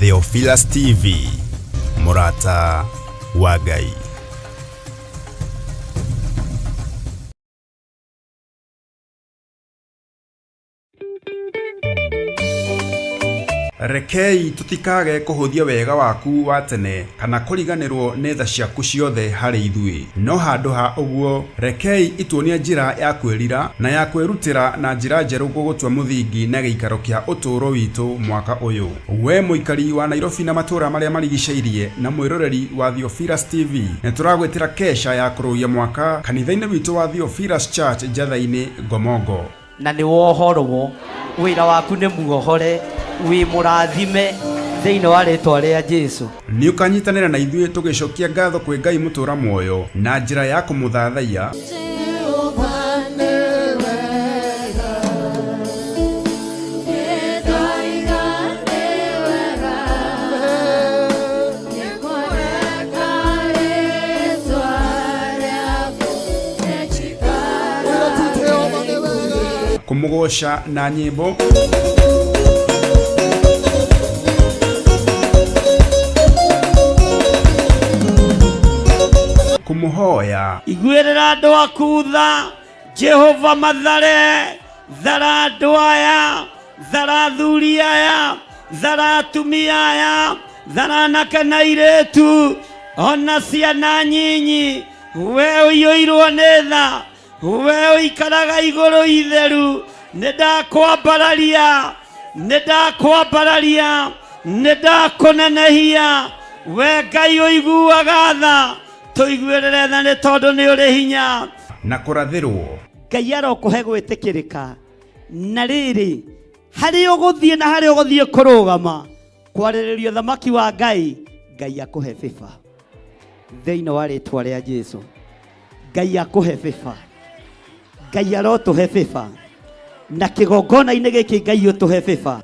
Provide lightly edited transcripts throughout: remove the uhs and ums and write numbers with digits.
Theophilus TV, mũrata wa Ngai. Rekei tũtikage kũhũthia wega waku wa tene kana kũriganĩrwo nĩ tha ciaku ciothe harĩ ithuĩ. No handũ ha ũguo, rekei ituonie njĩra ya kwĩrira na ya kwĩrutĩra na njĩra njerũ gũgũtua mũthingi na gĩikaro kĩa ũtũũro witũ mwaka ũyũ. We mũikari wa Nairobi na matũũra marĩa marigicĩirie na mwĩroreri wa Theophilus TV, nĩ tũragwĩtĩra kesha ya kũrũgia mwaka kanitha-inĩ witũ wa Theophilus Church Njatha-inĩ, Ngomongo. Na nĩ wohorwo, wĩra waku nĩ muohore, wĩ mũrathime thĩinĩ wa rĩtwa rĩa Jesu. Nĩ ũkanyitanĩra na ithuĩ tũgĩcokia ngatho kwĩ Ngai mũtũra muoyo na njĩra ya kũmũthathaiya, Kũmũgooca na nyĩmbo. Kũmũhoya. Iguĩrĩra andũ aku tha, Jehova mathare, thara andũ aya, thara athuri aya, thara atumia aya, thara anake na airĩtu, ona ciana nyinyi, we ũiyũirwo nĩ tha, we ũikaraga igũrũ itheru, nĩ ndakwambararia, nĩ ndakwambararia, nĩ ndakũnenehia, we Ngai ũiguaga tha, tũiguĩrĩre tha nĩ tondũ nĩ ũrĩ hinya. Na kũrathĩrwo. Ngai arokũhe gwĩtĩkĩrĩka na rĩrĩ harĩa ũgũthiĩ na harĩa ũgũthiĩ kũrũgama kwarĩrĩria ũthamaki wa Ngai, Ngai akũhe favor thĩinĩ wa rĩtwa rĩa Jesu. Ngai akũhe favor, Ngai arotũhe favor na kĩgongona-inĩ gĩkĩ Ngai ũtũhe favor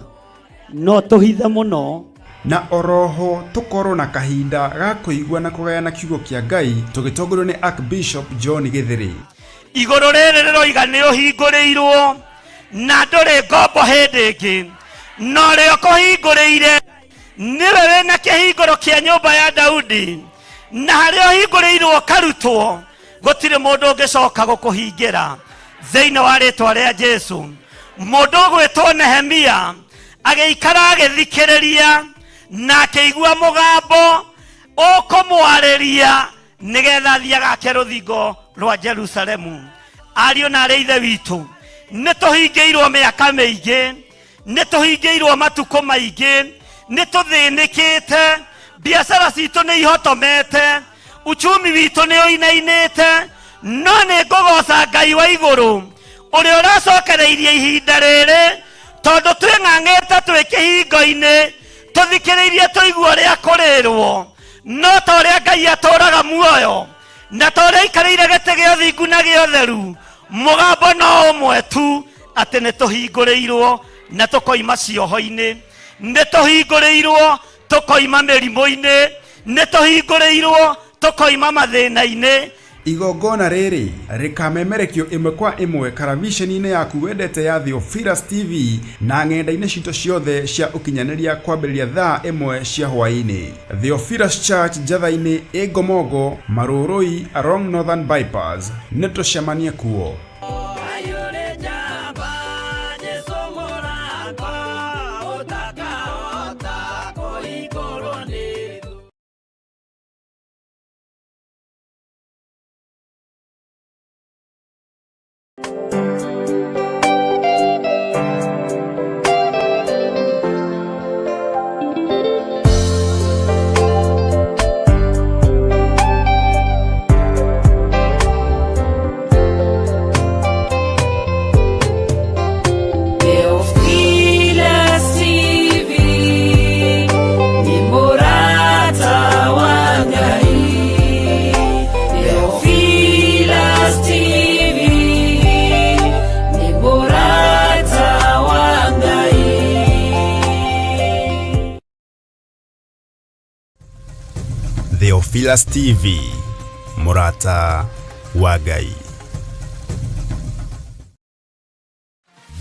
no tũhithe mũno. Na oroho tũkorwo na kahinda ga kũigua na kũgayana kiugo kĩa Ngai tũgĩtongorio nĩ Archbishop John Gĩthĩrĩ. Igũrũ rĩrĩ rĩroiga nĩ ũhingũrĩirwo na ndũrĩ ngombo hĩndĩ ĩngĩ, na ũrĩa ũkũhingũrĩire nĩwe wĩna kĩhingũro kĩa nyũmba ya Daudi, na harĩa ũhingũrĩirwo ũkarutwo gũtirĩ mũndũ ũngĩcoka gũkũhingĩra thĩinĩ wa rĩtwa rĩa Jesu. Mũndũ ũgwĩtwo Nehemia agĩikara agĩthikĩrĩria na akĩigua mũgambo ũkũmwarĩria nĩgetha athiĩ agake rũthingo rwa Jerusalemu. Ariũ na arĩ ithe witũ, nĩ tũhingĩirwo mĩaka mĩingĩ, nĩ tũhingĩirwo matukũ maingĩ, nĩ tũthĩnĩkĩte, biacara citũ nĩ ihotomete, uchumi witũ nĩ ũinainĩte, no nĩ ngũgoca Ngai wa igũrũ ũrĩa ũracokereirie ihinda rĩrĩ, tondũ twĩng'ang'ĩte twĩ kĩhingo-inĩ tũthikĩrĩirie tũigue ũrĩa kũrĩrwo, no ta ũrĩa Ngai atũraga muoyo na ta ũrĩa aikarĩire gĩtĩ gĩa ũthingu na gĩa ũtheru, mũgambo no ũmwe tu, atĩ nĩ tũhingũrĩirwo na tũkoima cioho-inĩ, nĩ tũhingũrĩirwo tũkoima mĩrimũ-inĩ, nĩ tũhingũrĩirwo tũkoima mathĩna-inĩ. Igongona rĩrĩ rĩkamemerekio ĩmwe kwa ĩmwe karaviceni-inĩ yaku wendete ya Theophilus TV na ng'enda-inĩ citũ ciothe cia ũkinyanĩria kwambĩrĩria thaa ĩmwe cia hwaĩ-inĩ. Theophilus Church Njatha-inĩ ĩ Ngomongo, Marũrũi along Northern Bypass. Nĩtũcemanie kuo. Theophilus TV ni mũrata wa Ngai. Theophilus TV ni mũrata wa Ngai. Theophilus TV, mũrata wa Ngai.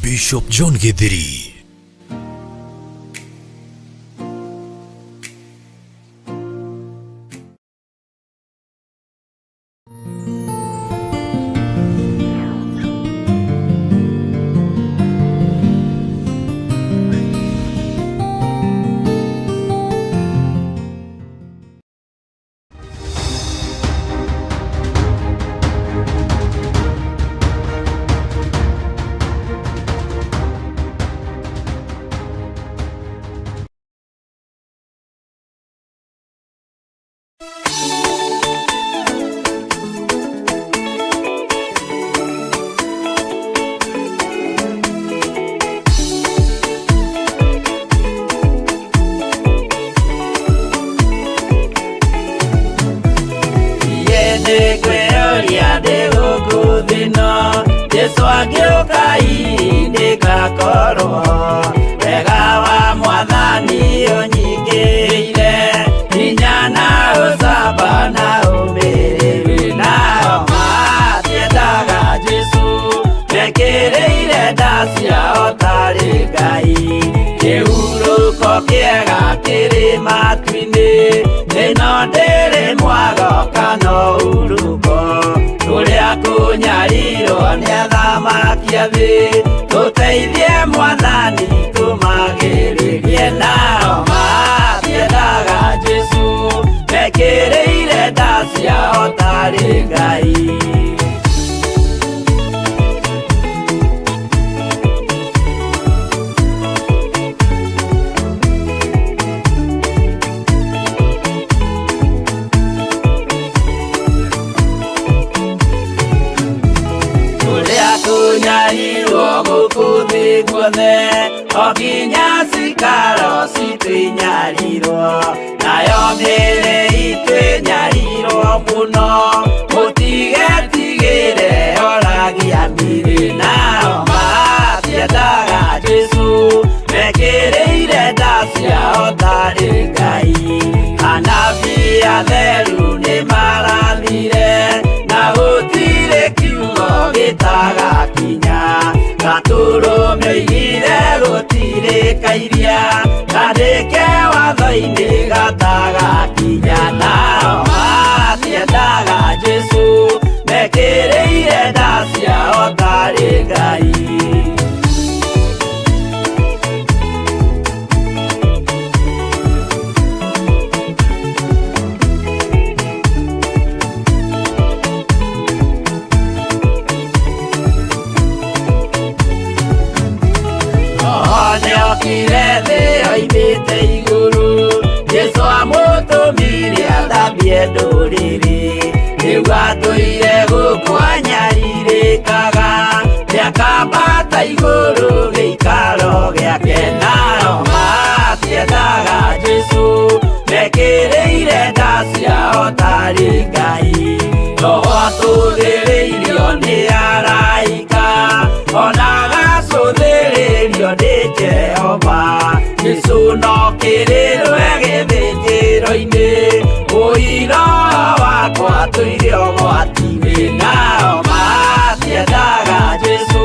Bishop John Githiri. Nĩngwĩyũria ndĩ gũkũ thĩ ĩno, Jesũ angĩũka hihi nĩngakorwo. Wega wa Mwathani ũnyingĩrĩire, hinya na ũcamba na ũmĩrĩru. Nao matiendaga Jesũ, mekĩrĩire nda ciao tarĩ Ngai. Kĩhurũko kĩega kĩrĩ matu-inĩ, ĩno ndĩrĩ mwago kana ũhurũko. Kũrĩa kũnyarirwo nĩ athamaki a thĩ, tũteithie Mwathani tũmagĩrĩrie. Nao matiendaga Jesũ, mekĩrĩire nda ciao tarĩ Ngai. Kũrĩa kũnyarirwo gũkũ thĩ guothe, o nginya cikaro citũ inyarirwo, nayo mĩĩrĩ itũ ĩnyarirwo mũno, mũtigetigĩre oragia mĩĩrĩ. Nao matiendaga Jesũ, mekĩrĩire nda ciao tarĩ Ngai. Anabii atheru nĩmarathire, na gũtirĩ kiugo gĩtagakinya. Gatũrũme oigire gũtirĩ kairia, kandĩke watho-inĩ gatagakinya. Nao matiendaga Jesũ, mekĩrĩire nda ciao tarĩ Ngai. Roho nĩokire thĩ oimĩte igũrũ, Jesũ amũtũmire athambie ndũrĩrĩ. Rĩu atũire gũkũ anyarirĩkaga, nĩakambata igũrũ gĩikaro gĩake. Nao matiendaga Jesũ, mekĩrĩire nda ciao tarĩ Ngai. Roho atũthĩrĩirio nĩ araika, ona agacũthĩrĩrio nĩ Jehova. Jesũ no kĩrĩrwe gĩthĩnjĩro-inĩ, ũira wakwa tũire ũgwati-inĩ. Nao matiendaga Jesũ,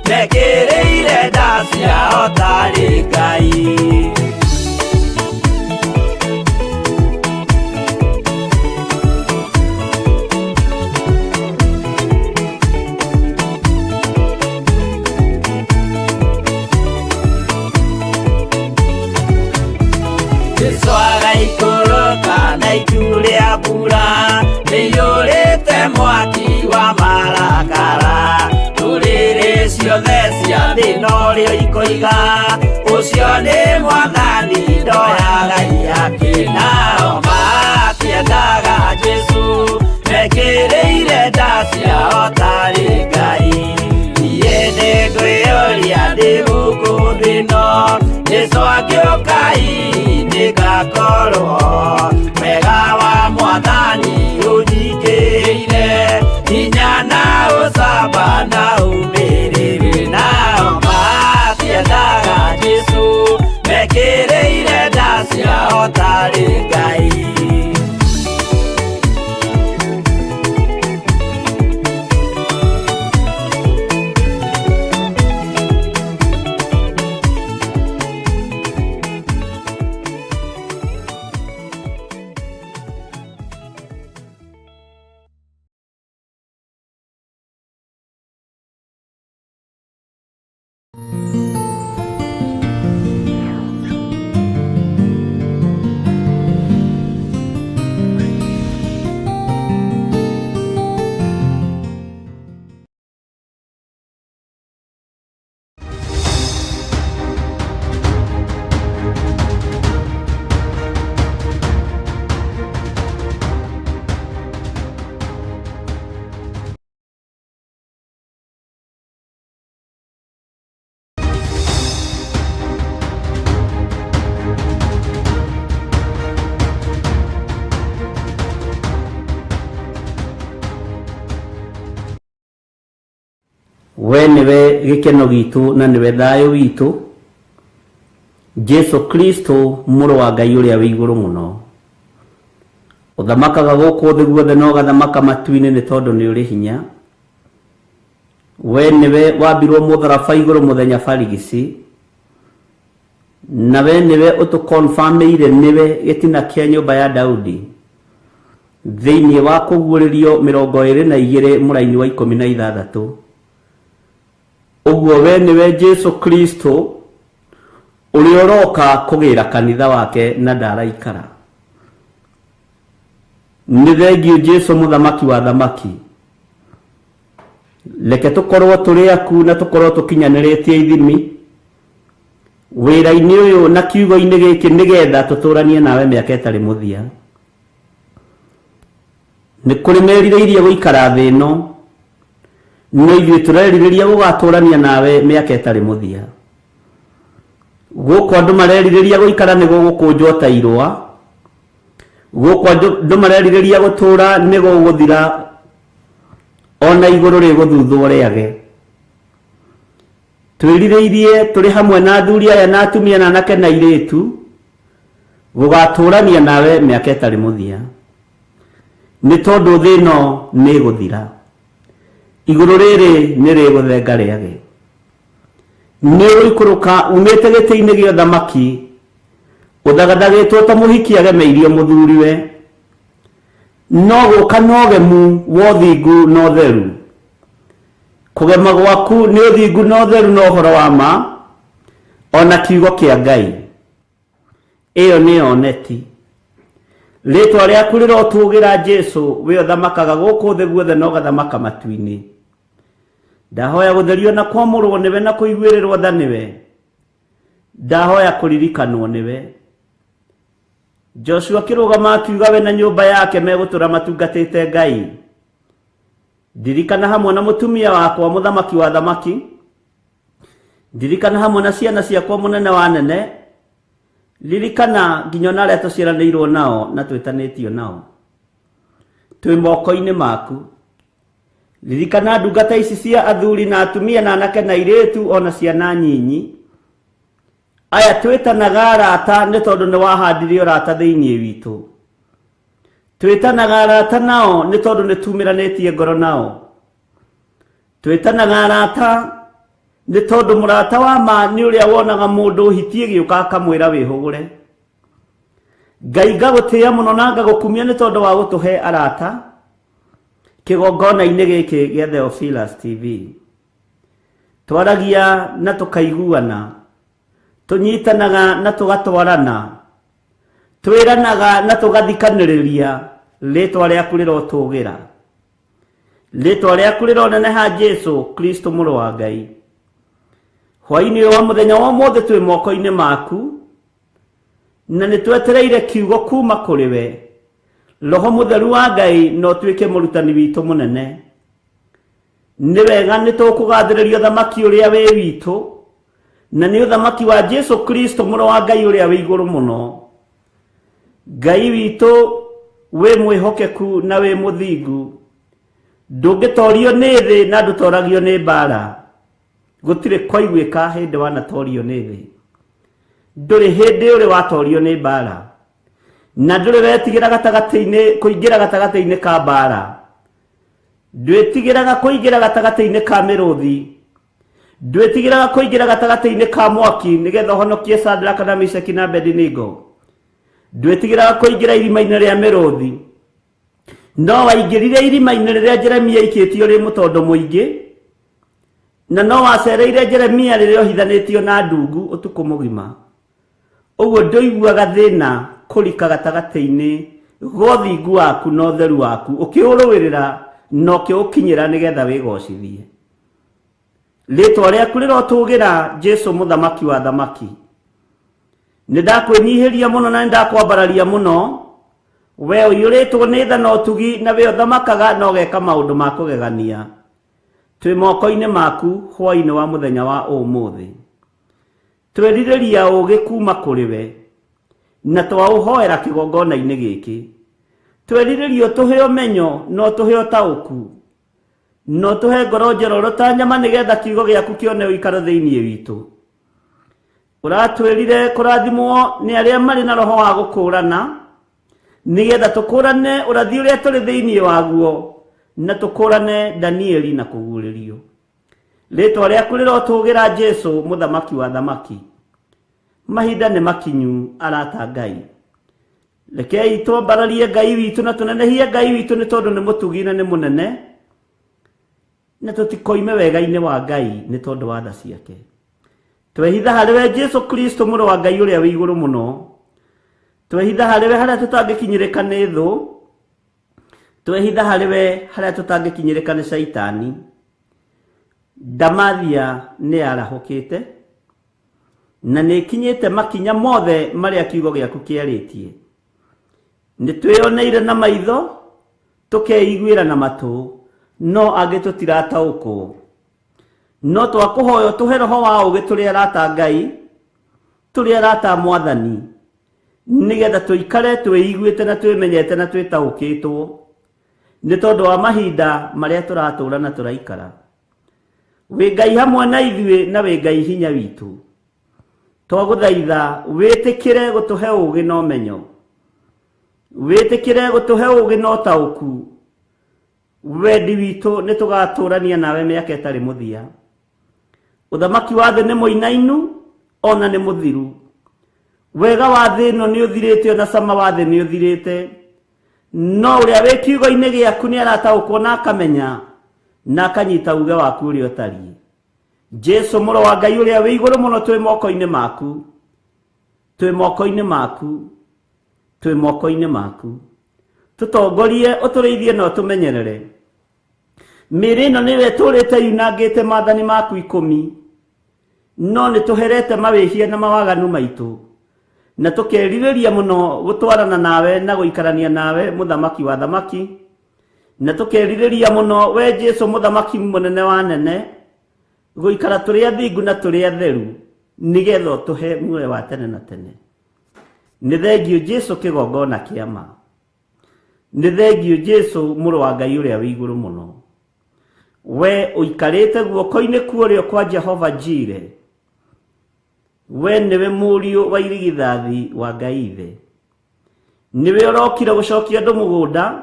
mekĩrĩire nda ciao tarĩ Ngai. Jesũ agaikũrũka na itu rĩa mbura, rĩiyũrĩte mwaki wa marakara. Ndũrĩrĩ ciothe cia thĩ norĩo ikoiga, ũcio nĩ Mwathani ndoyaga ihaki. Nao matiendaga Jesũ, mekĩrĩire nda ciao tarĩ Ngai. Niĩ nĩngwĩyũria ndĩ gũkũ thĩ ĩno, Jesũ angĩũka hihi nĩngakorwo. Wega wa Mwathani ũnyingĩrĩire, hinya na ũcamba na ũmĩrĩru. Nao matiendaga Jesũ, mekĩrĩire nda ciao tarĩ Ngai. We nĩwe gĩkeno gitũ na nĩwe thayũ witũ, Jesu Kristo mũrũ wa Ngai ũrĩa wĩ igũrũ mũno. Ũthamakaga gũkũ thĩ guothe na ũgathamaka matu-inĩ nĩ tondũ nĩ ũrĩ hinya. We nĩwe wambirwo mũtharaba igũrũ mũthenya barigici, na we nĩwe ũtũkonfamĩire nĩwe gĩtina kĩa nyũmba ya Daudi thĩinĩ wa kũguũrĩrio 22 mũraini wa 16. Ũguo we nĩwe Jesu Kristo ũrĩa ũroka kũgĩra kanitha wake na ndaraikara. Nĩ thengiũ Jesu mũthamaki wa thamaki. Reke tũkorwo tũrĩ aku na tũkorwo tũkinyanĩrĩtie ithimi wĩra-inĩ ũyũ na kiugo-inĩ gĩkĩ nĩgetha tũtũranie nawe mĩaka ĩtarĩ mũthia. Nĩ kũrĩ merirĩirie gũikara thĩ ĩno, no ithuĩ tũrerirĩria gũgatũrania nawe mĩaka ĩtarĩ mũthia. Gũkũ andũ marerirĩria gũikara nĩ gũgũkũnjwo ta irũa, gũkũ andũ marerirĩria gũtũra nĩ gũgũthira, ona igũrũ rĩgũthuthwo rĩage. Twĩrirĩirie tũrĩ hamwe na athuri aya na atumia na anake na airĩtu gũgatũrania nawe mĩaka ĩtarĩ mũthia, nĩ tondũ thĩ ĩno nĩ ĩgũthira, igũrũ rĩrĩ nĩ rĩgũthenga rĩage. Nĩ ũgũikũrũka umĩte gĩtĩ-inĩ gĩa ũthamaki ũthagathagĩtwo ta mũhiki agemeirio mũthuriwe, no gũka na ũgemu wa ũthingu na ũtheru. Kũgema gwaku nĩ ũthingu na ũtheru na ũhoro wa ma, o na kiugo kĩa Ngai. Ĩyo nĩyo neti. Rĩtwa rĩaku rĩrotũgĩra Jesu, we ũthamakaga gũkũ thĩ guothe na ũgathamaka matu-inĩ. Ndahoya gũtherio na kwamũrwo nĩwe na kũiguĩrĩrwo tha nĩwe. Ndahoya kũririkanwo nĩwe. Joshua akĩrũgama akiuga we na nyũmba yake megũtũra matungatĩte Ngai. Ndirikana hamwe na mũtumia wakwa mũthamaki wa thamaki. Ndirikana hamwe na ciana ciakwa mũnene wa nene. Ririkana nginya ona arĩa tũciaranĩirwo nao na twĩtanĩtio nao. Twĩ moko-inĩ maku. Ririkana ndungata ici cia athuri na atumia na anake na airĩtu ona ciana nyinyi. Aya twĩtanaga arata nĩ tondũ nĩ wahandire ũrata thĩinĩ witũ. Twĩtanaga arata nao nĩ tondũ nĩ tumĩranĩtie ngoro nao. Twĩtanaga arata nĩ tondũ mũrata wa ma nĩ ũrĩa wonaga mũndũ hiti ĩgĩũka akamwĩra wĩhũgũre. Ngai ngagũtĩĩa mũno na ngagũkumia nĩ tondũ wa gũtũhe arata kĩgongona-inĩ gĩkĩ gĩa Theophilus TV. Twaragia na tũkaiguana, tũnyitanaga na tũgatwarana, twĩranaga na tũgathikanĩrĩria, rĩtwa rĩaku rĩrotũgĩra. Rĩtwa rĩaku rĩroneneha Jesu Kristo mũrũ wa Ngai. Hwaĩ-inĩ ũyũ wa mũthenya wa ũmũthĩ twĩ moko-inĩ maku, na nĩ twetereire kiugo kuma kũrĩ we. Roho Mũtheru wa Ngai no ũtuĩke mũrutani witũ mũnene. Nĩ wega nĩ tũkũgathĩrĩria ũthamaki ũrĩa wĩ witũ, na nĩ ũthamaki wa Jesu Kristo mũrũ wa Ngai ũrĩa wĩ igũrũ mũno. Ngai witũ wĩ mwĩhokeku na wĩ mũthingu, ndũngĩtorio nĩ thĩ na ndũtoragio nĩ mbara. Gũtirĩ kwaiguĩka hĩndĩ wanatorio nĩ thĩ, ndũrĩ hĩndĩ ũrĩ watorio nĩ mbara, na ndũrĩ wetigĩra gatagatĩ-inĩ kũingĩra gatagatĩ-inĩ ka mbara. Ndwĩtigĩraga kũingĩra gatagatĩ-inĩ ka mĩrũthi, ndwĩtigĩraga kũingĩra gatagatĩ-inĩ ka mwaki nĩgetha ũhonokie Sadraka na Meshaki na Abednego. Ndwĩtigĩraga kũingĩra irima-inĩ rĩa mĩrũthi, no waingĩrire irima-inĩ rĩrĩa Jeremia aikĩtio rĩ mũtondo mũingĩ, na no wacereire Jeremia rĩrĩa ohithanĩtio na ndungu ũtukũ mũgima. Ũguo ndũiguaga thĩna kũrika gatagatĩ-inĩ ga ũthingu waku na ũtheru waku, ũkĩũrũĩrĩra na ũkĩũkinyĩra nĩgetha wĩgocithie. Rĩtwa rĩaku rĩrotũgĩra Jesu mũthamaki wa thamaki. Nĩ ndakwĩnyihĩria mũno na nĩ ndakwambararia mũno, we ũiyũrĩtwo nĩ tha na ũtugi, na we ũthamakaga na ũgeka maũndũ ma kũgegania. Twĩ moko-inĩ maku hwaĩ-inĩ wa mũthenya wa ũmũthĩ. Twerirĩria ũũgĩ kuuma kũrĩ we, na twaũhoera kĩgongona-inĩ gĩkĩ. Twerirĩria ũtũhe ũmenyo na ũtũhe ũtaũku. No tũhe ngoro njororo ta nyama nĩgetha kiugo gĩaku kĩone ũikaro thĩinĩ witũ. Ũratwĩrire kũrathimwo nĩ arĩa marĩ na roho wa gũkũũrana, nĩgetha tũkũũrane ũrathi ũrĩa tũrĩ thĩinĩ waguo, na tũkũũrane Danieli na kũguũrĩrio. Rĩĩtwa rĩaku rĩrotũgĩra Jesu, mũthamaki wa thamaki. Mahinda nĩ makinyu, arata Ngai. Rekei twambararie Ngai witũ na tũnenehie Ngai witũ nĩ tondũ nĩ mũtugi na nĩ mũnene, na tũtikoime wega-inĩ wa Ngai nĩ tondũ wa tha ciake. Twehitha harĩ we Jesu Kristo mũrũ wa Ngai ũrĩa wĩ igũrũ mũno. Twehitha harĩ we harĩa tũtangĩkinyĩrĩka nĩ thũ. Twehitha harĩ we harĩa tũtangĩkinyĩrĩka nĩ Shaitani. Ndamathia nĩ yarahũkĩte na nĩ ĩkinyĩte makinya mothe marĩa kiugo gĩaku kĩarĩtie. Nĩ twĩyoneire na maitho, tũkeiguĩra na matũ, no angĩ tũtirataũkwo. No twakũhoya ũtũhe roho wa ũũgĩ tũrĩ arata a Ngai, tũrĩ arata a Mwathani, nĩgetha tũikare twĩiguĩte na twĩmenyete na twĩtaũkĩtwo nĩ tondũ wa mahinda marĩa tũratũũra na tũraikara. Wĩ Ngai hamwe na ithuĩ na wĩ Ngai hinya witũ. Twagũthaitha wĩtĩkĩre gũtũhe ũũgĩ na ũmenyo. Wĩtĩkĩre gũtũhe ũũgĩ na ũtaũku. Wendi witũ nĩ tũgatũrania nawe mĩaka ĩtarĩ mũthia. Ũthamaki wa thĩ nĩ mũinainu ona nĩ mũthiru. Wega wa thĩ ĩno nĩ ũthirĩte ona cama wa thĩ nĩ ũthirĩte. No ũrĩa wĩ kiugo-inĩ gĩaku nĩ arataũkwo na akamenya na akanyita uge waku ũrĩa ũtariĩ. Jesu mũrũ wa Ngai ũrĩa wĩ igũrũ mũno, twĩ moko-inĩ maku, twĩ moko-inĩ maku, twĩ moko-inĩ maku. Tũtongorie, ũtũrĩithie na ũtũmenyerere. Mĩĩrĩ ĩno nĩyo ĩtũrĩte yunangĩte maathani maku 10, no nĩ tũherete mawĩhia na mawaganu maitũ, na tũkerirĩria mũno gũtwarana nawe na gũikarania nawe, mũthamaki wa thamaki, na tũkerirĩria mũno we Jesu mũthamaki mũnene wa nene, gũikara tũrĩ athingu na tũrĩ atheru, nĩgetha ũtũhe muoyo wa tene na tene. Nĩ thengiũ Jesu kĩgongona kĩa ma. Nĩ thengiũ Jesu mũrũ wa Ngai ũrĩa wĩ igũrũ mũno. We ũikarĩte guoko-inĩ kuorĩo kwa Jehova Jire. We nĩwe mũriũ wa irigithathi wa Ngai Ithe. Nĩwe ũrokire gũcokia andũ mũgũnda,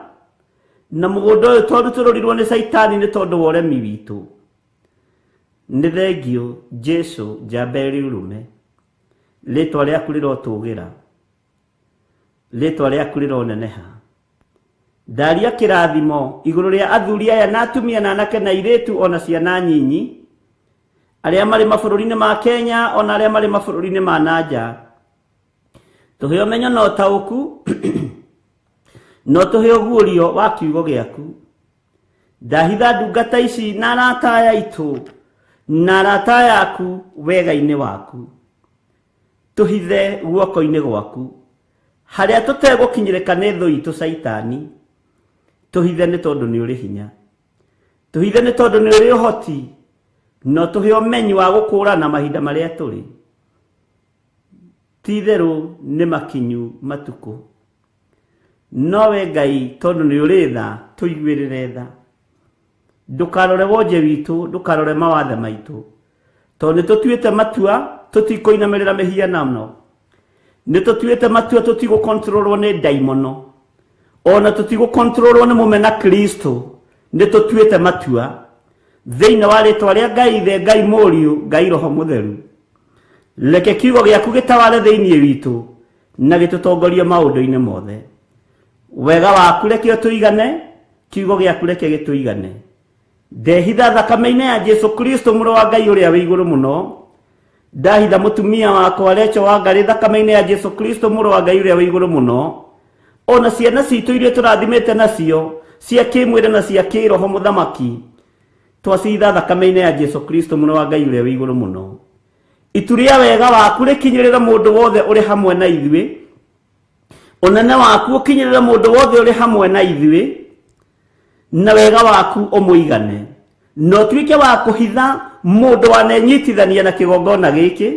na mũgũnda ũyũ twarutũrũrirwo nĩ Caitani nĩ tondũ wa ũremi witũ. Nĩ thengiũ Jesu njamba ĩrĩ ũrũme. Rĩtwa rĩaku rĩrotũgĩra, rĩtwa rĩaku rĩroneneha. Ndaria kĩrathimo igũrũ rĩa athuri aya na atumia na anake na airĩtu ona ciana nyinyi, arĩa marĩ mabũrũri-inĩ ma Kenya ona arĩa marĩ mabũrũri-inĩ ma nanja. Tũhe ũmenyo na ũtaũku na ũtũhe ũguũrio wa kiugo gĩaku. Ndahitha ndungata ici na arata aya aitũ na arata aya aku wega-inĩ waku. Tũhithe guoko-inĩ gwaku harĩa tũtegũkinyĩrĩka nĩ thũ itũ Caitani. Tũhithe nĩ tondũ nĩ ũrĩ hinya, tũhithe nĩ tondũ nĩ ũrĩ ũhoti, na ũtũhe ũmenyi wa gũkũũrana mahinda marĩa tũrĩ. Ti itherũ nĩ makinyu matukũ, nowe Ngai tondũ nĩ ũrĩ tha, tũiguĩrĩre tha. Ndũkarore wonje witũ, ndũkarore mawathe maitũ, tondũ nĩ tũtuĩte matua tũtikũinamĩrĩra mĩhianano. Nĩ tũtuĩte matua tũtigũkontrolwo nĩ ndaimono, ona tũtigũkontrolwo nĩ mũmena Kristo. Nĩ tũtuĩte matua thĩinĩ wa rĩtwa rĩa Ngai Ithe, Ngai Mũriũ, Ngai Roho Mũtheru. Reke kiugo gĩaku gĩtaware thĩinĩ witũ na gĩtũtongorie maũndũ-inĩ mothe. Wega waku reke ũtũigane, kiugo gĩaku reke gĩtũigane. Ndehitha thakame-inĩ ya Jesu Kristo mũrũ wa Ngai ũrĩa wĩ igũrũ mũno. Ndahitha mũtumia wakwa Recho wa Ngarĩ thakame-inĩ ya Jesu Kristo mũrũ wa Ngai ũrĩa wĩ igũrũ mũno. Ona ciana citũ iria tũrathimĩte nacio cia kĩmwĩrĩ na cia kĩroho mũthamaki, twacitha thakame-inĩ ya Jesu Kristo mũrũ wa Ngai ũrĩa wĩ igũrũ mũno. Itu rĩa wega waku rĩkinyĩrĩre mũndũ wothe ũrĩ hamwe na ithuĩ. Ũnene waku ũkinyĩrĩre mũndũ wothe ũrĩ hamwe na ithuĩ, na wega waku ũmũigane, na ũtuĩke wa kũhitha mũndũ wanenyitithania na kĩgongona gĩkĩ,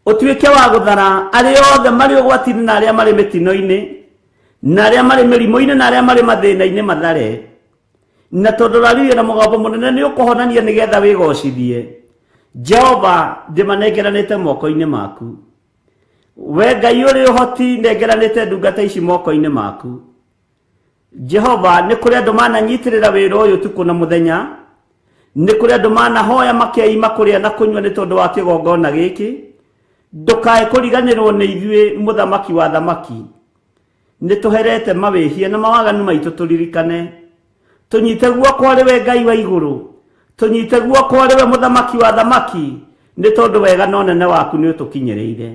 ũtuĩke wa gũthara arĩa othe marĩ ũgwati-inĩ na arĩa marĩ mĩtino-inĩ na arĩa marĩ mĩrimũ-inĩ na arĩa marĩ mathĩna-inĩ mathare. Na tondũ ũraririe na mũgambo mũnene nĩ ũkũhonania nĩgetha wĩgocithie. Jehova, ndĩmanengeranĩte moko-inĩ maku. We Ngai ũrĩ ũhoti, nengeranĩte ndungata ici moko-inĩ maku. Jehova, nĩ kũrĩ andũ mananyitĩrĩra wĩra ũyũ ũtukũ na mũthenya. Nĩ kũrĩ andũ manahoya makeima kũrĩa na kũnyua nĩ tondũ wa kĩgongona gĩkĩ. Ndũkae kũriganĩrwo nĩ ithuĩ, mũthamaki wa thamaki. Nĩ tũherete mawĩhia na mawaganu maitũ tũririkane. Tũnyite guoko arĩ we Ngai wa igũrũ. Tũnyite guoko arĩ we mũthamaki wa thamaki, nĩ tondũ wega na ũnene waku nĩ ũtũkinyĩrĩire.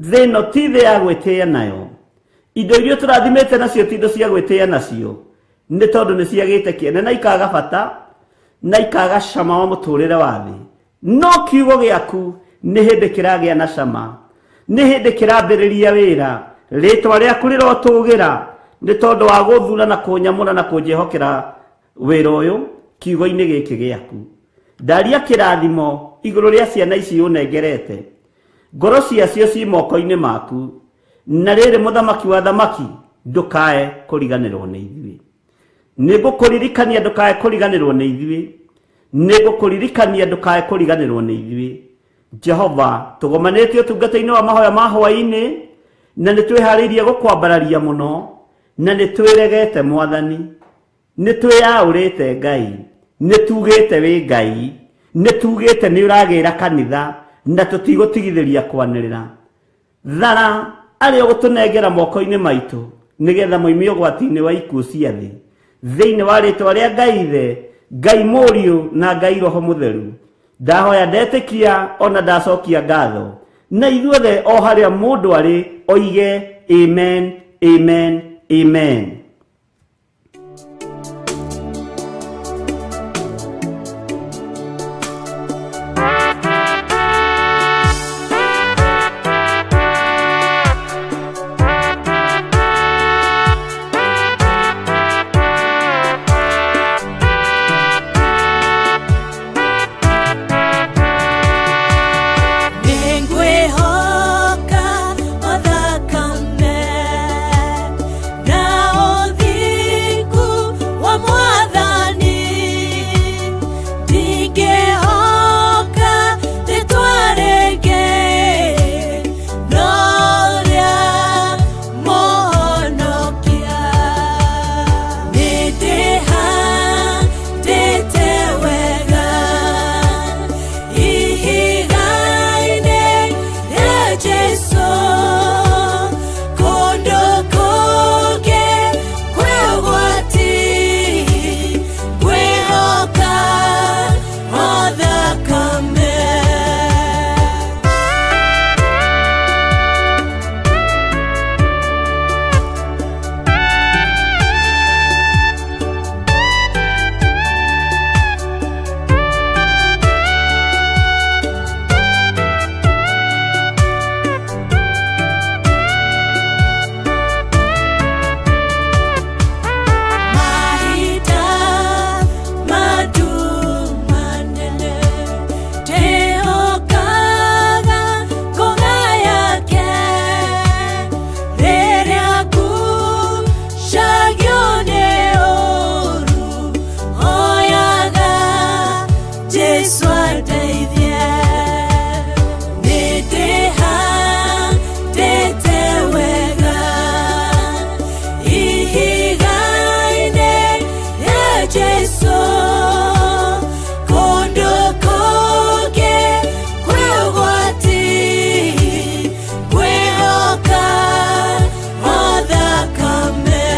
Thĩ ĩno ti thĩ ya gwĩtĩĩa nayo. Indo iria tũrathimĩte nacio ti indo cia gwĩtĩĩa nacio, nĩ tondũ nĩ ciagĩte kĩene na ikaga bata na ikaga cama wa mũtũrĩre wa thĩ. No kiugo gĩaku nĩ hĩndĩ kĩragĩa na cama, nĩ hĩndĩ kĩrambĩrĩria wĩra. Rĩtwa rĩaku rĩrotũgĩra nĩ tondũ wa gũthura na kũnyamũra na kũnjĩhokera wĩra ũyũ kiugo-inĩ gĩkĩ gĩaku. Ndaria kĩrathimo igũrũ rĩa ciana ici ũnengerete. Ngoro ciacio ci moko-inĩ maku. Na rĩrĩ, mũthamaki wa thamaki, ndũkae kũriganĩrwo nĩ ithuĩ. Nĩ ngũkũririkania ndũkae kũriganĩrwo nĩ ithuĩ. Nĩ ngũkũririkania ndũkae kũriganĩrwo nĩ ithuĩ. Jehova, tũgomanĩtie ũtungata-inĩ wa mahoya ma hwaĩ-inĩ, na nĩ twĩharĩirie gũkwambararia mũno, na nĩ twĩregete Mwathani. Nĩ twĩyaũrĩte Ngai, nĩ tugĩte wĩ Ngai, nĩ tugĩte nĩ ũragĩra kanitha, na tũtigũtigithĩria kwanĩrĩra. Thara arĩa ũgũtũnengera moko-inĩ maitũ, nĩgetha moime ũgwati-inĩ wa ikuũ cia thĩ. Thĩinĩ wa rĩtwa rĩa Ngai Ithe, Ngai Mũriũ na Ngai Roho Mũtheru, ndahoya ndetĩkia ona ndacokia ngatho. Na ithuothe o harĩa mũndũ arĩ oige amen, amen, amen. Nĩngwĩhoka o thakame na ũthingu wa Mwathani. Ndingĩhoka rĩtwa rĩngĩ no rĩa Mũhonokia. Nĩndĩhandĩte wega ihiga-inĩ rĩa Jesũ, kũndũ kũngĩ kwĩ ũgwati, ngwĩhoka o thakame. Mahinda manene ndĩhokaga ngũga yake, rĩrĩa ngucagio nĩ ũũru, hoyaga Jesũ andeithie. Nĩndĩhandĩte wega ihiga-inĩ rĩa Jesũ, kũndũ kũngĩ kwĩ ũgwati, ngwĩhoka o thakame.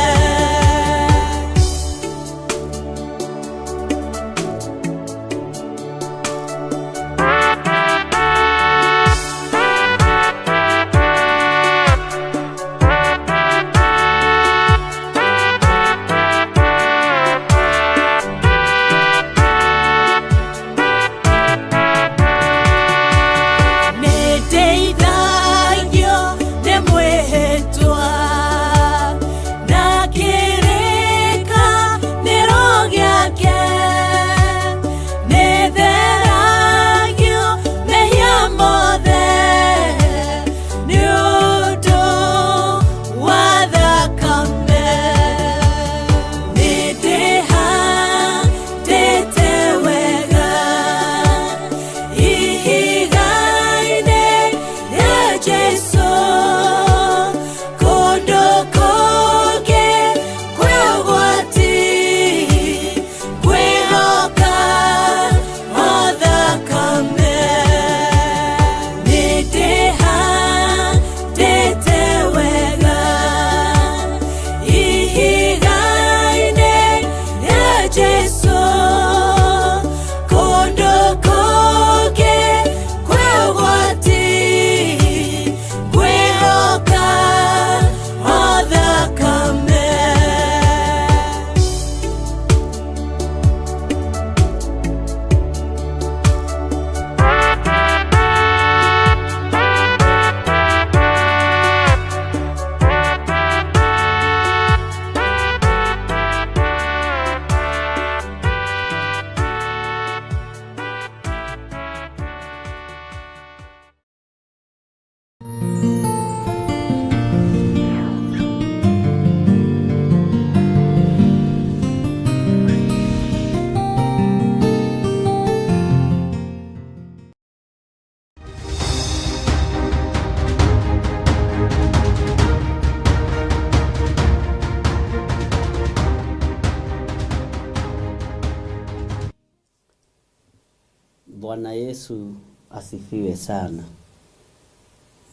Bwana Yesu asifiwe sana.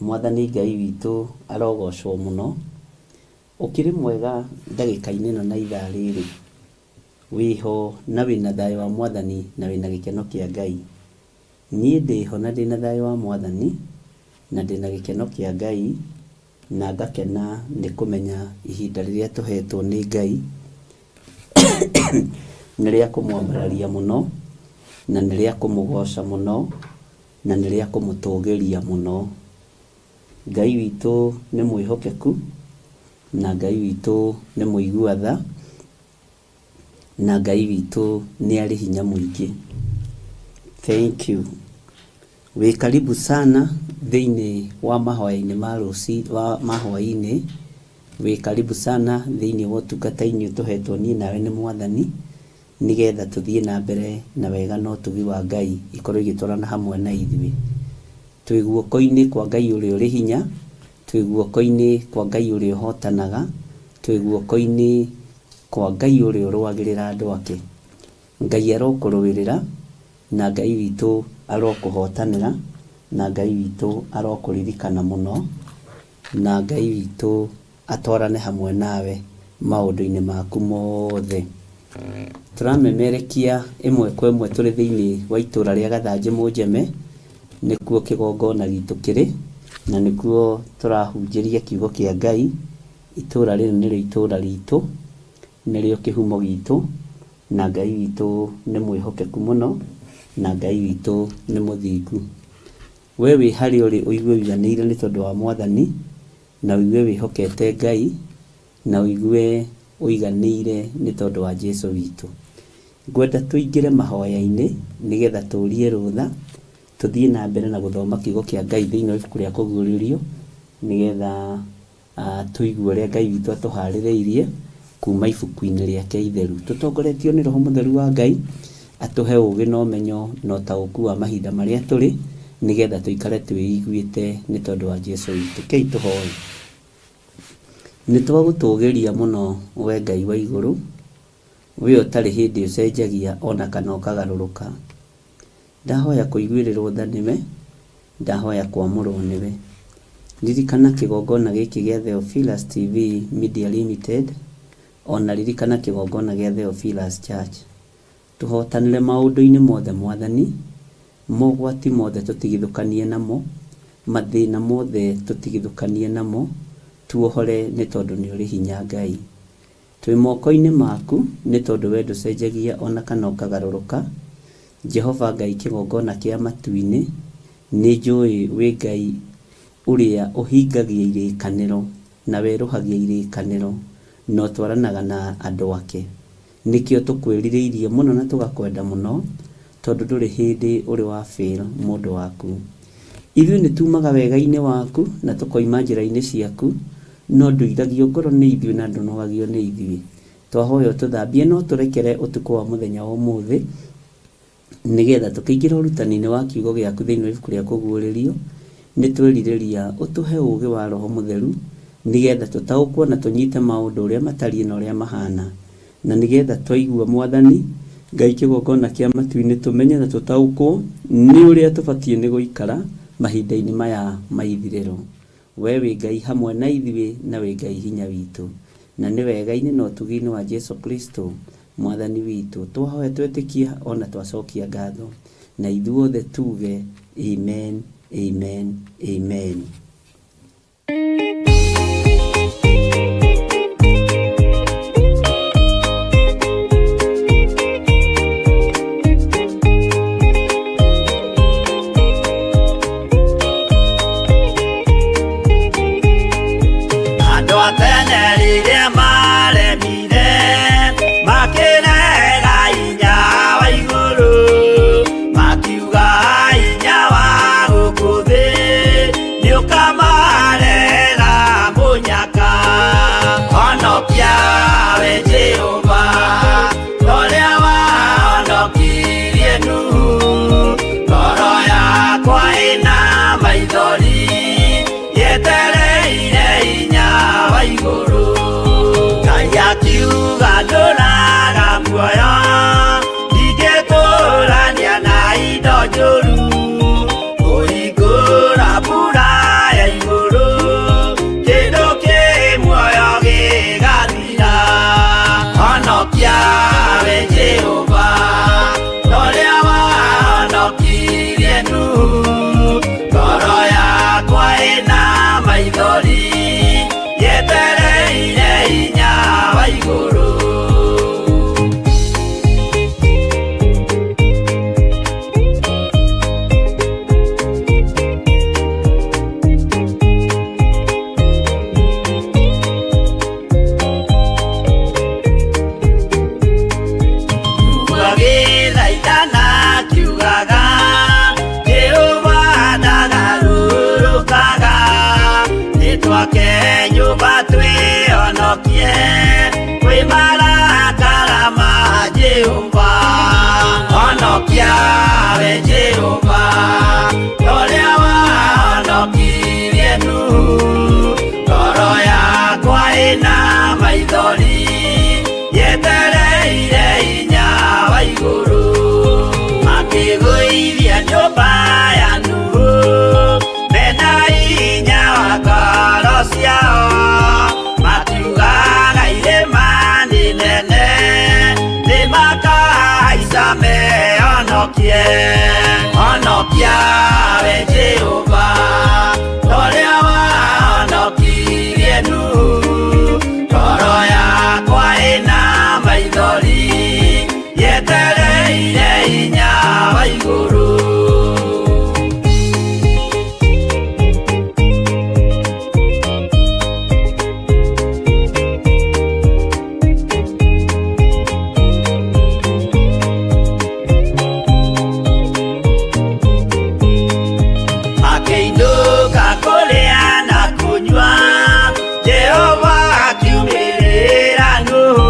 Mwathani Ngai witũ arogocwo mũno. Ũkĩrĩ mwega ndagĩka-inĩ ĩno na ithaa rĩrĩ. Wĩho na wĩna thayũ wa Mwathani na wĩna gĩkeno kĩa Ngai. Niĩ ndĩho na ndĩna thayũ wa Mwathani na ndĩna gĩkeno kĩa Ngai na ngakena nĩ kũmenya ihinda rĩrĩa tũhetwo nĩ Ngai nĩ rĩa kũmwambararia mũno na nĩ rĩa kũmũgoca mũno na nĩ rĩa kũmũtũgĩria mũno. Ngai witũ nĩ mwĩhokeku na Ngai witũ nĩ mũigua tha na Ngai witũ nĩ arĩ hinya mũingĩ. Thank you. Wĩ karibu sana thĩinĩ wa mahoya-inĩ ma rũci wa ma hwaĩ-inĩ. Wĩ karibu sana thĩinĩ wa ũtungata-inĩ tũhetwo niĩ nawe nĩ Mwathani nĩgetha tũthiĩ na mbere na wega na ũtugi wa Ngai ikorwo igĩtwarana hamwe na ithuĩ. Twĩ guoko-inĩ kwa Ngai ũrĩa ũrĩ hinya, twĩ guoko-inĩ kwa Ngai ũrĩa ũhotanaga, twĩ guoko-inĩ kwa Ngai ũrĩa ũrũagĩrĩra andũ ake. Ngai arokũrũĩrĩra, na Ngai witũ arokũhotanĩra, na Ngai witũ arokũririkana mũno, na Ngai witũ atwarane hamwe nawe maũndũ-inĩ maku mothe. Tũramemerekia ĩmwe kwa ĩmwe tũrĩ thĩinĩ wa itũra rĩa Gathanjĩ Mũnjeme, nĩkuo kĩgongona gitũ kĩrĩ, na nĩkuo tũrahunjĩria kiugo kĩa Ngai. Itũra rĩrĩ nĩrĩo itũra ritũ, nĩrĩo kĩhumo gitũ, na Ngai witũ nĩ mwĩhokeku mũno, na Ngai witũ nĩ mũthingu. We wĩ harĩa ũrĩ ũigue ũiganĩire nĩ tondũ wa Mwathani, na ũigue wĩhokete Ngai, na ũigue ũiganĩire nĩ tondũ wa Jesu witũ. Ngwenda tũingĩre mahoya-inĩ nĩgetha tũrie rũtha, tũthiĩ na mbere na gũthoma kiugo kĩa Ngai thĩinĩ wa ibuku rĩa Kũguũrĩrio, nĩgetha tũigue ũrĩa Ngai witũ atũharĩrĩirie kuma ibuku-inĩ rĩake itheru. Tũtongoretio nĩ Roho Mũtheru wa Ngai, atũhe ũgĩ na ũmenyo na ũtaũku wa mahinda marĩa tũrĩ, nĩgetha tũikare twĩiguĩte nĩ tondũ wa Jesu witũ. Kei tũhoe. Nĩ twagũtũgĩria mũno we Ngai wa igũrũ, we ũtarĩ hĩndĩ ũcenjagia ona kana ũkagarũrũka. Ndahoya kũiguĩrĩrwo tha nĩwe, ndahoya kwamũrwo nĩwe. Ririkana kĩgongona gĩkĩ gĩa Theophilus TV Media Limited, ona ririkana kĩgongona gĩa Theophilus Church. Tũhotanĩre maũndũ-inĩ mothe Mwathani, mogwati mothe tũtigithũkanie namo, mathĩna mothe tũtigithũkanie namo, tuohore nĩ tondũ nĩ ũrĩ hinya Ngai. Twĩ moko-inĩ maku nĩ tondũ we ndũcenjagia ona kana ũkagarũrũka. Jehova Ngai kĩgongona kĩa matu-inĩ, nĩ njũĩ wĩ Ngai ũrĩa ũhingagia irĩkanĩro na werũhagia irĩkanĩro na ũtwaranaga na andũ ake. Nĩkĩo tũkwĩrirĩirie mũno na tũgakwenda mũno, tondũ ndũrĩ hĩndĩ ũrĩ wa fail mũndũ waku. Ithuĩ nĩ tumaga wega-inĩ waku na tũkoima njĩra-inĩ ciaku, no ndũiragio ngoro nĩ ithuĩ na ndũnogagio nĩ ithuĩ. Twahoya ũtũthambie na ũtũrekere ũtukũ wa mũthenya wa ũmũthĩ, nĩgetha tũkĩingĩra ũrutani-inĩ wa kiugo gĩaku thĩinĩ wa ibuku rĩa Kũguũrĩrio, nĩ twerirĩria ũtũhe ũũgĩ wa Roho Mũtheru, nĩgetha tũtaũkwo na tũnyite maũndũ ũrĩa matariĩ na ũrĩa mahana, na nĩgetha twaigua Mwathani Ngai kĩgongona kĩa matu-inĩ tũmenye na tũtaũkwo nĩ ũrĩa tũbatiĩ nĩ gũikara mahinda-inĩ maya ma ithirĩro. We wĩ Ngai hamwe na ithuĩ na wĩ Ngai hinya witũ. Na nĩ wega-inĩ na ũtugi-inĩ wa Jesu Kristo Mwathani witũ twahoya twetĩkia ona twacokia ngatho. Na ithuothe tuge amen, amen, amen. Andũ a tene rĩrĩa maremire makĩrega hinya wa igũrũ, makiuga hinya wa gũkũ thĩ nĩũka Ũcame honokie, honokia we Jehova, torĩa wahonokirie Nuhu. Ngoro yakwa ĩna maithori, yetereire hinya wa igũrũ. Akĩinũka kũrĩa na kũnyua, Jehova akiumĩrĩra Nuhu,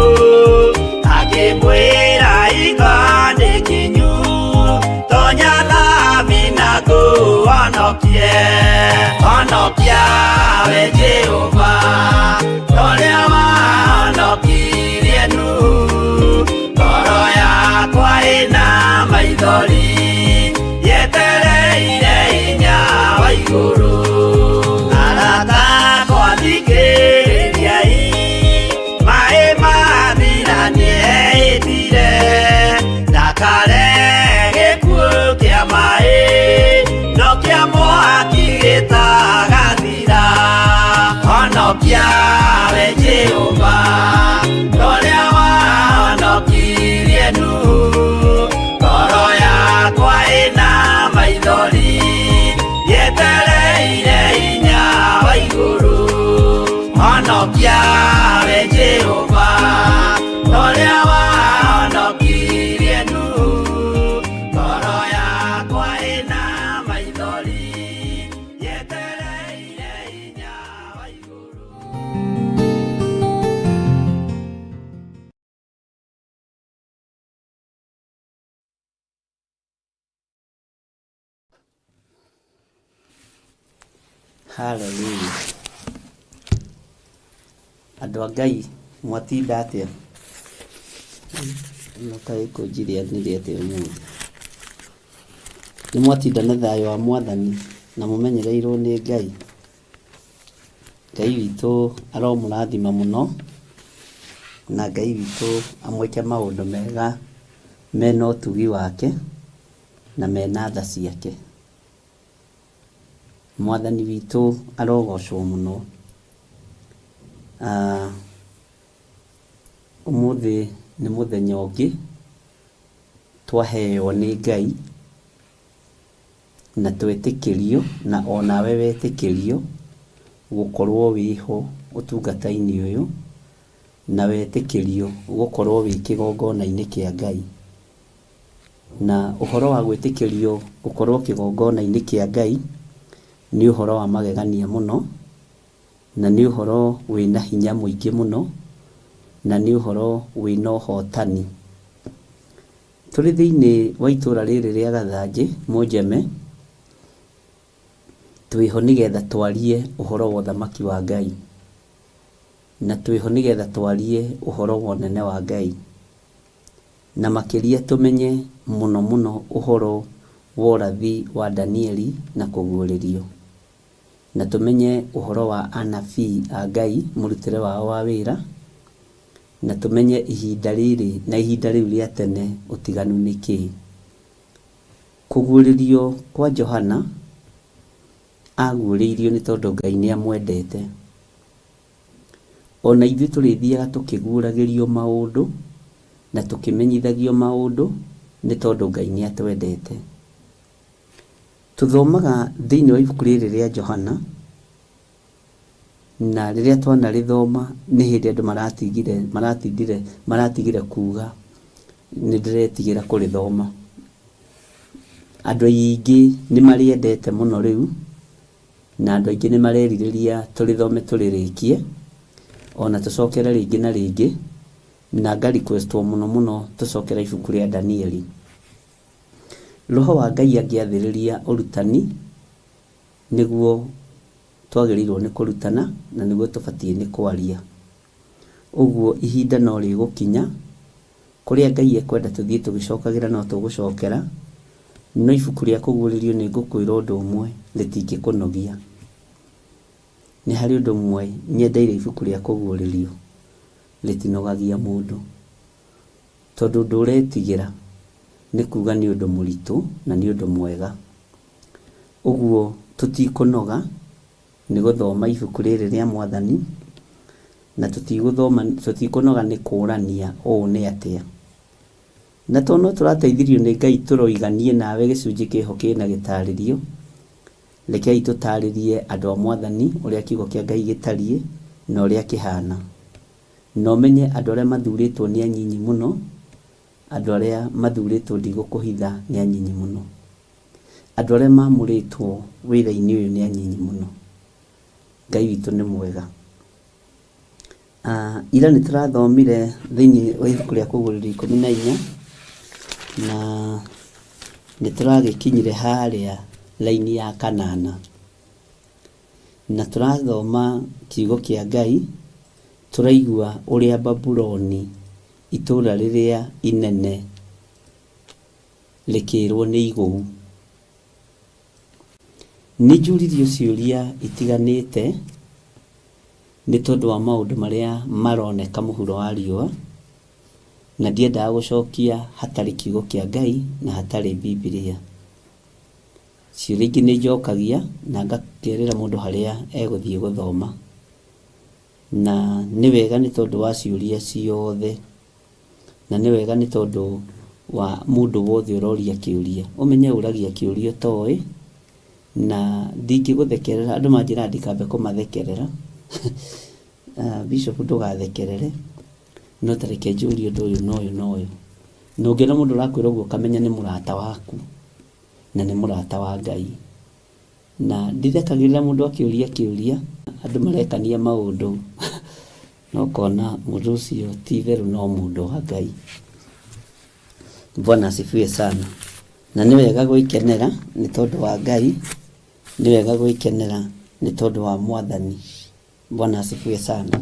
akĩmwĩra iga nĩ kinyu, tonya thabina ngũhonokie. Honokia we Jehova, torĩa wahonokirie Nuhu. Ngoro yakwa ĩna maithori, yetereire hinya wa igũrũ. Arata akwa thikĩrĩriai, maĩ mathira nĩehĩtire, ndakare gĩkuũ kĩa maĩ, no kĩa mwaki gĩtagathira. Honokia we Jehova, torĩa wahonokirie Nuhu. Ngoro yakwa ĩna maithori, yetereire hinya wa igũrũ. Honokia we Jehova, torĩa wahonokirie Nuhu. Ngoro yakwa ĩna maithori, yetereire hinya wa igũrũ. Hallelujah. Andũ a Ngai mwatinda atĩa? Ĩno kaĩ ĩkũnjirianĩria atĩa ũmũthĩ? Nĩ mwatinda na thayũ wa Mwathani na mũmenyereirwo nĩ Ngai. Ngai witũ aromũrathima mũno na Ngai witũ amwĩke maũndũ mega mena ũtugi wake na mena tha ciake. Mwathani witũ arogocwo mũno. Ũmũthĩ nĩ mũthenya ũngĩ twaheo nĩ Ngai na twetĩkĩrio na onawe wetĩkĩrio gũkorwo wĩho ũtungata-inĩ ũyũ na wetĩkĩrio gũkorwo wĩ kĩgongona-inĩ kĩa Ngai. Na ũhoro wa gwĩtĩkĩrio gũkorwo kĩgongona-inĩ kĩa Ngai nĩ ũhoro wa magegania mũno, na nĩ ũhoro wĩna hinya mũingĩ mũno, na nĩ ũhoro wĩna ũhotani. Tũrĩ thĩinĩ wa itũra rĩrĩ rĩa Gathanjĩ, Mũnjeme, twĩho nĩgetha twarie ũhoro wa ũthamaki wa Ngai, na twĩho nĩgetha twarie ũhoro wa ũnene wa Ngai, na makĩria tũmenye mũno mũno ũhoro wa ũrathi wa Danieli na kũguũrĩrio, na tũmenye ũhoro wa anabii a Ngai mũrutĩre wao wa wĩra, na tũmenye ihinda rĩrĩ na ihinda rĩu rĩa tene ũtiganu nĩ kĩĩ. Kũguũrĩrio kwa Johana aguũrĩirio nĩ tondũ Ngai nĩ amwendete. Ona ithuĩ tũrĩthiaga tũkĩguũragĩrio maũndũ na tũkĩmenyithagio maũndũ nĩ tondũ Ngai nĩ atwendete. Tũthomaga thĩinĩ wa ibuku rĩrĩ rĩa Johana, na rĩrĩa twanarĩthoma nĩ hĩndĩ andũ maratigire, maratindire, maratigire kuga nĩ ndĩretigĩra kũrĩthoma. Andũ aingĩ nĩ marĩendete mũno rĩu, na andũ aingĩ nĩ marerirĩria tũrĩthome tũrĩrĩkie, ona tũcokere rĩngĩ na rĩngĩ, na nga request wo mũno mũno tũcokere ibuku rĩa Danieli. Roho wa Ngai angĩathĩrĩria ũrutani, nĩguo twagĩrĩirwo nĩ kũrutana na nĩguo tũbatiĩ nĩ kwaria. Ũguo ihinda no rĩgũkinya, kũrĩa Ngai ekwenda tũthiĩ tũgĩcokagĩra no tũgũcokera, no ibuku rĩa kũguũrĩrio nĩ ngũkwĩra ũndũ ũmwe, rĩtingĩkũnogia. Nĩ harĩ ũndũ ũmwe nyendeire ibuku rĩa kũguũrĩrio, rĩtinogagia mũndũ. Tondũ ũndũ ũretigĩra Nĩ kuga nĩ ũndũ mũritũ na nĩ ũndũ mwega. Ũguo tũtikũnoga nĩ gũthoma ibuku rĩrĩ rĩa Mwathani, na tũtigũthoma tũtikũnoga nĩ kũrania ũũ nĩ atĩa. Na tondũ no tũrateithirio nĩ Ngai tũroiganie nawe gĩcunjĩ kĩho kĩna gĩtarĩrio, rekei tũtarĩrie andũ a Mwathani ũrĩa kiugo kĩa Ngai gĩtariĩ na ũrĩa kĩhana. Na ũmenye andũ arĩa mathurĩtwo nĩ anyinyi mũno, andũ arĩa mathurĩtwo ndigũkũhitha nĩ anyinyi mũno. Andũ arĩa mamũrĩtwo wĩra-inĩ ũyũ nĩ anyinyi mũno. Ngai witũ nĩ mwega. Ira nĩ tũrathomire thĩinĩ wa ibuku rĩa Kũguũrĩrio 14 na nĩ tũragĩkinyire harĩa raini ya kanana. Na tũrathoma kiugo kĩa Ngai, tũraigua ũrĩa Babuloni itũũra rĩrĩa inene rĩkĩrwo nĩ igũu. Nĩ njũririo ciũria itiganĩte nĩ tondũ wa maũndũ marĩa maroneka mũhuro wa riũa, na ndiendaga gũcokia hatarĩ kiugo kĩa Ngai na hatarĩ Bibilia. Ciũria ingĩ nĩ njokagia na ngakerĩra mũndũ harĩa egũthiĩ gũthoma. Na nĩ wega nĩ tondũ wa ciũria ciothe, na nĩ wega nĩ tondũ wa mũndũ wothe ũroria kĩũria. Ũmenye ũragia kĩũria ũtoĩ, na ndingĩgũthekerera, andũ manjĩraga ndikambe kũmathekerera. Bishop ndũgathekerere, no ta reke njũrie ũndũ ũyũ na ũyũ na ũyũ. Na ũngĩona mũndũ ũrakwĩra ũguo ũkamenya nĩ mũrata waku, na nĩ mũrata wa Ngai. Na ndithekagĩrĩra mũndũ akĩũria kĩũria, andũ marekania maũndũ, na ũkona mũndũ ũcio ti itherũ no mũndũ wa Ngai. Bwana asifiwe sana. Na nĩ wega gwĩkenera nĩ tondũ wa Ngai, nĩ wega gwĩkenera nĩ tondũ wa Mwathani. Bwana asifiwe sana.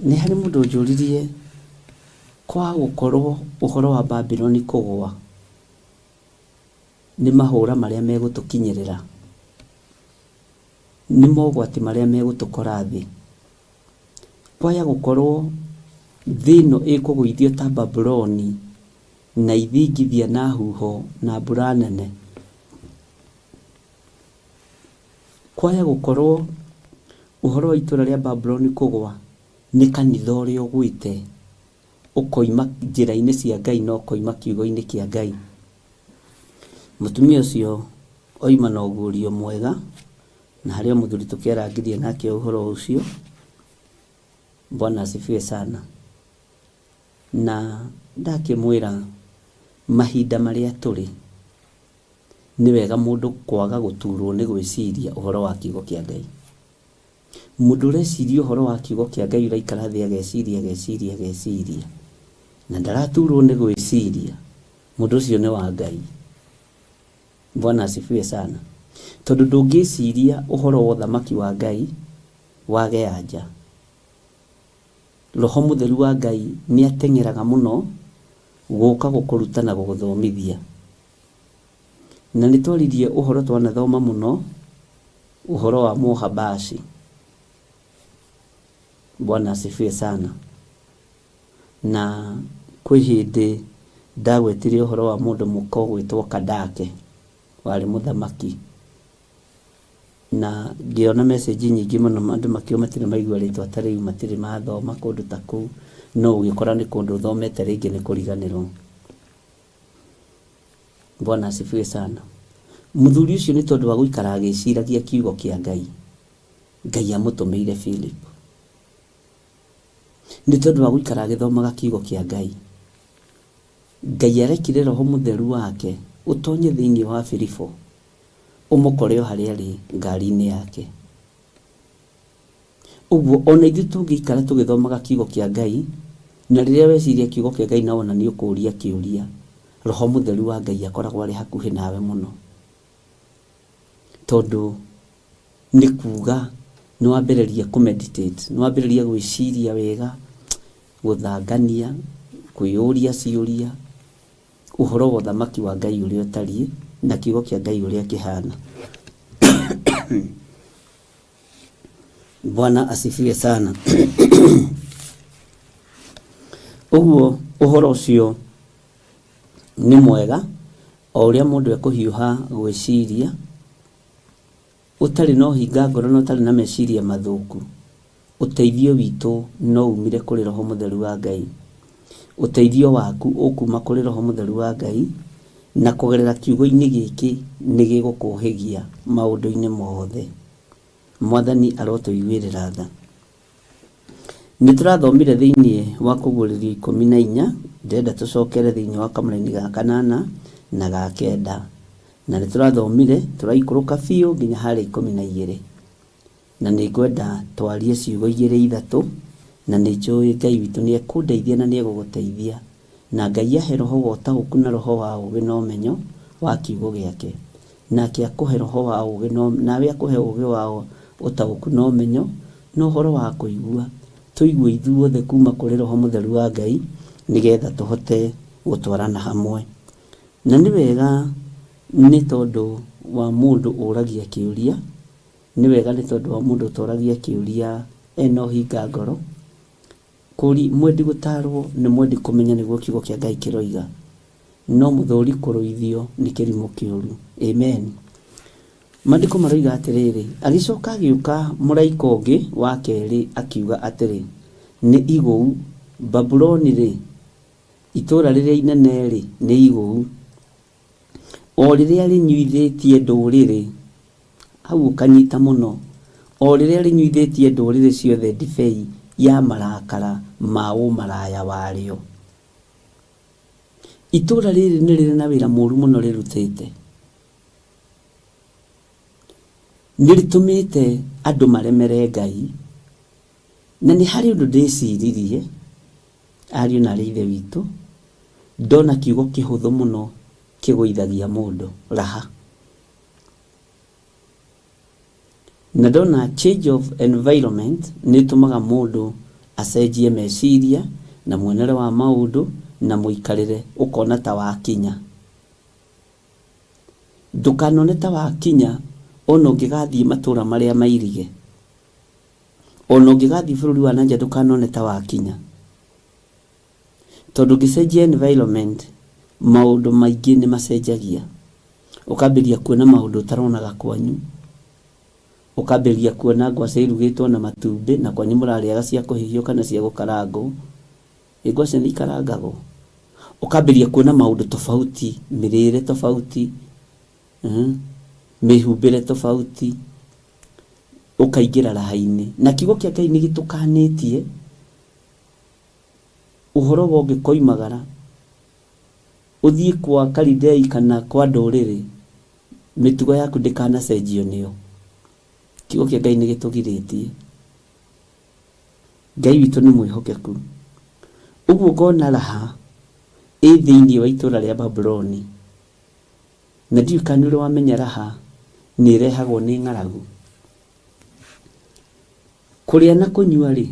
Nĩ harĩ mũndũ ũnjũririe kwa gũkorwo ũhoro wa Babuloni kũgũa nĩ mahũra marĩa megũtũkinyĩrĩra, nĩ mogwati marĩa megũtũkora thĩ. Kwaya gũkorwo thĩ ĩno ĩkũgũithio ta Babuloni na ithingithia na huho na mbura nene. Kwaya gũkorwo ũhoro wa itũra rĩa Babuloni kũgwa nĩ kanitha ũrĩa ũgwĩte ũkoima njĩra-inĩ cia Ngai na ũkoima kiugo-inĩ kĩa Ngai. Mũtumia ũcio oima na ũguũrio mwega, na harĩ o mũthuri tũkĩarangirie nake ũhoro ũcio. Bwana asifiwe sana. Na ndakĩmwĩra mahinda marĩa tũrĩ, nĩ wega mũndũ kwaga gũturwo nĩ gwĩciria ũhoro wa kiugo kĩa Ngai. Mũndũ ũreciria ũhoro wa kiugo kĩa Ngai ũraikara thĩ ageciria ageciria ageciria na ndaraturwo nĩ gwĩciria, mũndũ ũcio nĩ wa Ngai. Bwana asifiwe sana. Tondũ ndũngĩciria ũhoro wa ũthamaki wa Ngai wage anja. Roho Mũtheru wa Ngai nĩ ateng'eraga mũno gũka gũkũruta na gũgũthomithia. Na nĩ twaririe ũhoro twanathoma mũno ũhoro wa Mũhabashi. Bwana asifiwe sana. Na kwĩ hĩndĩ ndagwetire ũhoro wa mũndũ mũka ũgwĩtwo Kandake, warĩ mũthamaki. Na ngĩona message nyingĩ mũno andũ makiuga matirĩ maigua rĩtwa ta rĩu, matirĩ mathoma kũndũ ta kũu, no ũgĩkora nĩ kũndũ ũthomete rĩngĩ nĩ kũriganĩrwo. Bwana asifiwe sana. Mũthuri ũcio nĩ tondũ wa gũikara agĩciragia kiugo kĩa Ngai, Ngai amũtũmĩire Philip. Nĩ tondũ wa gũikara agĩthomaga kiugo kĩa Ngai, Ngai arekire Roho Mũtheru wake ũtonye thĩinĩ wa Filipo, ũmũkore o harĩa arĩ ngari-inĩ yake. Ũguo ona ithuĩ tũngĩikara tũgĩthomaga kiugo kĩa Ngai, na rĩrĩa weciria kiugo kĩa Ngai na wona nĩ ũkũria kĩũria, Roho Mũtheru wa Ngai akoragwo arĩ hakuhĩ nawe mũno. Tondũ nĩ kuga nĩ wambĩrĩria kũ meditate, nĩ wambĩrĩria gwĩciria wega, gũthangania, kwĩyũria ciũria, ũhoro wa ũthamaki wa Ngai ũrĩa ũtariĩ, na kiugo kĩa Ngai ũrĩa kĩhana. Bwana asifiwe sana. Ũguo ũhoro ũcio Nĩ mwega o ũrĩa mũndũ ekũhiũha gwĩciria, ũtarĩ na ũhinga ngoro na ũtarĩ na meciria mathũku, ũteithio witũ no umire kũrĩ Roho Mũtheru wa Ngai. Ũteithio waku ũkuma kũrĩ Roho Mũtheru wa Ngai, na kũgerera kiugo-inĩ gĩkĩ nĩ gĩgũkũhĩgia maũndũ-inĩ mothe. Mwathani arotũiguĩrĩra tha. Nĩ tũrathomire thĩinĩ wa Kũguũrĩrio 14, ndĩrenda tũcokere thĩinĩ wa kamũraini ga kanana na ga kenda. Na nĩ tũrathomire tũraikũrũka biũ nginya harĩa 12. Na nĩ ngwenda twarie ciugo igĩrĩ ithatũ, na nĩ njũĩ Ngai witũ nĩ ekũndeithia na nĩ egũgũteithia. Na Ngai ahe roho wa ũtaũku na roho wa ũũgĩ na ũmenyo wa kiugo gĩake. Nake akũhe roho wa ũũgĩ na nawe akũhe ũũgĩ wa ũtaũku na ũmenyo na ũhoro wa kũigua. Tũigue ithuothe kuuma kũrĩ Roho Mũtheru wa Ngai nĩgetha tũhote gũtwarana hamwe. Na nĩ wega nĩ tondũ wa mũndũ ũragia kĩũria, nĩ wega nĩ tondũ wa mũndũ ũtoragia kĩũria ena ũhinga ngoro. Kũri, mwendi gũtaarwo nĩ mwendi kũmenya nĩguo kiugo kĩa Ngai kĩroiga. No mũthũũri kũrũithio nĩ kĩrimũ kĩũru. Amen. Maandĩko maroiga atĩrĩrĩ, agĩcoka agĩũka mũraika ũngĩ wa kerĩ akiuga atĩrĩ, nĩ igũu, Babuloni-rĩ, itũũra rĩrĩa inene-rĩ, nĩ igũu, o rĩrĩa rĩnyuithĩtie ndũrĩrĩ, hau ũkanyita mũno, o rĩrĩa rĩnyuithĩtie ndũrĩrĩ ciothe ndibei ya marakara ma ũmaraya warĩo. Itũũra rĩrĩ nĩ rĩrĩ na wĩra mũru mũno rĩrutĩte. Nĩ rĩtũmĩte andũ maremere Ngai. Na nĩ harĩ ũndũ ndĩciririe, ariũ na aarĩ a Ithe witũ, ndona kiugo kĩhũthũ mũno kĩgũithagia mũndũ, raha. Na ndona change of environment nĩ ĩtũmaga mũndũ acenjie meciria na muonere wa maũndũ na mũikarĩre ũkona ta wakinya. Ndũkanone ta wakinya ona ũngĩgathiĩ matũra marĩa mairige. Ona ũngĩgathiĩ bũrũri wa na nja ndũkanone ta wakinya. Tondũ ũngĩcenjia environment maũndũ maingĩ nĩ macenjagia. Ũkambĩrĩria kuona maũndũ ũtaronaga kwanyu. Ũkambĩrĩria kuona ngwacĩ irugĩtwo na matumbĩ na kwanyu mũrarĩaga cia kũhĩhio kana cia gũkarangwo. Ĩ ngwacĩ nĩ ikarangagwo? Ũkambĩrĩria kuona maũndũ tofauti, mĩrĩre tofauti, mĩhumbĩre tofauti, ũkaingĩra raha-inĩ. Na kiugo kĩa Ngai nĩ gĩtũkanĩtie ũhoro wa ũngĩkoimagara ũthiĩ kwa Kalidei kana kwa ndũrĩrĩ, mĩtugo yaku ndĩkanacenjio nĩo. Kiugo kĩa Ngai nĩ gĩtũgirĩtie. Ngai witũ nĩ mwĩhokeku. Ũguo ngona raha ĩ thĩinĩ wa itũra rĩa Babuloni. Na ndiũĩ kana nĩ ũrĩ wamenya raha nĩ ĩrehagwo nĩ ng'aragu. Kũrĩa na kũnyua-rĩ,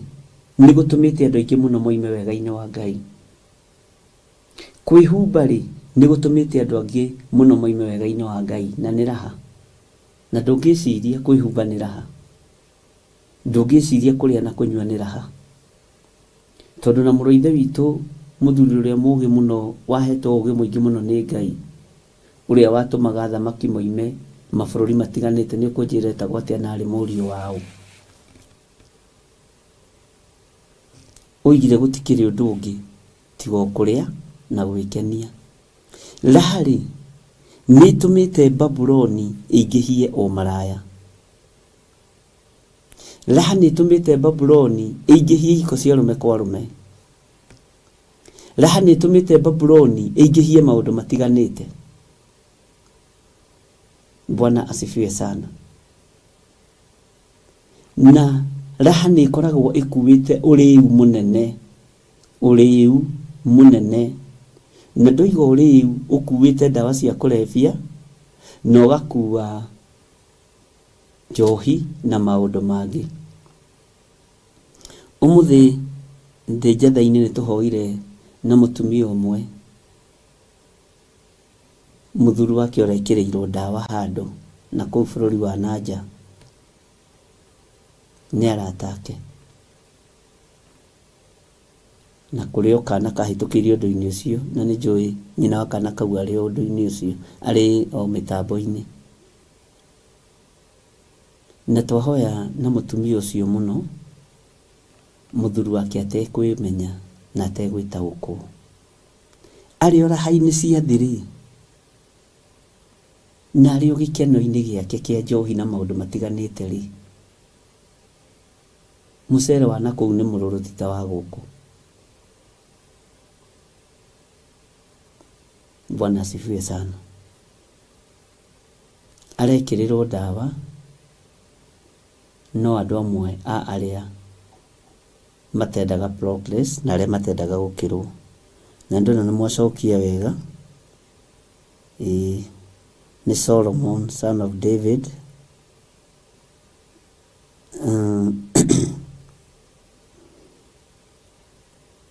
nĩ gũtũmĩte andũ aingĩ mũno moime wega-inĩ wa Ngai. Kwĩhumba-rĩ, nĩ gũtũmĩte andũ angĩ mũno moime wega-inĩ wa Ngai, na nĩ raha. Na ndũngĩciria kwĩhumba nĩ raha. Ndũngĩciria kũrĩa na kũnyua nĩ raha. Tondũ na mũrũ wa Ithe witũ mũthuri ũrĩa mũũgĩ mũno wahetwo ũũgĩ mũingĩ mũno nĩ Ngai, ũrĩa watũmaga athamaki moime mabũrũri matiganĩte, nĩ ũkũnjĩra etagwo atĩa na arĩ mũriũ wa ũ? Oigire gũtikĩrĩ ũndũ ũngĩ tiga o kũrĩa na gwĩkenia. Raha-rĩ, nĩ ĩtũmĩte Babuloni ĩingĩhie ũmaraya. Raha nĩ ĩtũmĩte Babuloni ĩingĩhie ihiko cia arũme kwa arũme. Raha nĩ ĩtũmĩte Babuloni ĩingĩhie maũndũ matiganĩte. Bwana asifiwe sana. Na raha nĩ ĩkoragwo ĩkuĩte ũrĩu mũnene, ũrĩu mũnene. Na ndoiga ũrĩu ũkuĩte ndawa cia kũrebia na ũgakua njohi na maũndũ mangĩ. Ũmũthĩ ndĩ njatha-inĩ nĩ tũhoire na mũtumia ũmwe, mũthuri wake ũrekĩrĩirwo ndawa handũ na kũu bũrũri wa na nja nĩ arata ake. Na kũrĩ o kana kahĩtũkĩire ũndũ-inĩ ũcio, na nĩ njũĩ nyina wa kana kau arĩ o ũndũ-inĩ ũcio, arĩ o mĩtambo-inĩ. Na twahoya na mũtumia ũcio mũno, mũthuri wake atekwĩmenya na ategwĩtaũkwo. Arĩ o raha-inĩ cia thĩ rĩ, na arĩ o gĩkeno-inĩ gĩake kĩa njohi na maũndũ matiganĩte rĩ, Mũcere wa nakũu nĩ mũrũrũ ti ta wa gũkũ. Bwana asifiwe sana. Arekĩrĩrwo ndawa no andũ amwe a arĩa matendaga progress na arĩa matendaga gũkĩrwo. Na ndona nĩ mwacokia wega. Ĩĩ nĩ Solomon son of David.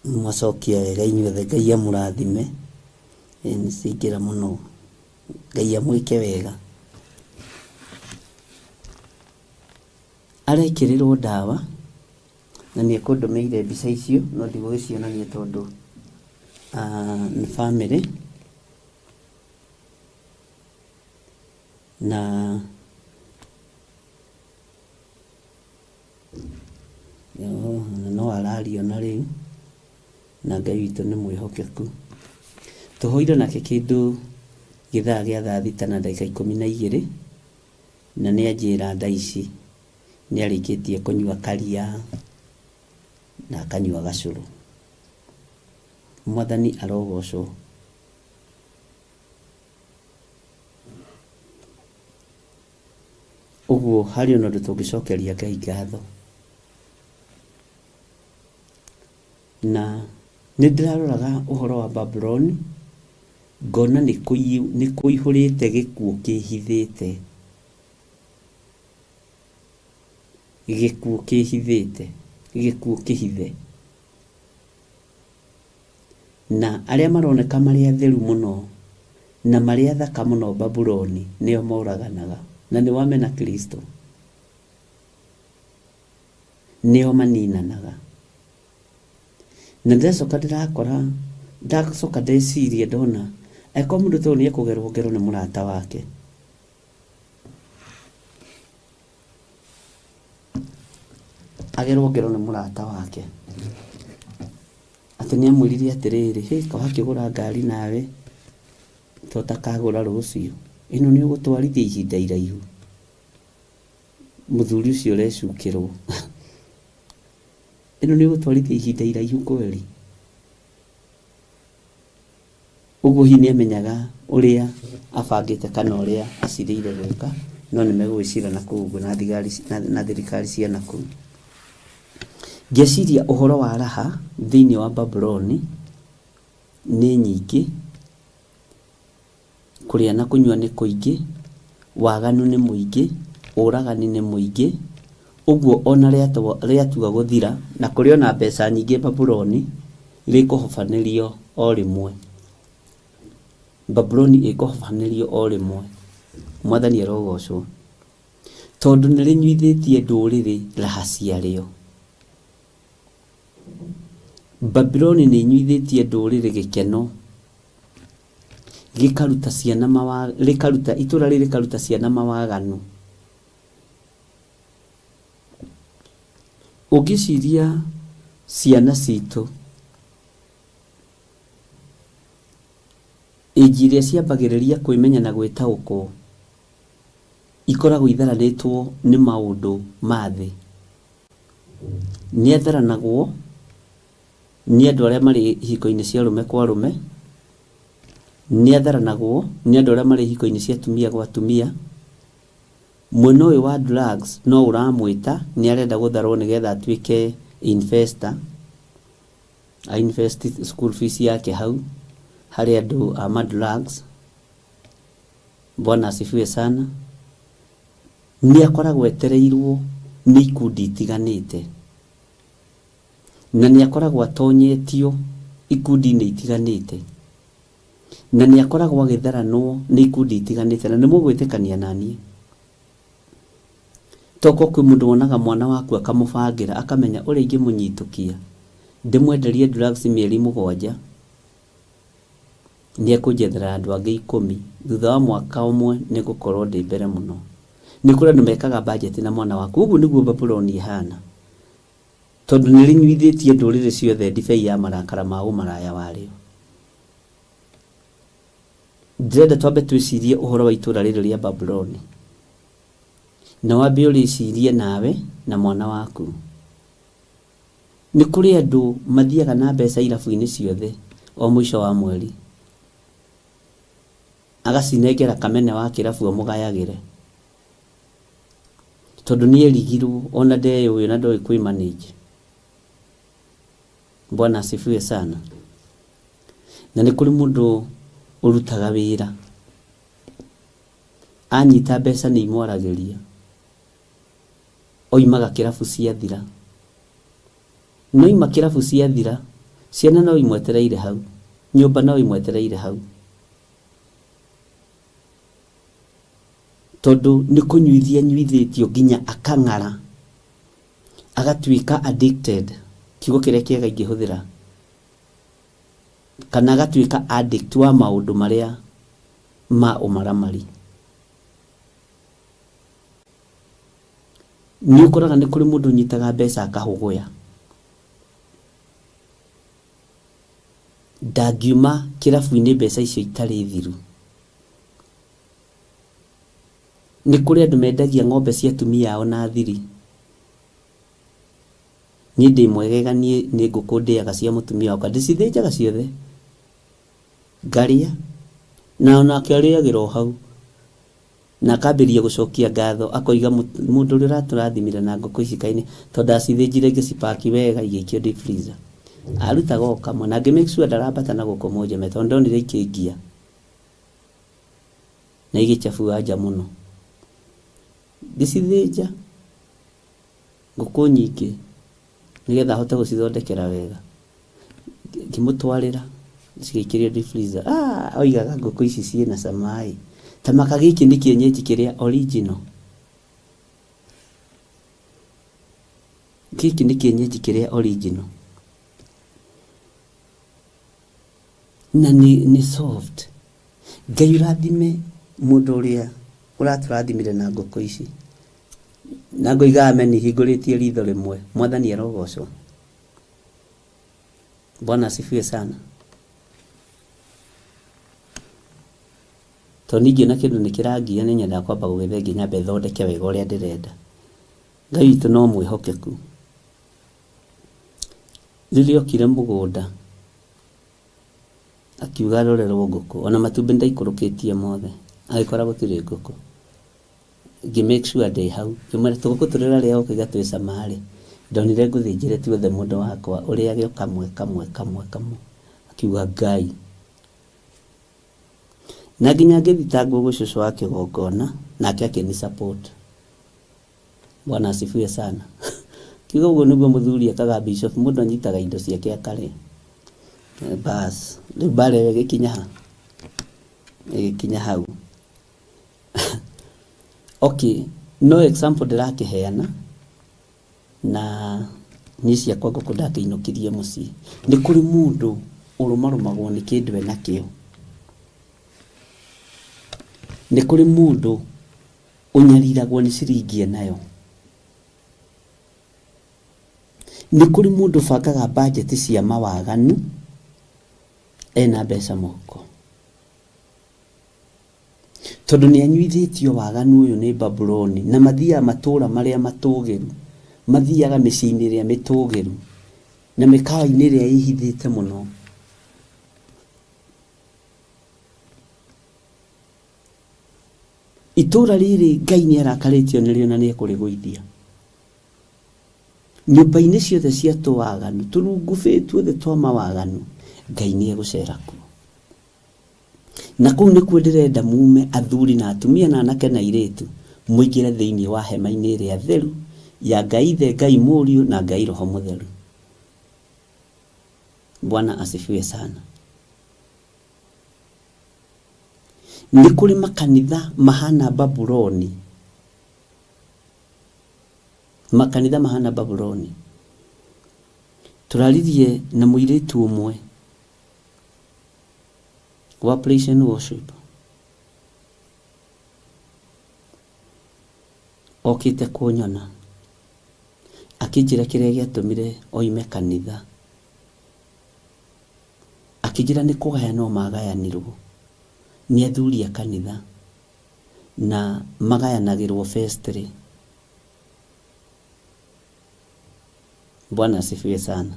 Mwacokia wega inyuothe Ngai amũrathime. Ĩĩ nĩ ciaingĩra mũno. Ngai amwĩke wega. Arekĩrĩrwo ndawa na nĩ ekũndũmĩire mbica icio no ndigũgĩcionania tondũ nĩ bamĩrĩ na Na no araria ona rĩu, na Ngai witũ nĩ mwĩhokeku. Tũhoire nake kĩndũ gĩthaa gĩa thaa thita na ndagĩka 12, na nĩ anjĩra thaa ici nĩ arĩkĩtie kũnyua karia na akanyua gacũrũ. Mwathani arogocwo. Ũguo harĩ ona ũndũ tũngĩcokeria Ngai ngatho. Na nĩ ndĩraroraga ũhoro wa Babuloni, ngona nĩ kũihũrĩte gĩkuũ kĩhithĩte. Gĩkuũ kĩhithĩte, gĩkuũ kĩhithe. Na arĩa maroneka marĩ atheru mũno na marĩ athaka mũno Babuloni nĩo moraganaga. Na nĩ wamena Kristo. Nĩo maninanaga. Na ndĩracoka ndĩrakora, ndacoka ndeciria ndona, angĩkorwo mũndũ ta ũyũ nĩ ekũgerwo ngero nĩ mũrata wake, agerwo ngero nĩ mũrata wake, atĩ nĩ amwĩrire atĩrĩrĩ, hĩ kaĩ wakĩgũra ngari nawe to ũtakagũra rũciũ, ĩno nĩ ũgũtwarithia ihinda iraihu. Mũthuri ũcio ũrecukĩrwo, ĩno nĩ ũgũtwarithia ihinda iraihu kweri? Ũguo hihi nĩ amenyaga ũrĩa abangĩte kana ũrĩa acirĩire gwĩka, no nĩ megũgĩcira na kũu ũguo na thigari na thirikari cia na kũu. Ngeciria ũhoro wa raha thĩinĩ wa Babuloni nĩ nyingĩ, Kũrĩa na kũnyua nĩ kũingĩ, waganu nĩ mũingĩ, ũragani nĩ mũingĩ, ũguo o na rĩatua gũthira, na kũrĩ o na mbeca nyingĩ Babuloni, rĩkũhobanĩrio o rĩmwe. Babuloni ĩkũhobanĩrio o rĩmwe. Mwathani arogoocwo. Tondũ nĩ rĩnyuithĩtie ndũrĩrĩ raha ciarĩo. Babuloni nĩ ĩnyuithĩtie ndũrĩrĩ gĩkeno. Gĩkaruta ciana mawa, rĩkaruta, itũra rĩrĩ rĩkaruta ciana mawaganu. Ũngĩciria ciana citũ, age ĩrĩa ciambagĩrĩria kwĩmenya na gwĩtaũkwo, ikoragwo itharanĩtwo nĩ maũndũ ma thĩ. Nĩatharanagwo nĩ andũ arĩa marĩ ihiko-inĩ cia arũme kwa arũme, nĩ atharanagwo nĩ andũ arĩa marĩ ihiko-inĩ cia atumia gwa atumia, mwena ũyũ wa drugs no ũramwĩta nĩ arenda gũtharwo nĩgetha atuĩke investor, a invest school fees yake hau harĩ andũ a ma drugs. Bwana asifiwe sana. Nĩ akoragwo etereirwo nĩ ikundi itiganĩte. Na nĩ akoragwo atonyetio ikundi-inĩ itiganĩte, na nĩ akoragwo agĩtharanwo nĩ ikundi itiganĩte, na nĩ mũgwĩtĩkania na niĩ. Tokorwo kwĩ mũndũ wonaga mwana waku akamũbangĩra akamenya ũrĩa ingĩmũnyitũkia, Ndĩmwenderie drugs mĩeri 7, nĩ ekũnjethera andũ angĩ 10. Thutha wa mwaka ũmwe nĩ ngũkorwo ndĩ mbere mũno. Nĩ kũrĩ andũ mekaga budget na mwana waku. Ũguo nĩguo Babuloni ĩhana. Tondũ nĩ rĩnyuithĩtie ndũrĩrĩ ciothe ndibei ya marakara ma ũmaraya warĩo. Ndĩrenda twambe twĩcirie ũhoro wa itũũra rĩrĩ rĩa Babuloni. Na wambe ũrĩcirie nawe na mwana waku. Nĩ kũrĩ andũ mathiaga na mbeca irabu-inĩ ciothe o mũico wa mweri. Agacinengera kamene wa kĩrabu amũgayagĩre. Tondũ nĩ erigirwo ona ndeyũĩ na ndoĩ kwĩ manage. Bwana asifiwe sana. Na nĩ kũrĩ mũndũ ũrutaga wĩra, anyita mbeca nĩ imwaragĩria, oimaga kĩrabu ciathira. Na oima kĩrabu ciathira, ciana no imwetereire hau, nyũmba no imwetereire hau. Tondũ nĩ kũnyuithia anyuithĩtio nginya akang'ara, agatuĩka addicted, kiugo kĩrĩa kĩega ingĩhũthĩra, kana agatuĩka addict wa maũndũ marĩa ma ũmaramari. Nĩ ũkoraga nĩ kũrĩ mũndũ ũnyitaga mbeca akahũgũya. Ndangiuma kĩrabu-inĩ mbeca icio itarĩ thiru. Nĩ kũrĩ andũ mendagia ng'ombe cia atumia ao na thiri. Niĩ ndĩ mwegega niĩ nĩ ngũkũ ndĩaga cia mũtumia wakwa, ndĩcithĩnjaga ciothe ngarĩa na onake arĩagĩra o hau na akambĩrĩria gũcokia ngatho akoiga mũndũ ũrĩa ũratũrathimire na ngũkũ ici kaĩ nĩ tondũ ndacithĩnjire ngĩcipaki wega igĩikio deep freezer. Arutaga o kamwe na ngĩ make sure ndarambata na gũkũ Mũnjeme tondũ ndonire ikĩngia na igĩchabua nja mũno. Ngĩcithĩnja ngũkũ nyingĩ nĩgetha ahote gũcithondekera wega. Ngĩmũtwarĩra cigĩikĩrio deep freezer. Ah, oigaga ngũkũ ici ciĩna cama ĩ. Ta maka gĩkĩ nĩ kĩenyenji kĩrĩa original. Gĩkĩ nĩ kĩenyenji kĩrĩa original. Na nĩ soft. Ngai ũrathime mũndũ ũrĩa ũratũrathimire na ngũkũ ici. Na ngoiga amen hingũrĩtie ritho rĩmwe. Mwathani arogocwo. Bwana asifiwe sana. Tondũ niĩ ingĩona kĩndũ nĩ kĩrangia nĩ nyendaga kwamba gũgĩthengia nyambe thondeke wega ũrĩa ndĩrenda. Ngai witũ no mwĩhokeku. Rĩrĩa okire mũgũnda akiuga arorerwo ngũkũ, ona matumbĩ nĩndaikũrũkĩtie mothe, agĩkora gũtirĩ ngũkũ. Ngĩ make sure ndĩ hau, ngĩmwĩra tũgũkũ tũrĩa ũrarĩa ũkauga twĩ cama rĩ, ndonire ngũthĩnjĩre tuothe mũndũ wakwa, ũrĩage o kamwe kamwe kamwe kamwe. Akiuga Ngai. Na nginya ngĩthitangwo gwĩ cũcũ wa kĩgongona, nake akĩni support. Bwana asifiwe sana. Kiuga ũguo nĩguo mũthuri ekaga bishop, mũndũ anyitaga indo ciake akarĩa. Bas, rĩu mbara ĩyo ĩgĩkinya ha? Ĩgĩkinya hau. Okay, no example ndĩrakĩheana na niĩ ciakwa ngũkũ ndakĩinũkirie mũciĩ. Nĩ kũrĩ mũndũ ũrũmarũmagwo nĩ kĩndũ enakĩo. Nĩ kũrĩ mũndũ ũnyariragwo nĩ ciringi enayo. Nĩ kũrĩ mũndũ ũbangaga mbanjeti cia mawaganu ena mbeca mũhuko. Tondũ nĩ anyuithĩtio waganu ũyũ nĩ Babuloni, na mathiaga matũũra marĩa matũũgĩru, mathiaga mĩciĩ-inĩ ĩrĩa mĩtũũgĩru, na mĩkawa-inĩ ĩrĩa ĩhithĩte mũno. Itũũra rĩrĩ Ngai nĩ arakarĩtio nĩrĩo na nĩ ekũrĩgũithia. Nyũmba-inĩ ciothe cia tũwaganu, tũrungubĩ tuothe twa mawaganu, Ngai nĩ egũcera kuo. Na kũu nĩkuo ndĩrenda mume, athuri na atumia na anake na airĩtu, mũingĩre thĩinĩ wa hema-inĩ ĩrĩa theru ya Ngai Ithe, Ngai Mũriũ na Ngai Roho Mũtheru. Bwana asifiwe sana. Nĩ kũrĩ makanitha mahana Babuloni, makanitha mahana Babuloni. Tũraririe na mũirĩtu ũmwe wa Praise and Worship okĩte kũnyona akĩnjĩra kĩrĩa gĩatũmire oime kanitha. Akĩnjĩra nĩ kũgayanwo magayanirwo nĩ athuri a kanitha na magayanagĩrwo vestry. Bwana asifiwe sana.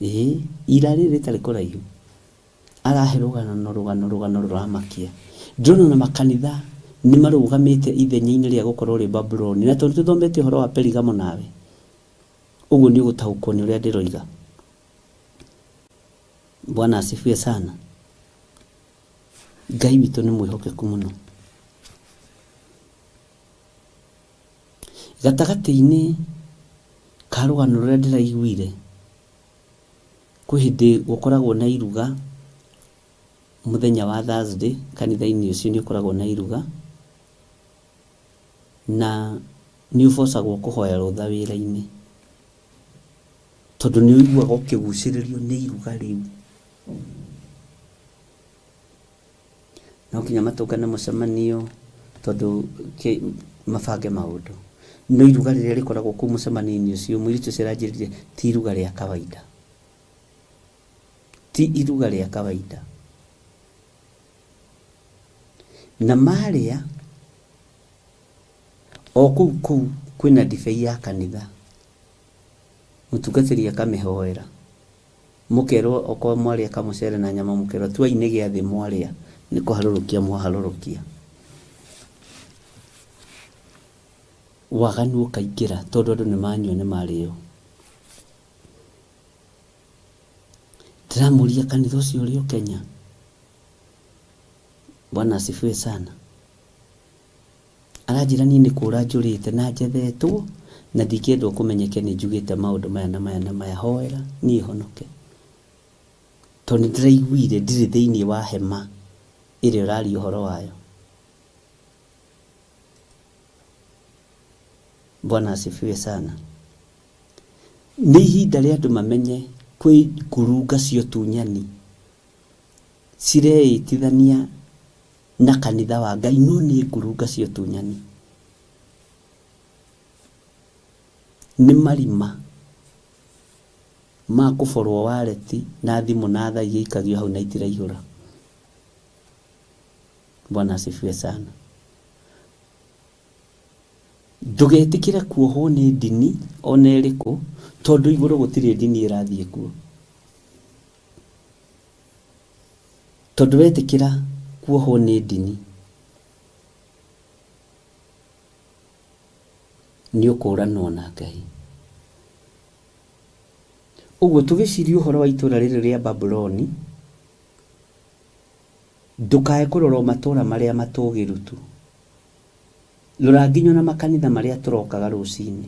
Ĩĩ, ira rĩrĩ rĩtarĩ kũraihu arahe rũgano rũgano rũgano rũramakia. Ndĩrona ona makanitha nĩ marũgamĩte ithenya-inĩ rĩa gũkorwo rĩ Babuloni, na tondũ tũthomete ũhoro wa Perigamo nawe, ũguo nĩ ũgũtaũkwo nĩ ũrĩa ndĩroiga. Bwana asifiwe sana. Ngai witũ nĩ mwĩhokeku mũno. Gatagatĩ-inĩ ka rũgano rũrĩa ndĩraiguire, kwĩ hĩndĩ gũkoragwo na iruga mũthenya wa Thursday, kanitha-inĩ ũcio nĩ ũkoragwo na iruga, na nĩ ũbocagwo kũhoya rũtha wĩra-inĩ, tondũ nĩ ũiguaga ũkĩgucĩrĩrio nĩ iruga rĩu. No nginya matũngane mũcemanio tondũ mabange maũndũ. No iruga rĩrĩa rĩkoragwo kũu mũcemanio-inĩ ũcio, mũirĩtu ũcio aranjĩrire ti iruga rĩa kawaida. Ti iruga rĩa kawaida. Na marĩa, o kũu kũu kwĩna ndibei ya kanitha, mũtungatĩri akamĩhoera. Mũkerwo okorwo mwarĩa kamũcere na nyama mũkerwo tuai nĩ gĩathĩ mwarĩa nĩ kũharũrũkia mwaharũrũkia. Waganu ũkaingĩra tondũ andũ nĩ manyua nĩ marĩo. Ndĩramũria kanitha ũcio ũrĩ o Kenya? Bwana asifiwe sana. Aranjĩra niĩ nĩ kũra njũrĩte na njethetwo na ndingĩendwo kũmenyeke nĩ njugĩte maũndũ maya na maya na maya, hoera niĩ honoke. Tondũ nĩ ndĩraiguire ndirĩ thĩinĩ wa hema ĩrĩa ũraria ũhoro wayo. Bwana asifiwe sana. Nĩ ihinda rĩa andũ mamenye kwĩ ngurunga cia ũtunyani cireĩtithania na kanitha wa Ngai no nĩ ngurunga cia ũtunyani. Nĩ marima ma kũborwo wareti na thimũ na thaa igĩikagio hau na itiraihũra. Bwana asifiwe sana. Ndũgetĩkĩre kuohwo nĩ ndini ona ĩrĩkũ tondũ igũrũ gũtirĩ ndini ĩrathiĩ kuo. Tondũ wetĩkĩra kuohwo nĩ ndini, nĩ ũkũranwo na Ngai. Ũguo tũgĩciria ũhoro wa itũra rĩrĩ rĩa Babuloni, ndũkae kũrora o matũra marĩa matũgĩru tu. Rora nginya ona makanitha marĩa tũrokaga rũcinĩ.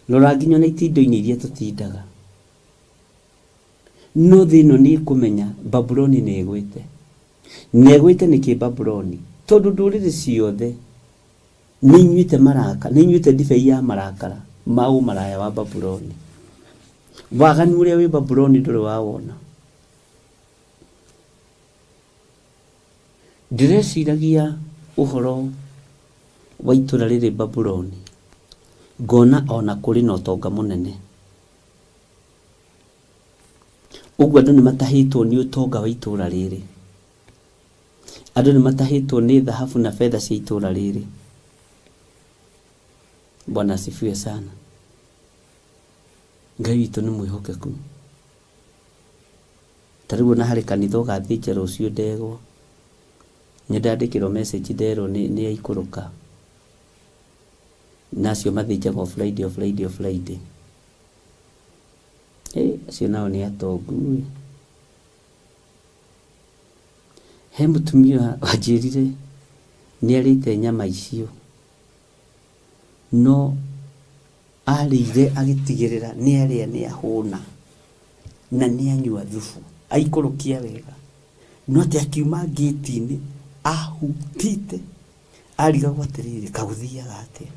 Rora nginya ona itindo-inĩ iria tũtindaga. No thĩ ĩno nĩ ĩkũmenya Babuloni nĩ ĩgwĩte. Na ĩgwĩte nĩkĩ Babuloni? Tondũ ndũrĩrĩ ciothe nĩ inyuĩte maraka, nĩ inyuĩte ndibei ya marakara ma ũmaraya wa Babuloni. Waganu ũrĩa wĩ Babuloni ndũrĩ wawona. Ndĩreciragia ũhoro wa itũra rĩrĩ Babuloni, ngona ona kũrĩ na ũtonga mũnene. Ũguo andũ nĩ matahĩtwo nĩ ũtonga wa itũra rĩrĩ. Andũ nĩ matahĩtwo nĩ thahabu na betha cia itũra rĩrĩ. Bwana asifiwe sana. Ngai witũ nĩ mwĩhokeku. Ta rĩu ona harĩ kanitha ũgathĩnja rũciũ ndegwa. Nĩ ndandĩkĩrwo message nderwo nĩ yaikũrũka. Na acio mathĩnjaga o Friday o Friday o Friday. Ĩ acio nao nĩ atongu ĩ. He mũtumia wanjĩrire nĩ arĩte nyama icio no arĩire agĩtigĩrĩra nĩ arĩa nĩ ahũna na nĩ anyua thubu aikũrũkia wega no atĩ akiuma ngĩti-inĩ ahutite arigagwo atĩrĩrĩ kagũthiaga atĩa.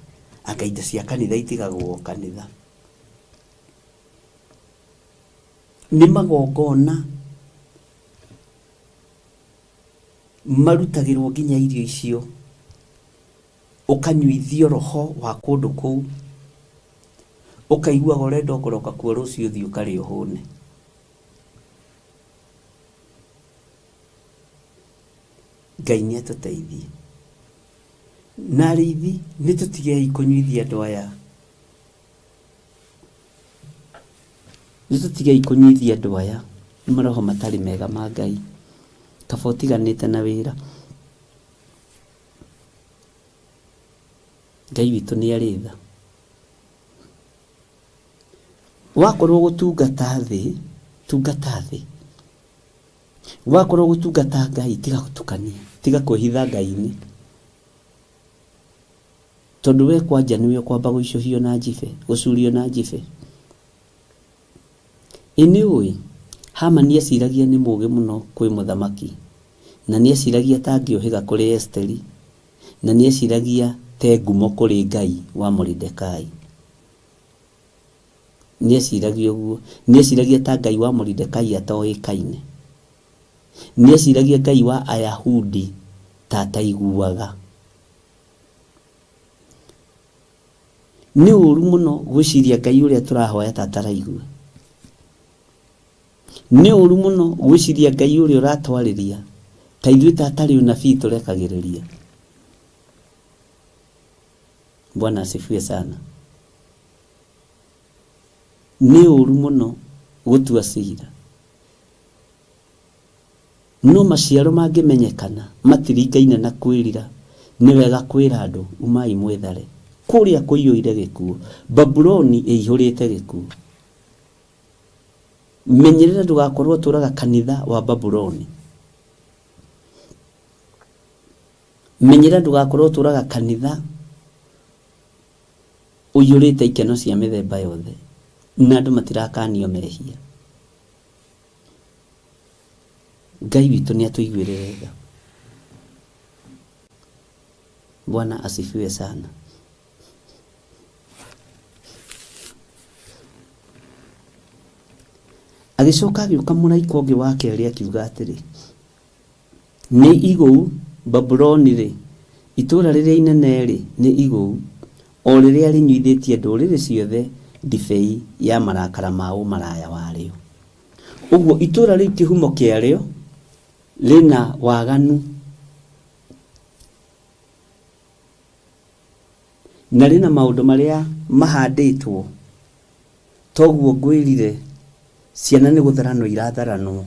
Anga indo cia kanitha itigagwo kanitha. Nĩ magongona marutagĩrwo nginya irio icio, ũkanyuithio roho wa kũndũ kũu, ũkaiguaga ũrenda ũkũroka kuo rũciũ ũthiĩ ũkarĩe ũhũne. Ngai nĩ atũteithie. Na arĩithi nĩ tũtigei kũnyuithia andũ aya. Nĩ tũtigei kũnyuithia andũ aya maroho matarĩ mega ma Ngai. Kaba ũtiganĩte na wĩra. Ngai witũ nĩ arĩ tha. Wakorwo gũtungata thĩ, tungata thĩ. Wakorwo gũtungata Ngai, tiga gũtukania, tiga kwĩhitha Ngai-inĩ. Tondũ we kwanja nĩwe ũkwamba gũicũhio na njibe, gũcurio na njibe. Ĩ nĩũĩ, Hamani eciragia nĩ mũũgĩ mũno kwĩ mũthamaki, na nĩeciragia ta angĩũhĩga kũrĩ Esiteri, na nĩeciragia ta e ngumo kũrĩ Ngai wa Moridekai. Nĩeciragia ũguo. Nĩeciragia ta Ngai wa Moridekai atoĩkaine. Nĩeciragia Ngai wa Ayahudi ta ataiguaga. Nĩ ũũru mũno gwĩciria Ngai ũrĩa tũrahoya ta ataraigua. Nĩ ũũru mũno gwĩciria Ngai ũrĩa ũratwarĩria ta ithuĩ ta atarĩ ũnabii tũrekagĩrĩria. Bwana asifiwe sana. Nĩ ũũru mũno gũtua cira. No maciaro mangĩmenyekana matiringaine na kwĩrira, nĩ wega kwĩra andũ, umai mwĩthare. Kũrĩa kũiyũire gĩkuũ. Babuloni ĩihũrĩte gĩkuũ. Menyerera ndũgakorwo ũtũraga kanitha wa Babuloni. Menyerera ndũgakorwo ũtũraga kanitha ũiyũrĩte ikeno cia mĩthemba yothe na andũ matirakanio mehia. Ngai witũ nĩ atũiguĩrĩre tha. Bwana asifiwe sana. Agĩcoka agĩũka mũraika ũngĩ wa kerĩ akiuga atĩrĩ, Nĩ igũu, Babuloni-rĩ, itũũra rĩrĩa inene-rĩ, nĩ igũu, o rĩrĩa rĩnyuithĩtie ndũrĩrĩ ciothe ndibei ya marakara ma ũmaraya warĩo. Ũguo itũũra rĩu kĩhumo kĩarĩo rĩna waganu na rĩna maũndũ marĩa mahandĩtwo, toguo ngwĩrire ciana nĩ gũtharanwo iratharanwo.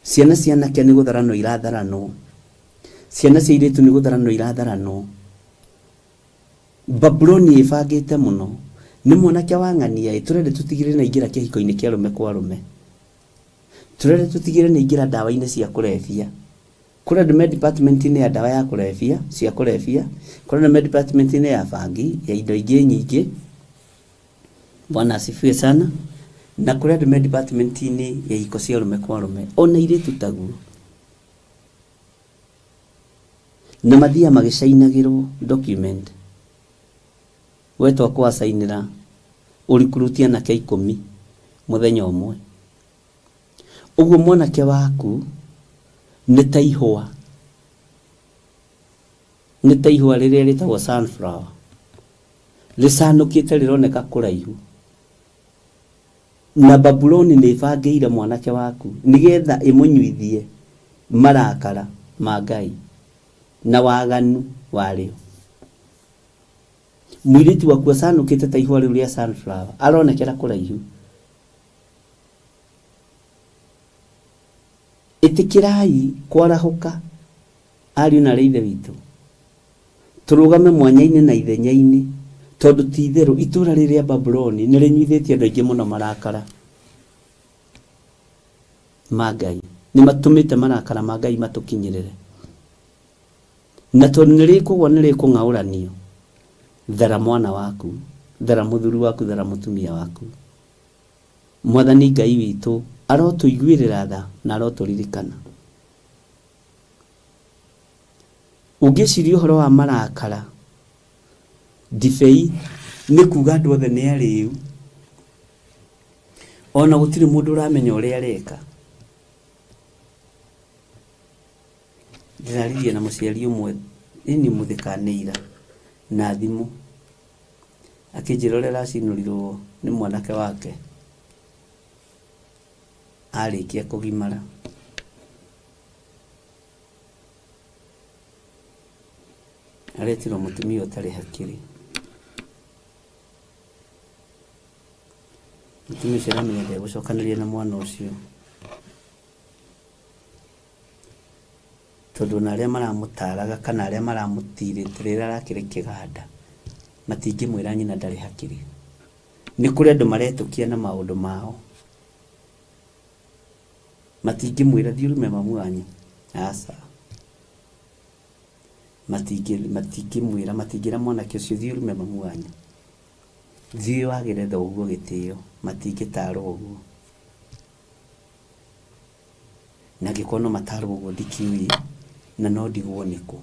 Ciana cia anake nĩ gũtharanwo iratharanwo. Ciana cia airĩtu nĩ gũtharanwo iratharanwo. Babuloni ĩbangĩte mũno. Nĩ mwanake wa ng'ania ĩ, tũrenda tũtigĩrĩre nĩ aingĩra kĩhiko-inĩ kĩa arũme kwa arũme. Tũrenda tũtigĩrĩre nĩ aingĩra ndawa-inĩ cia kũrebia. Kũrĩ andũ me department-inĩ ya ndawa ya kũrebia, cia kũrebia, kũrĩ andũ me department-inĩ ya bangi, ya indo ingĩ nyingĩ. Bwana asifiwe sana. Na kũrĩ andũ me department-inĩ ya ihiko cia arũme kwa arũme, ona airĩtu taguo. Na mathiaga magĩcainagĩrwo document. We twakũacainĩra ũrikuruti anake ikũmi mũthenya ũmwe. Ũguo mwanake waku nĩ ta ihũa, nĩ ta ihũa rĩrĩa rĩtagwo sunflower, rĩcanũkĩte rĩroneka kũraihu. Na Babuloni nĩ ĩbangĩire mwanake waku nĩgetha ĩmũnyuithie marakara ma Ngai na waganu warĩo. Mũirĩtu waku acanũkĩte ta ihũa rĩu rĩa sunflower, aronekera kũraihu. Ĩtĩkĩrai kwarahũka, ariũ na aarĩ a Ithe witũ, tũrũgame mwanya-inĩ na ithenya-inĩ, tondũ ti-itherũ itũũra rĩrĩ rĩa Babuloni nĩrĩnyuithĩtie andũ aingĩ mũno marakara ma Ngai. Nĩmatũmĩte marakara ma Ngai matũkinyĩrĩre. Na tondũ nĩrĩkũgwa nĩrĩkũng'aũranio, thara mwana waku, thara mũthuri waku, thara mũtumia waku. Mwathani Ngai witũ arotũiguĩrĩra tha na arotũririkana. Ũngĩciria ũhoro wa marakara, Ndibei nĩ kuga andũ othe nĩ arĩu. Ona gũtirĩ mũndũ ũramenya ũrĩa areka. Ndĩraririe na mũciari ũmwe ĩni ũmũthĩ kana nĩ ira na thimũ akĩnjĩra ũrĩa aracinũrirwo nĩ mwanake wake arĩkia kũgimara. Aretirwo mũtumia ũtarĩ hakiri. Mũtumia ũcio aramenya ndegũcokanĩria na mwana ũcio. Tondũ ona arĩa maramũtaraga kana arĩa maramũtirĩte rĩrĩa arakĩrĩ kĩganda, matingĩmwĩra nyina ndarĩ hakiri. Nĩ kũrĩ andũ maretũkia na maũndũ mao. Matingĩmwĩra thiĩ ũrume mamu wanyu, aca. Matingĩmwĩra, matingĩra mwanake ũcio thiĩ ũrume mamu wanyu. Thiĩ wagĩre thoguo gĩtĩo, matingĩtarwo ũguo. Na angĩkorwo no matarwo ũguo ndikĩũĩ na no ndigwo nĩkũ.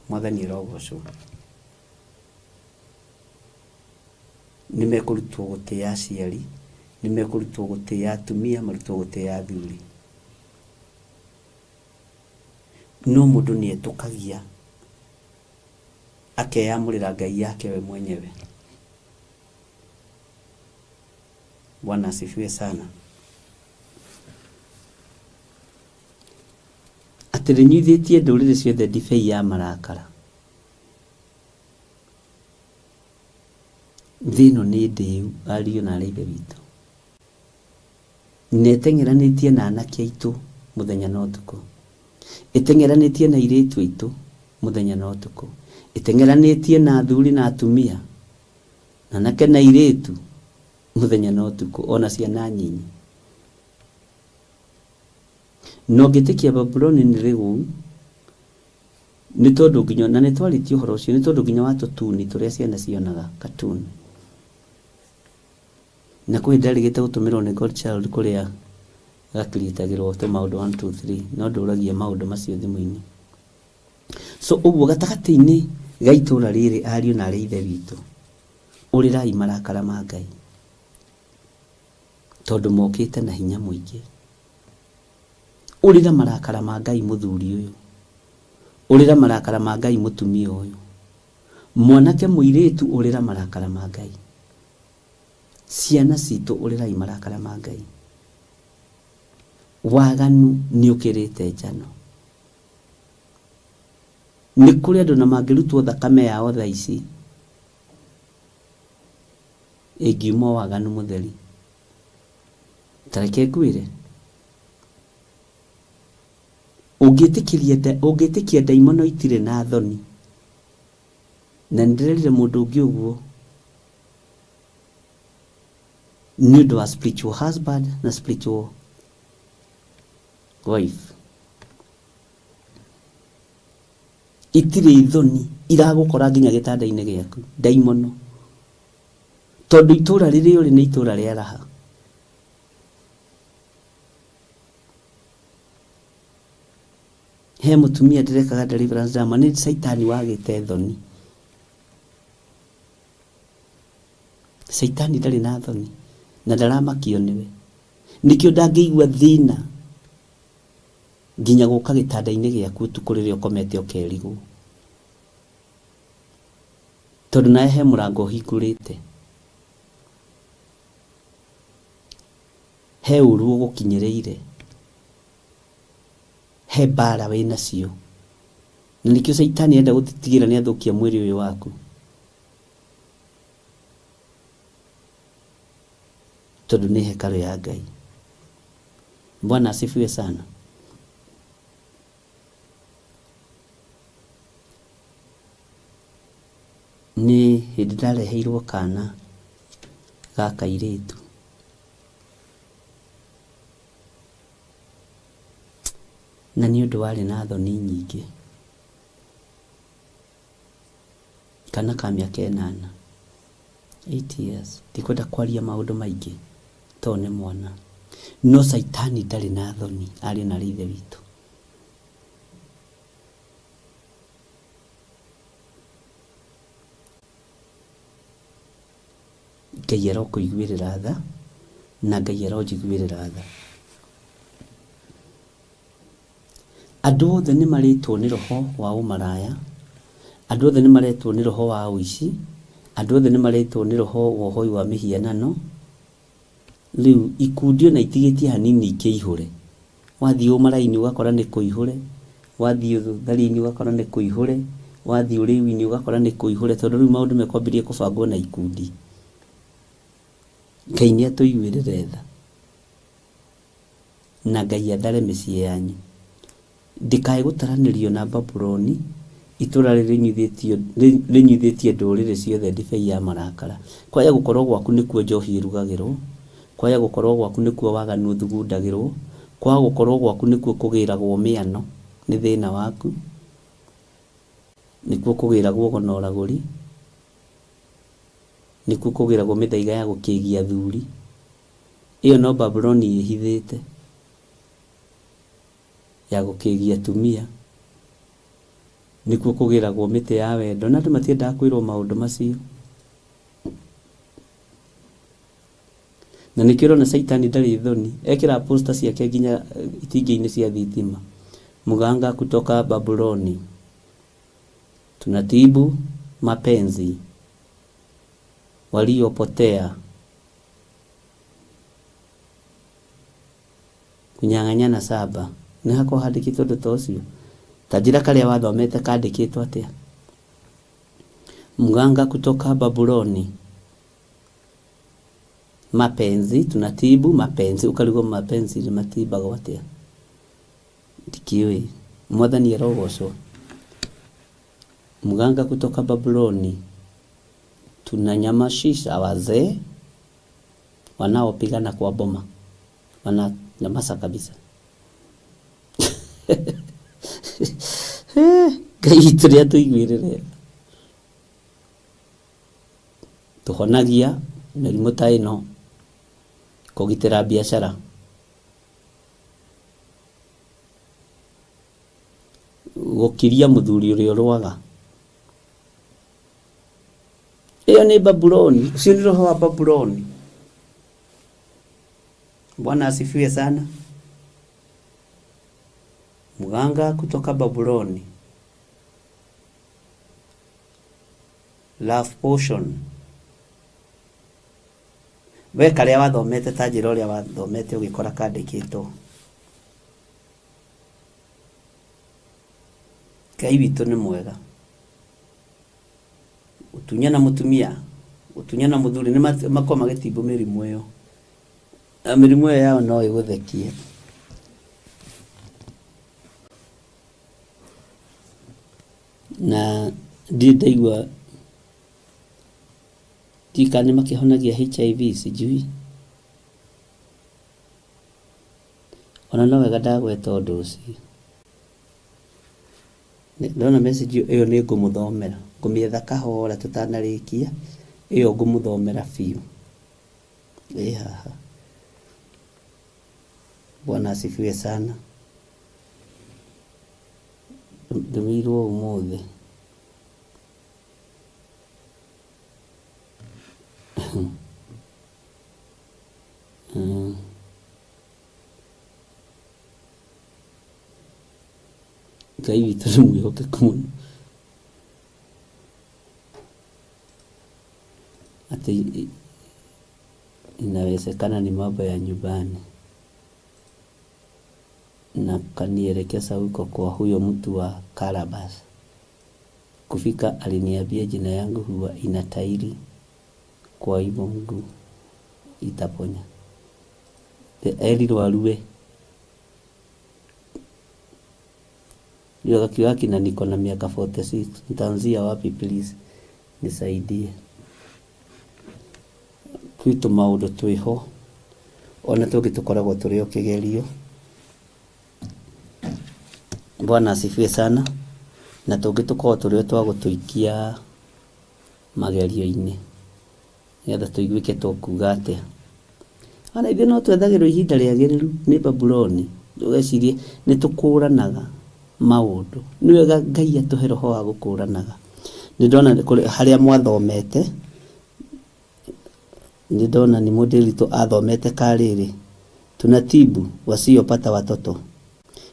Mwathani arogocwo. Nĩ mekũrutwo gũtĩa aciari, nĩ mekũrutwo gũtĩa atumia, marutwo gũtĩa athuri. No mũndũ nĩ etũkagia akeyamũrĩra Ngai yake we mwenyewe. Bwana asifiwe sana. Atĩ rĩnyuithĩtie ndũrĩrĩ ciothe ndibei ya marakara. Thĩ ĩno nĩ ndĩu ariũ na aarĩ a Ithe witũ. Na ĩteng'eranĩtie na anake aitũ mũthenya na ũtukũ. Ĩteng'eranĩtie na airĩtu aitũ mũthenya na ũtukũ. Ĩteng'eranĩtie na athuri na atumia, na anake na airĩtu mũthenya na ũtukũ, o na ciana nyinyi. Na ũngĩtĩkia Babuloni nĩ rĩgũu, nĩ tondũ nginya, na nĩ twarĩtie ũhoro ũcio, nĩ tondũ nginya wa tũtuni tũrĩa ciana cionaga, cartoon. Na kwĩ hĩndĩ ndarĩgĩte gũtũmĩrwo nĩ Godchild kũrĩa gakiriĩtagĩrwo tũmaũndũ one two three, no ndũragia maũndũ macio thimũ-inĩ. So ũguo gatagatĩ-inĩ ga itũra rĩrĩ ariũ na arĩ ithe witũ, ũrĩrai marakara ma Ngai, tondũ mokĩte na hinya mũingĩ. Ũrĩra marakara ma Ngai mũthuri ũyũ, ũrĩra marakara ma Ngai mũtumia ũyũ, mwanake mũirĩtu ũrĩra marakara ma Ngai, ciana citũ ũrĩrai marakara ma Ngai. Waganu nĩ ũkĩrĩte njano. Nĩ kũrĩ andũ na mangĩrutwo thakame yao thaa ici ĩngiuma o waganu mũtheri. Ta reke ngwĩre, ũngĩtĩkĩria ũngĩtĩkia ndaimono itirĩ na thoni, na nĩ ndĩrerire mũndũ ũngĩ ũguo nĩ ũndũ wa spiritual husband na spiritual wife. Itirĩ thoni iragũkora nginya gĩtanda-inĩ gĩaku, ndaimono. Tondũ itũra rĩrĩa ũrĩ nĩ itũra rĩa raha. He mũtumia ndĩrekaga deliverance ndama nĩ caitani wagĩte thoni. Caitani ndarĩ na thoni na ndaramakio nĩwe. Nĩkĩo ndangĩigua thĩna nginya gũka gĩtanda-inĩ gĩaku ũtukũ rĩrĩa ũkomete ũkerigwo. Tondũ nawe he mũrango ũhingũrĩte. He ũru ũgũkinyĩrĩire. He mbara wĩ nacio. Na nĩkĩo caitani arenda gũtigĩrĩra nĩ athũkia mwĩrĩ ũyũ waku. Tondũ nĩ hekarũ ya Ngai. Bwana asifiwe sana. Nĩ hĩndĩ ndareheirwo kana ga kairĩtu. Na nĩ ũndũ warĩ na thoni nyingĩ. Kana ka mĩaka ĩnana, 8 years. Ndikwenda kwaria maũndũ maingĩ tondũ nĩ mwana. No caitani ndarĩ na thoni ariũ na aarĩ a Ithe witũ. Ngai arokũiguĩrĩra tha na Ngai aronjiguĩrĩra tha. Andũ othe nĩ marĩtwo nĩ roho wa ũmaraya, andũ othe nĩ maretwo nĩ roho wa ũici, andũ othe nĩ maretwo nĩ roho wa ũhoi wa mĩhianano. Rĩu ikundi ona itigĩtie hanini ikĩihũre. Wathiĩ ũmarainĩ ũgakora nĩ kũihũre, wathiĩ ũtharia-inĩ ũgakora nĩ kũihũre, wathiĩ ũrĩu-inĩ ũgakora nĩ kũihũre, tondũ rĩu maũndũ mekwambĩrĩria kũbangwo na ikundi. Ngai nĩ atũiguĩrĩre tha na Ngai athare mĩciĩ yanyu. Ndĩkae gũtaranĩrio na Babuloni, itũũra rĩrĩ rĩnyuithĩtie ndũrĩrĩ ciothe ndibei ya marakara. Kwaya gũkorwo gwaku nĩkuo njohi ĩrugagĩrwo, kwaya gũkorwo gwaku nĩkuo waganu ũthugundagĩrwo, kwaga gũkorwo gwaku nĩkuo kũgĩragwo mĩano nĩ thĩna waku, nĩkuo kũgĩragwo ũgo na ũragũri, nĩkuo kũgĩragwo mĩthaiga ya gũkĩgia athuri. Ĩyo no Babuloni ĩhithĩte. Ya gũkĩgia atumia, nĩkuo kũgĩragwo mĩtĩ ya wendo, na andũ matiendaga kwĩrwo maũndũ macio. Na nĩkĩo ũrona caitani ndarĩ thoni, ekĩraga poster ciake nginya itingĩ-inĩ cia thitima. Mganga kutoka Babuloni, tunatibu mapenzi waliopotea. Kunyang'anyana saba. Nĩ hakoragwo handĩkĩtwo ũndũ ta ũcio? Ta njĩra karĩa wathomete kandĩkĩtwo atĩa? Mganga kutoka Babuloni. Mapenzi, tunatibu mapenzi. Ũkarigwo mapenzi nĩ matibagwo atĩa? Ndikĩũĩ. Mwathani arogocwo. Mganga kutoka Babuloni. Tunanyamashisha wazee wanaopigana kwa boma. Wananyamaza kabisa. Ngai witũ nĩ atũiguĩrĩre. Tũhonagia mĩrimũ ta ĩno, kũgitĩra biacara. Gũkiria mũthuri ũrĩa ũrũaga. Ĩyo nĩ Babuloni, ũcio nĩ roho wa Babuloni. Bwana asifiwe sana. Mganga kutoka Babuloni. Love potion. We karĩa wathomete ta njĩra ũrĩa wathomete ũgĩkora kandĩkĩtwo. Ngai witũ nĩ mwega. Gũtunyana mũtumia, gũtunyana mũthuri nĩ makoragwo magĩtimbu mĩrimũ ĩyo. Na mĩrimũ ĩyo yao no ĩgũthekie. Na ndirĩ ndaigua, ndiũĩ kana nĩ makĩhonagia HIV sijui. Ona no wega ndagweta ũndũ ũcio. Ndona message ĩyo nĩ ngũmũthomera. Ngũmĩetha kahora tũtanarĩkia, ĩyo ngũmũthomera biũ. Ĩ haha. Bwana asifiwe sana. Ndũmĩirwo ũmũthĩ. Ngai witũ nĩ mwĩhokeku mũno. Atĩ inawezekana ni mambo ya nyumbani na kanielekeza huko kwa huyo mtu wa Calabash. Kufika aliniambia jina yangu huwa ina tairi, kwa hivyo mguu itaponya. Erirwo arue. Rĩu agakiuga akina niko na miaka 46 nitaanzia wapi please nisaidie. Kwĩ tũmaũndũ twĩho ona tũngĩ tũkoragwo tũrĩ o kĩgerio. Bwana asifiwe sana. Na tũngĩ tũkoragwo tũrĩ o twa gũtũikia magerio-inĩ nĩgetha tũiguĩke tũkuga atĩa. Ona ithuĩ no twethagĩrwo ihinda rĩagĩrĩru nĩ Babuloni, ũgeciria nĩ tũkũranaga maũndũ. Nĩ wega Ngai atũhe roho wa gũkũranaga. Nĩ ndona harĩa mwathomete. Nĩ ndona nĩ Mũndĩritũ athomete karĩrĩ, tunatibu wasiopata watoto.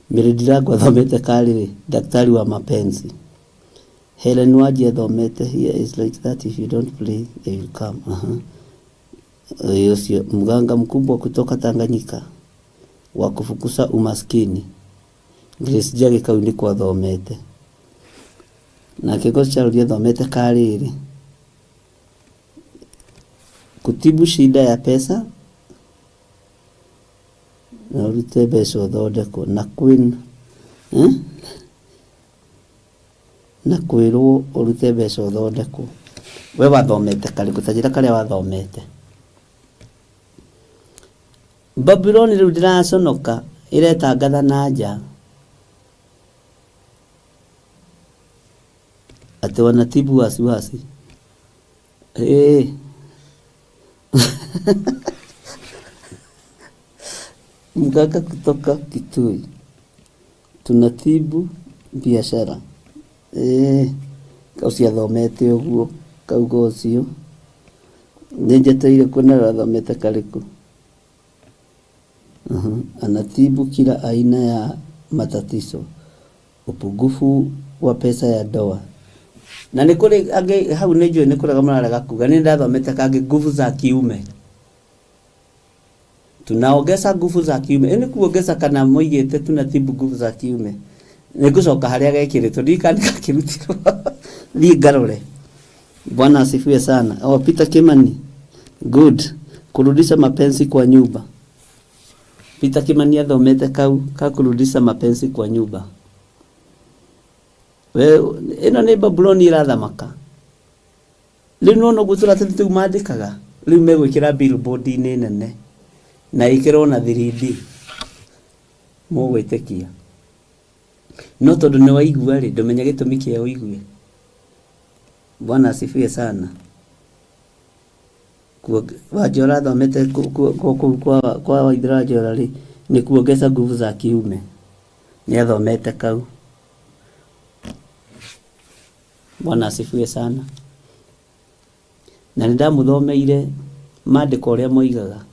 Mary Ndirango athomete karĩrĩ, daktari wa mapenzi. Helen Wanji athomete here is like that if you don't play they will come. Ĩĩ ũcio mganga mkubwa kutoka Tanganyika wa kufukuza umaskini. Grace Njagi kau nĩko athomete. Nake Goschauri athomete karĩrĩ, kutibu shida ya pesa na ũrute mbeca ũthondekwo na queen eh? Na kwĩrwo ũrute mbeca ũthondekwo. We wathomete karĩkũ? Ta njĩra karĩa wathomete. Babuloni rĩu ndĩraconoka ĩretangatha na nja atĩ wanatibu wasiwasi. Ĩĩ. Mganga kutoka Kitui. Tunatibu biashara. Ĩĩ. Ũcio athomete ũguo kauga ũcio. Nĩ njetereire kuona athomete karĩkũ. Anatibu kila aina ya matatizo. Upungufu wa pesa ya ndoa. Na nĩ kũrĩ angĩ hau nĩ njũĩ nĩ kũrega mũrarega kuga nĩ ndathomete kangĩ nguvu za kiume. Tunaongeza nguvu za kiume. Ĩ nĩ kuongeza kana moigĩte tunatibu nguvu za kiume. Nĩ ngũcoka harĩa gekĩrĩtwo ndiũĩ kana nĩ gakĩrutirwo thiĩ ngarore. Bwana asifiwe sana. Oh, Peter Kimani. Good. Kurudisha mapenzi kwa nyumba. Peter Kimani athomete kau ka kurudisha mapenzi kwa nyumba. We ĩno nĩ Babuloni ĩrathamaka. Rĩu nĩwona ũguo tũratathi tũu mandĩkaga rĩu megwĩkĩra billboard-inĩ nene na ĩkĩrwo na 3D mũgwĩtĩkia. No tondũ nĩ waigua rĩ, ndũmenya gĩtũmi kĩa ũigue. Bwana asifiwe sana. Wanjora athomete kũu kwa Waithera Wanjora rĩ, nĩ kuongeza nguvu za kiume. Nĩ athomete kau. Bwana asifiwe sana. Na nĩ ndamũthomeire maandĩko ũrĩa moigaga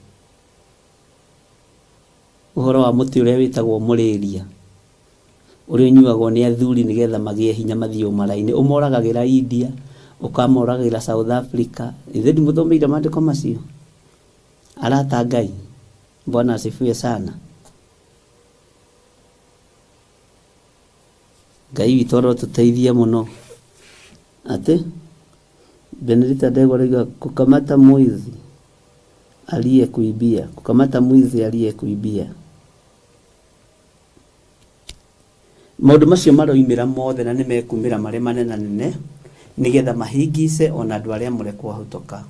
ũhoro wa mũtĩ ũrĩa wĩtagwo mũrĩria ũrĩa ũnyuagwo nĩ athuri nĩgetha magĩe hinya mathiĩ ũmara-inĩ. Ũmoragagĩra India, ũkamoragĩra South Africa. Ithe ndimũthomeire maandĩko macio? Arata a Ngai, Bwana asifiwe sana. Ngai witũ arotũteithia mũno. Atĩ Benedicta Ndegwa arauga kukamata mwizi aliyekuibia, kukamata mwizi aliyekuibia. Maũndũ macio maroimĩra mothe na nĩ mekumĩra marĩ manenanene nĩgetha mahingice ona andũ arĩa amũre kwahotoka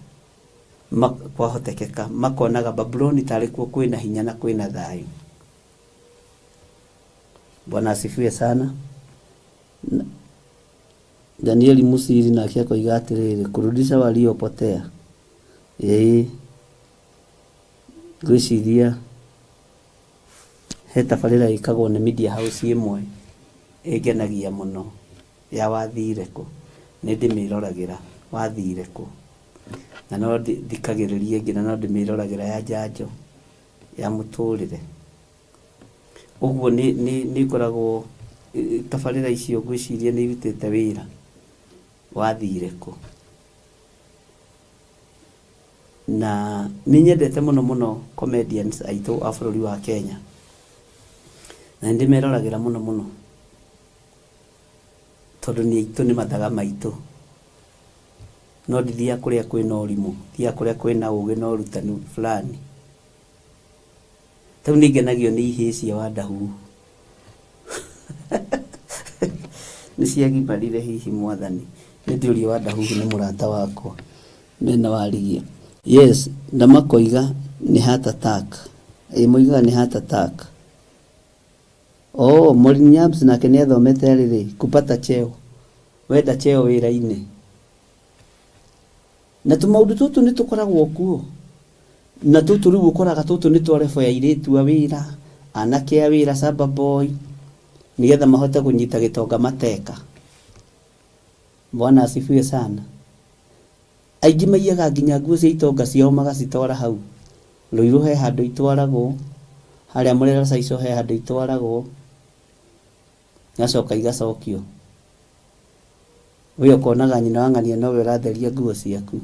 kwahotekeka makonaga Babuloni tarĩ kuo kwĩna hinya na kwĩna thayũ. Bwana asifiwe sana. Danieli Musiri nake akoiga atĩrĩrĩ, kurudisha waliopotea. Ĩĩ, ngwĩciria he tabarĩra ĩkagwo nĩ media house ĩmwe ĩngenagia mũno ya wathire kũ, nĩ ndĩmĩroragĩra wathire kũ, na no thikagĩrĩria ĩngĩ na no ndĩmĩroragĩra ya njanjo ya mũtũrĩre. Ũguo nĩ nĩ nĩ ngoragwo tabarĩra icio ngwĩciria nĩ irutĩte wĩra. Wathire kũ? Na nĩ nyendete mũno mũno comedians aitũ a bũrũri wa Kenya. Na nĩ ndĩmeroragĩra mũno mũno tondũ nĩ aitũ nĩ mathaga maitũ. No ndithiaga kũrĩa kwĩna ũrimũ, thiaga kũrĩa kwĩna ũgĩ na ũrutani fulani. Ta rĩu nĩ ngenagio nĩ ihĩĩ cia Wandahuhu. Nĩ ciagimarire hihi mwathani. Nĩ ndĩũrie Wandahuhu nĩ mũrata wakwa mena Warigia. Yes, na makoiga nĩ heart attack. Ĩĩ moigaga nĩ heart attack. Oh, Maureen Nyabs nake nĩ athomete rĩrĩ, kupata cheo. Wenda cheo wĩra-inĩ. Na tũmaũndũ tũtũ nĩ tũkoragwo kuo. Na tũtũ rĩu ũkoraga tũtũ nĩ twa level ya airĩtu a wĩra, anake a wĩra, shamba boy, nĩgetha mahote kũnyita gĩtonga mateka. Bwana asifiwe sana. Aingĩ maiyaga nginya nguo cia itonga ciao magacitwara hau. Ruiru he handũ itwaragwo, harĩa Murera Saico he handũ itwaragwo, igacoka igacokio. We ũkonaga nyina wa ng'ania nowe ũratheria nguo ciaku.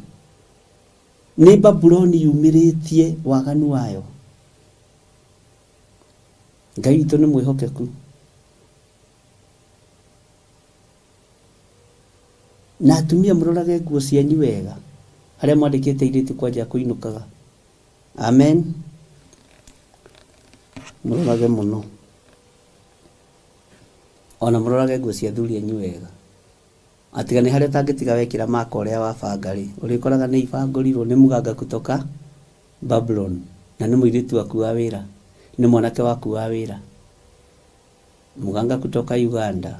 Nĩ Babuloni yumĩrĩtie waganu wayo. Ngai witũ nĩ mwĩhokeku. Na atumia mũrorage nguo cianyu wega, arĩa mwandĩkĩte airĩtu kwanja kũinũkaga. Amen. Mũrorage mũno. Ona mũrorage nguo cia athuri anyu wega. Atiga nĩ harĩa ũtangĩtiga wekĩra maka ũrĩa wabanga rĩ, ũrĩkoraga nĩ ibangũrirwo nĩ mũganga kutoka Babylon, na nĩ mũirĩtu waku wa wĩra, nĩ mwanake waku wa wĩra. Mũganga kutoka Uganda.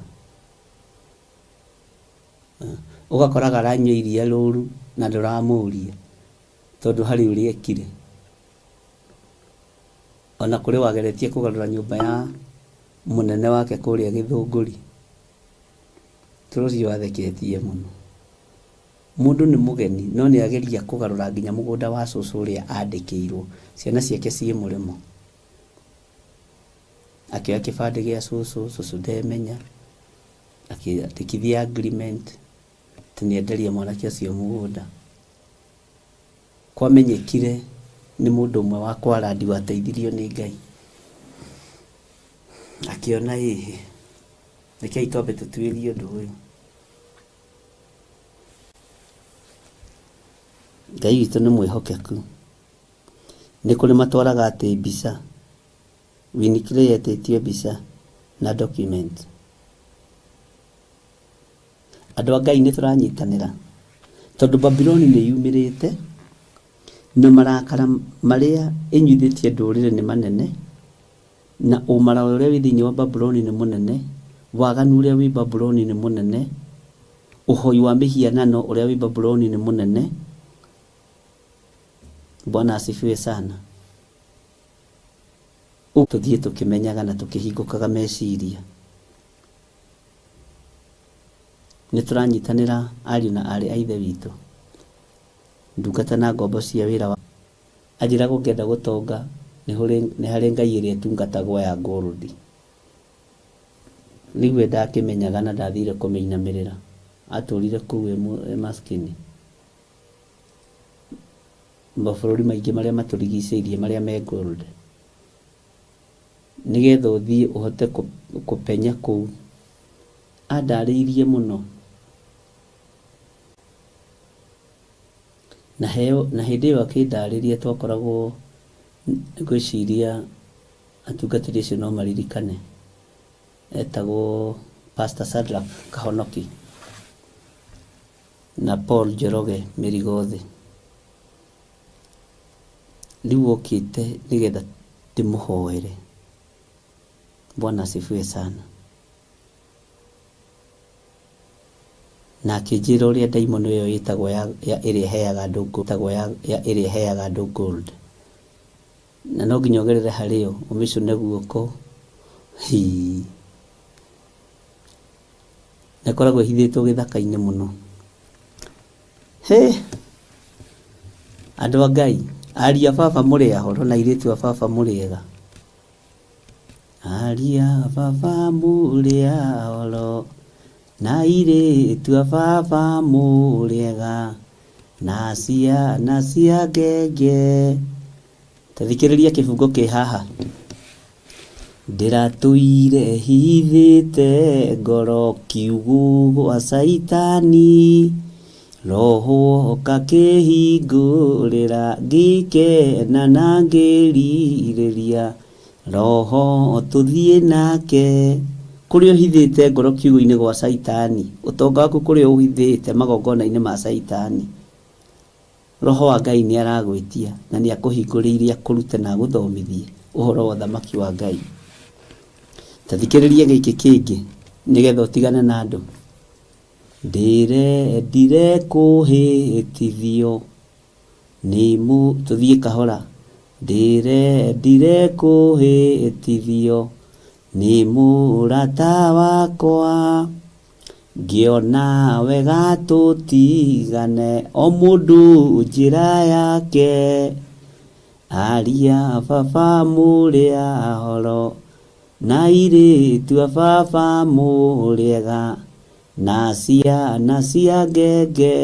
Ũgakoraga aranyua iria rũru na ndũramũria tondũ harĩ ũrĩa ekire. Ona kũrĩ wageretie kũgarũra nyũmba ya mũnene wake kũrĩa Gĩthũngũri. Tũrũ ũcio watheketie mũno. Mũndũ nĩ mũgeni no nĩ ageria kũgarũra nginya mũgũnda wa cũcũ ũrĩa andĩkĩirwo ciana ciake ciĩ mũrĩmo. Akĩoya kĩbandĩ gĩa cũcũ, cũcũ ndemenya, akĩandĩkithia agreement atĩ nĩ enderia mwanake ũcio mũgũnda. Kwamenyekire nĩ mũndũ ũmwe wa kwarandi wateithirio nĩ Ngai. Akĩona ĩhĩ, rekei twambe tũtuĩrie ũndũ ũyũ. Ngai witũ nĩ mwĩhokeku. Nĩ kũrĩ matwaraga atĩ mbica. Winnie Clay etĩtio mbica na document. Andũ a Ngai nĩ tũranyitanĩra tondũ Babuloni nĩ yumĩrĩte na marakara marĩa ĩnyuithĩtie ndũrĩrĩ nĩ manene na ũmara ũrĩa wĩ thĩinĩ wa Babuloni nĩ mũnene, waganu ũrĩa wĩ Babuloni nĩ mũnene, ũhoi wa mĩhianano ũrĩa wĩ Babuloni nĩ mũnene. Bwana asifiwe sana. Tũthiĩ tũkĩmenyaga na tũkĩhingũkaga meciria. Nĩ tũranyitanĩra ariũ na aarĩ a Ithe witũ, ndungata na ngombo cia wĩra wa. Anjĩraga ũngĩenda gũtonga nĩ harĩ ngai ĩrĩa ĩtungatagwo ya gold. Rĩu we ndakĩmenyaga na ndathire kũmĩinamĩrĩra. Atũrire kũu e maskini. Mabũrũri maingĩ marĩa matũrigicĩirie marĩa me gold. Nĩgetha ũthiĩ ũhote kũpenya kũu. Andarĩirie mũno. Na heo, na hĩndĩ ĩyo akĩndarĩria twakoragwo ngwĩciria atungatĩri acio no maririkane. Etagwo Pastor Shadrack Kahonoki na Paul Njoroge Mĩrigo Thĩ. Rĩu okĩte nĩgetha ndĩmũhoere. Bwana asifiwe sana. Na akĩnjĩra ũrĩa ndaimono ĩyo ĩtagwo ya, ya ĩrĩa ĩheaga andũ ĩtagwo ya, ya ĩrĩa ĩheaga andũ gold. Na no nginya ũgerere harĩ yo ũmĩcũne guoko. Hii. Na ĩkoragwo ĩhithĩtwo gĩthaka-inĩ mũno. Hĩ! Andũ a Ngai, ariũ a baba mũrĩ ahoro na airĩtu a baba mũrĩ ega. Ariũ a baba mũrĩ ahoro na airĩtu a baba mũrĩ ega na ciana cia ngenge. Ta thikĩrĩria kĩbungo kĩ haha. Ndĩratũire hithĩte ngoro kiugũ gwa caitani, Roho oka kĩhingũrĩra ngĩkena na ngĩrirĩria, Roho tũthiĩ nake. Kũrĩa ũhithĩte ngoro kiugũ-inĩ gwa caitani, ũtonga waku kũrĩa ũhithĩte magongona-inĩ ma caitani. Roho wa Ngai nĩ aragwĩtia na nĩ akũhingũrĩire akũrute na agũthomithie ũhoro wa ũthamaki wa Ngai. Ta thikĩrĩria gĩkĩ kĩngĩ nĩgetha ũtigane na andũ. Ndĩrendire kũhĩtithio nĩ mũ... Tũthiĩ kahora. Ndĩrendire kũhĩtithio nĩ mũrata wakwa. Ngĩona wega tũtigane o mũndũ njĩra yake. Aria baba mũrĩ ahoro na airĩtu a baba mũrĩ ega na ciana cia ngenge.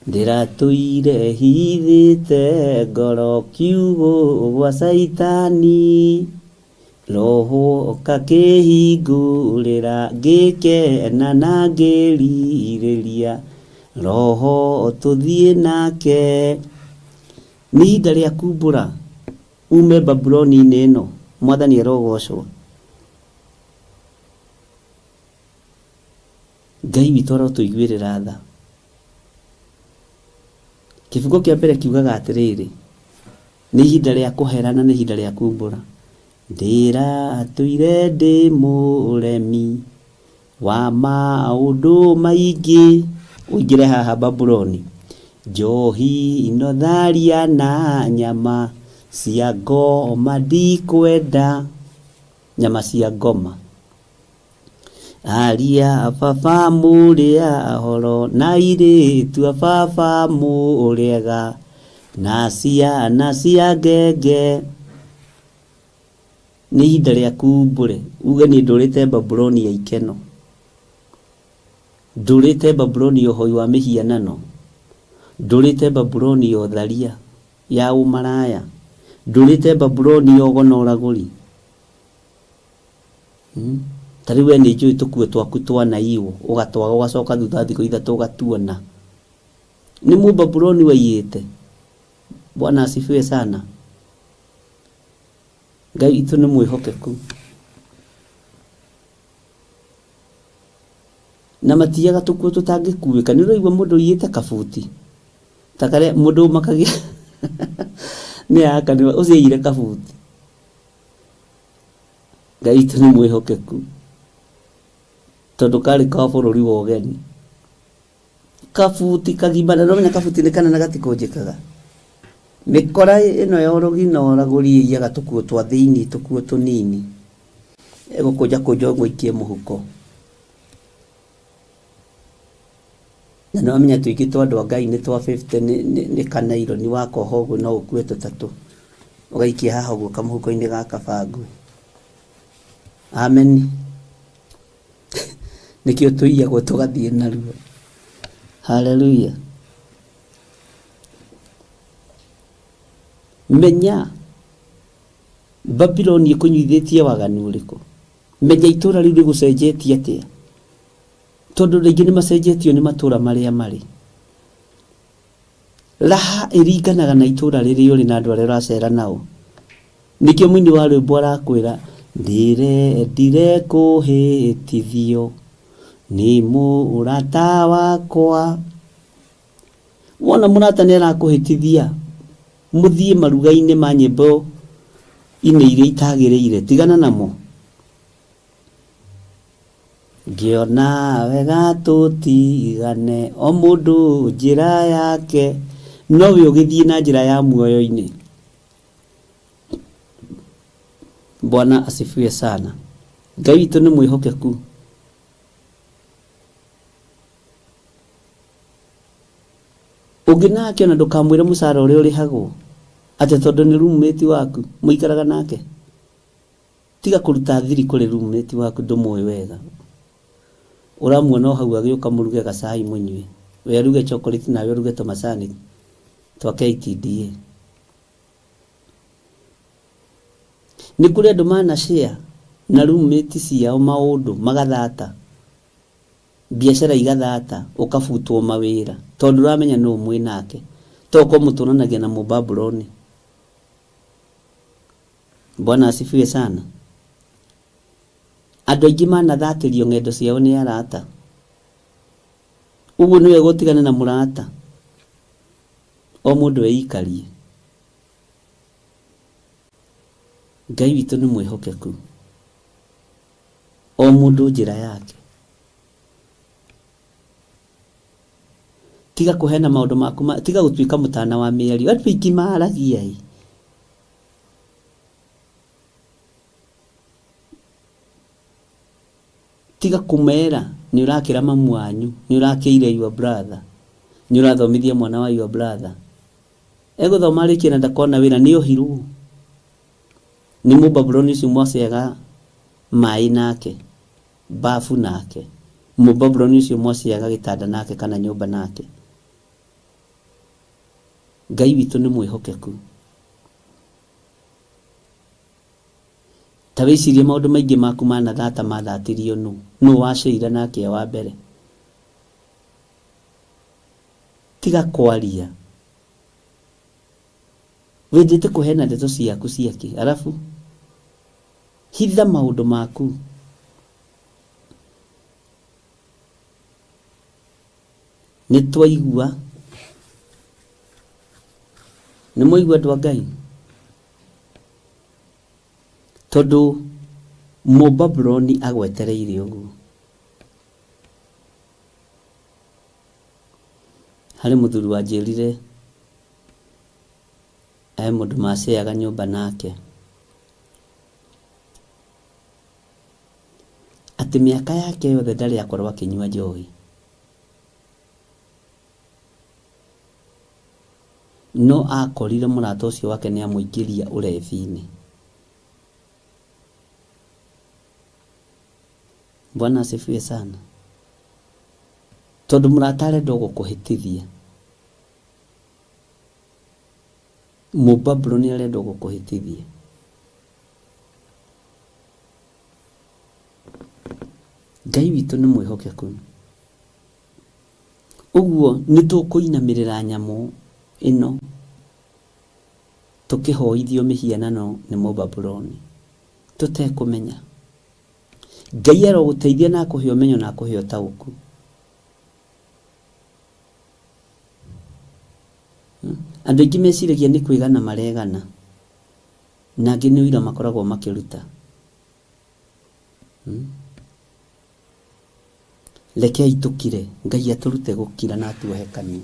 Ndĩratũire hithĩte ngoro kiugũ gwa caitani. Roho ũkakĩhingũrĩra ngĩkena na ngĩrirĩria Roho tũthiĩ nake. Nĩ ihinda rĩa kumbũra ume Babuloni-inĩ ĩno. Mwathani arogocwo. Ngai witũ arotũiguĩrĩra tha. Kĩbungo kĩa mbere kiugaga atĩrĩrĩ, nĩ ihinda rĩa kũhera na nĩ ihinda rĩa kumbũra. Ndĩratũire ndĩ mũremi wa maũndũ maingĩ. Ũingĩre haha Babuloni. Njohi ino tharia na nyama cia ngoma ndikwenda. Nyama cia ngoma. Aria a baba mũrĩ ahoro na airĩtu a baba mũrĩ ega na ciana cia ngenge. Nĩ ihinda rĩaku umbũre uge niĩ ndũrĩte Babuloni ya ikeno. Ndũrĩte Babuloni ya ũhoi wa mĩhianano. Ndũrĩte Babuloni ya ũtharia, ya ũmaraya. Ndũrĩte Babuloni ya ũgo na ũragũri. Hmm? Ta rĩu we nĩ njũĩ tũkuo twaku twanaiywo ũgatwaga ũgacoka thutha wa thikũ ithatũ ũgatuona. Nĩ mũbabuloni waiyĩte. Bwana asifiwe sana. Ngai witũ nĩ mwĩhokeku. Na matiyaga tũkuo tũtangĩkuĩka. Nĩ ũraigua mũndũ ũiyĩte kabuti ta karĩa mũndũ ũmakagia nĩ akanĩwa ũcio aiyire kabuti. Ngai witũ nĩ mwĩhokeku tondũ karĩ ka bũrũri wa ũgeni. Kabuti kagima na nĩũramenya kabuti nĩ kanene gatikũnjĩkaga. Mĩkora ĩno ya ũrogi na ũragũri ĩiyaga tũkuo twa thĩinĩ tũkuo tũnini. Ĩgũkũnja kũnja ũguo ĩikie mũhuko. Na nĩwamenya tũingĩ twa andũ a Ngai nĩ twa 50 nĩ kanaironi wakoha ũguo no ũkue tũtatũ. Ũgaikia haha ũguo kamũhuko-inĩ ga kabangũ. Ameni. Nĩkĩo tũiyagwo tũgathiĩ narua. Haleluya. Menya Babuloni ĩkũnyuithĩtie waganu ũrĩkũ. Menya itũra rĩu rĩgũcenjetie atĩa. Tondũ rĩngĩ nĩ macenjetio nĩ matũra marĩa marĩ. Raha ĩringanaga na itũra rĩrĩa ũrĩ na andũ arĩa ũracera nao. Nĩkĩo mũini wa rwĩmbo arakwĩra ndĩrendire kũhĩtithio nĩ mũrata wakwa. Wona mũrata nĩ arakũhĩtithia mũthiĩ maruga-inĩ ma nyĩmbo inĩ iria itagĩrĩire, tigana namo. Ngĩona wega tũtigane o mũndũ njĩra yake, nowe ũgĩthiĩ na njĩra ya muoyo-inĩ. Bwana asifiwe sana. Ngai witũ nĩ mwĩhokeku. Ũngĩ nake ona ndũkamwĩre mũcara ũrĩa ũrĩhagwo atĩ tondũ nĩ roommate waku mũikaraga nake. Tiga kũruta thiri kũrĩ roommate waku ndũmũĩ wega. Ũramuona o hau agĩũka mũruge gacai mũnyue. We aruge chocolate nawe ũruge tũmacani twa KTDA. Nĩ kũrĩ andũ mana share na roommate ciao maũndũ magathata, biacara igathata, ũkabutwo mawĩra tondũ ndũramenya nũũ mwĩ nake. To ũkorwo mũtũranagia na mũbabuloni. Bwana asifiwe sana. Andũ aingĩ manathatĩrio ng'endo ciao nĩ arata. Ũguo nĩ wega ũtigane na mũrata. O mũndũ eikarie. Ngai witũ nĩ mwĩhokeku. O mũndũ njĩra yake. Tiga kũheana maũndũ maku, tiga gũtuĩka mũtana wa mĩario. Andũ aingĩ maragia ĩ. Tiga kũmera nĩ ũrakĩra mamu wanyu, nĩ ũrakĩire your brother, nĩ ũrathomithia mwana wa your brother. Egũthoma arĩkie na ndakona wĩra nĩ ohirwo. Nĩ mũbabuloni ũcio mwaceaga maĩ nake, bafu nake. Mũbabuloni ũcio mwaceaga gĩtanda nake kana nyũmba nake. Ngai witũ nĩ mwĩhokeku. Ta wĩcirie maũndũ maingĩ maku manathata mathatirio nũ? Nũ waceire nake e wa mbere? Tiga kwaria. Wendete kũheana ndeto ciaku ciakĩ? Arabu hitha maũndũ maku. Nĩ twaigua. Nĩ mwaigua andũ a Ngai? Tondũ Mũbabuloni agwetereire ũguo. Harĩ mũthuri wanjĩrire he mũndũ maceaga nyũmba nake, atĩ mĩaka yake yothe ndarĩ akorwo akĩnyua njohi. No akorire mũrata ũcio wake nĩ amũingĩria ũrebi-inĩ. Bwana asifiwe sana. Tondũ mũrata arenda o gũkũhĩtithia. Mũbabuloni arenda o gũkũhĩtithia. Ngai witũ nĩ mwĩhokeku. Ũguo nĩ tũkũinamĩrĩra nyamũ ĩno tũkĩhoithio mĩhianano nĩ Mũbabuloni tũtekũmenya. Ngai arogũteithia na akũhe ũmenyo na akũhe ũtaũku. Andũ aingĩ meciragia nĩ kwĩgana maregana, na angĩ nĩ ũira makoragwo makĩruta. Rekei tũkire, Ngai atũrute gũkira na atuohe kanua.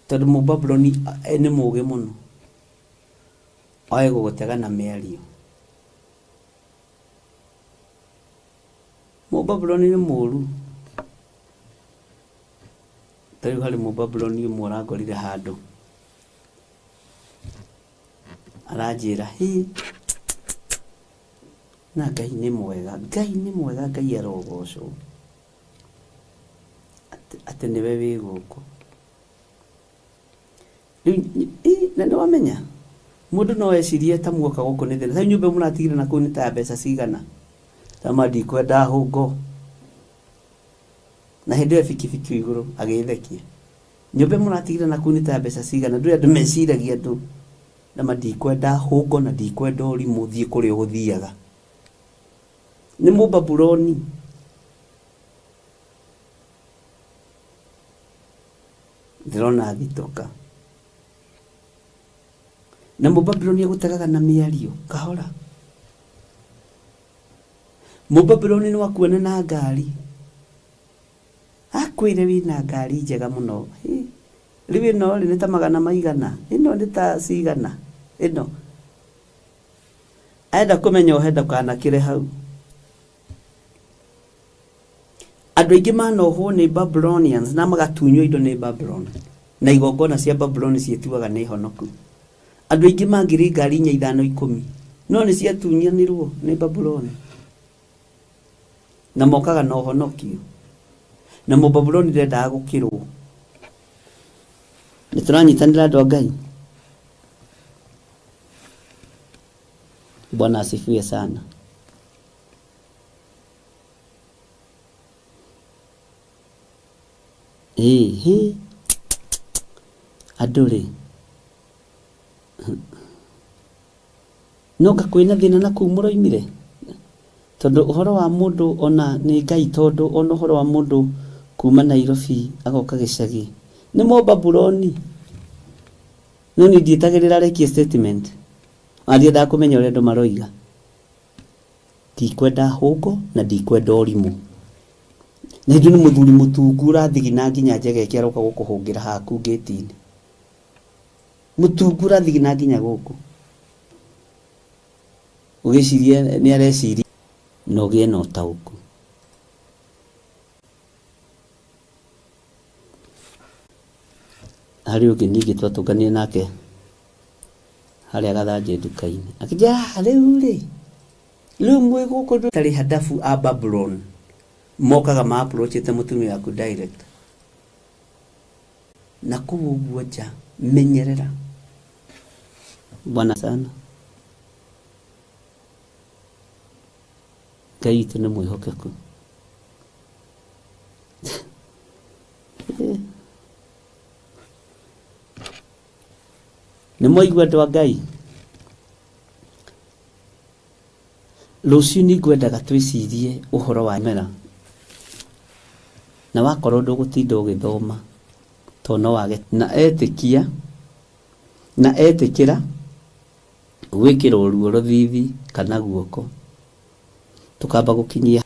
Tondũ Mũbabuloni nĩ mũũgĩ mũno, oĩ gũgũtega na mĩario. Mũbabuloni nĩ mũũru. Ta rĩu harĩ Mũbabuloni ũmwe ũrangorire handũ, aranjĩra, hĩ, na Ngai nĩ mwega, Ngai nĩ mwega, Ngai arogocwo. Atĩ nĩwe wĩ gũkũ. Rĩu na nĩ wamenya mũndũ no ecirie ta muoka gũkũ nĩ thĩna. Ta rĩu nyũmba ĩyo mũratigire na kũu nĩ ta ya mbeca cigana? Tama ndikwenda hũngo. Na hĩndĩ ĩyo e bikibiki igũrũ agĩthekia. Nyũmba ĩyo mũratigire na kũu nĩ ta ya mbeca cigana? Ndũĩ andũ meciragia andũ. Nama ndikwenda hũngo na ndikwenda ũrimũ thiĩ kũrĩa ũgũthiaga. Nĩ Mũbabuloni. Ndĩrona thitoka. Na Mũbabuloni agũtegaga na mĩario kahora. Mũbabuloni no akuone na ngari. Akwĩre wĩna ngari njega mũno. Hĩ, rĩu ĩno rĩ nĩ ta magana maigana? Ĩno nĩ ta cigana? Ĩno. Enda kũmenya ohe ndũkanakĩre hau. Andũ aingĩ manohwo nĩ Babylonians na magatunywo indo nĩ Babylon na igongona cia Babylon ciĩtuaga nĩ honoku. Andũ aingĩ mangĩrĩ ngari inya ithano ikũmi no nĩ ciatunyanirwo nĩ Babuloni na mokaga na ũhonokio na Mũbabuloni ndendaga gũkĩrwo. Nĩ tũranyitanĩra andũ a Ngai? Bwana asifiwe sana. Ĩĩ hĩ andũ rĩ no anga kwĩna thĩna na kũu mũroimire? Tondũ ũhoro wa mũndũ ona nĩ Ngai tondũ ona ũhoro wa mũndũ kuma Nairobi agoka gĩcagi nĩ Mũbabuloni. No niĩ ndietagĩrĩra arekie statement ona ndiendaga kũmenya ũrĩa andũ maroiga. Ndikwenda hũngũ na ndikwenda ũrimũ. Na ithuĩ nĩ mũthuri mũtungu ũrathigina nginya njegeke aroka gũkũhũngĩra haku ngĩti-inĩ. Mũtungu ũrathigina nginya gũkũ. Ũgĩciria nĩ areciria na ũgĩe na ũtaũku. Harĩ ũngĩ ningĩ twatũnganire nake harĩa Gathanjĩ nduka-inĩ akĩnjĩra, "Ah, rĩu rĩ rĩu mwĩ gũkũ tarĩ hadabu a Babylon mokaga ma approachĩte mũtumia waku direct na kũu ũguo nja menyerera bwana sana Ngai witũ nĩ mwĩhokeku. Nĩ mwaigua andũ a Ngai? Rũciũ nĩ ngwendaga twĩcirie ũhoro wa mera. Na wakorwo ndũgũtinda ũgĩthoma tondũ no wage. Na etĩkia na etĩkĩra gwĩkĩrwo ruo rũthithi kana guoko tũkamba gũkinyia.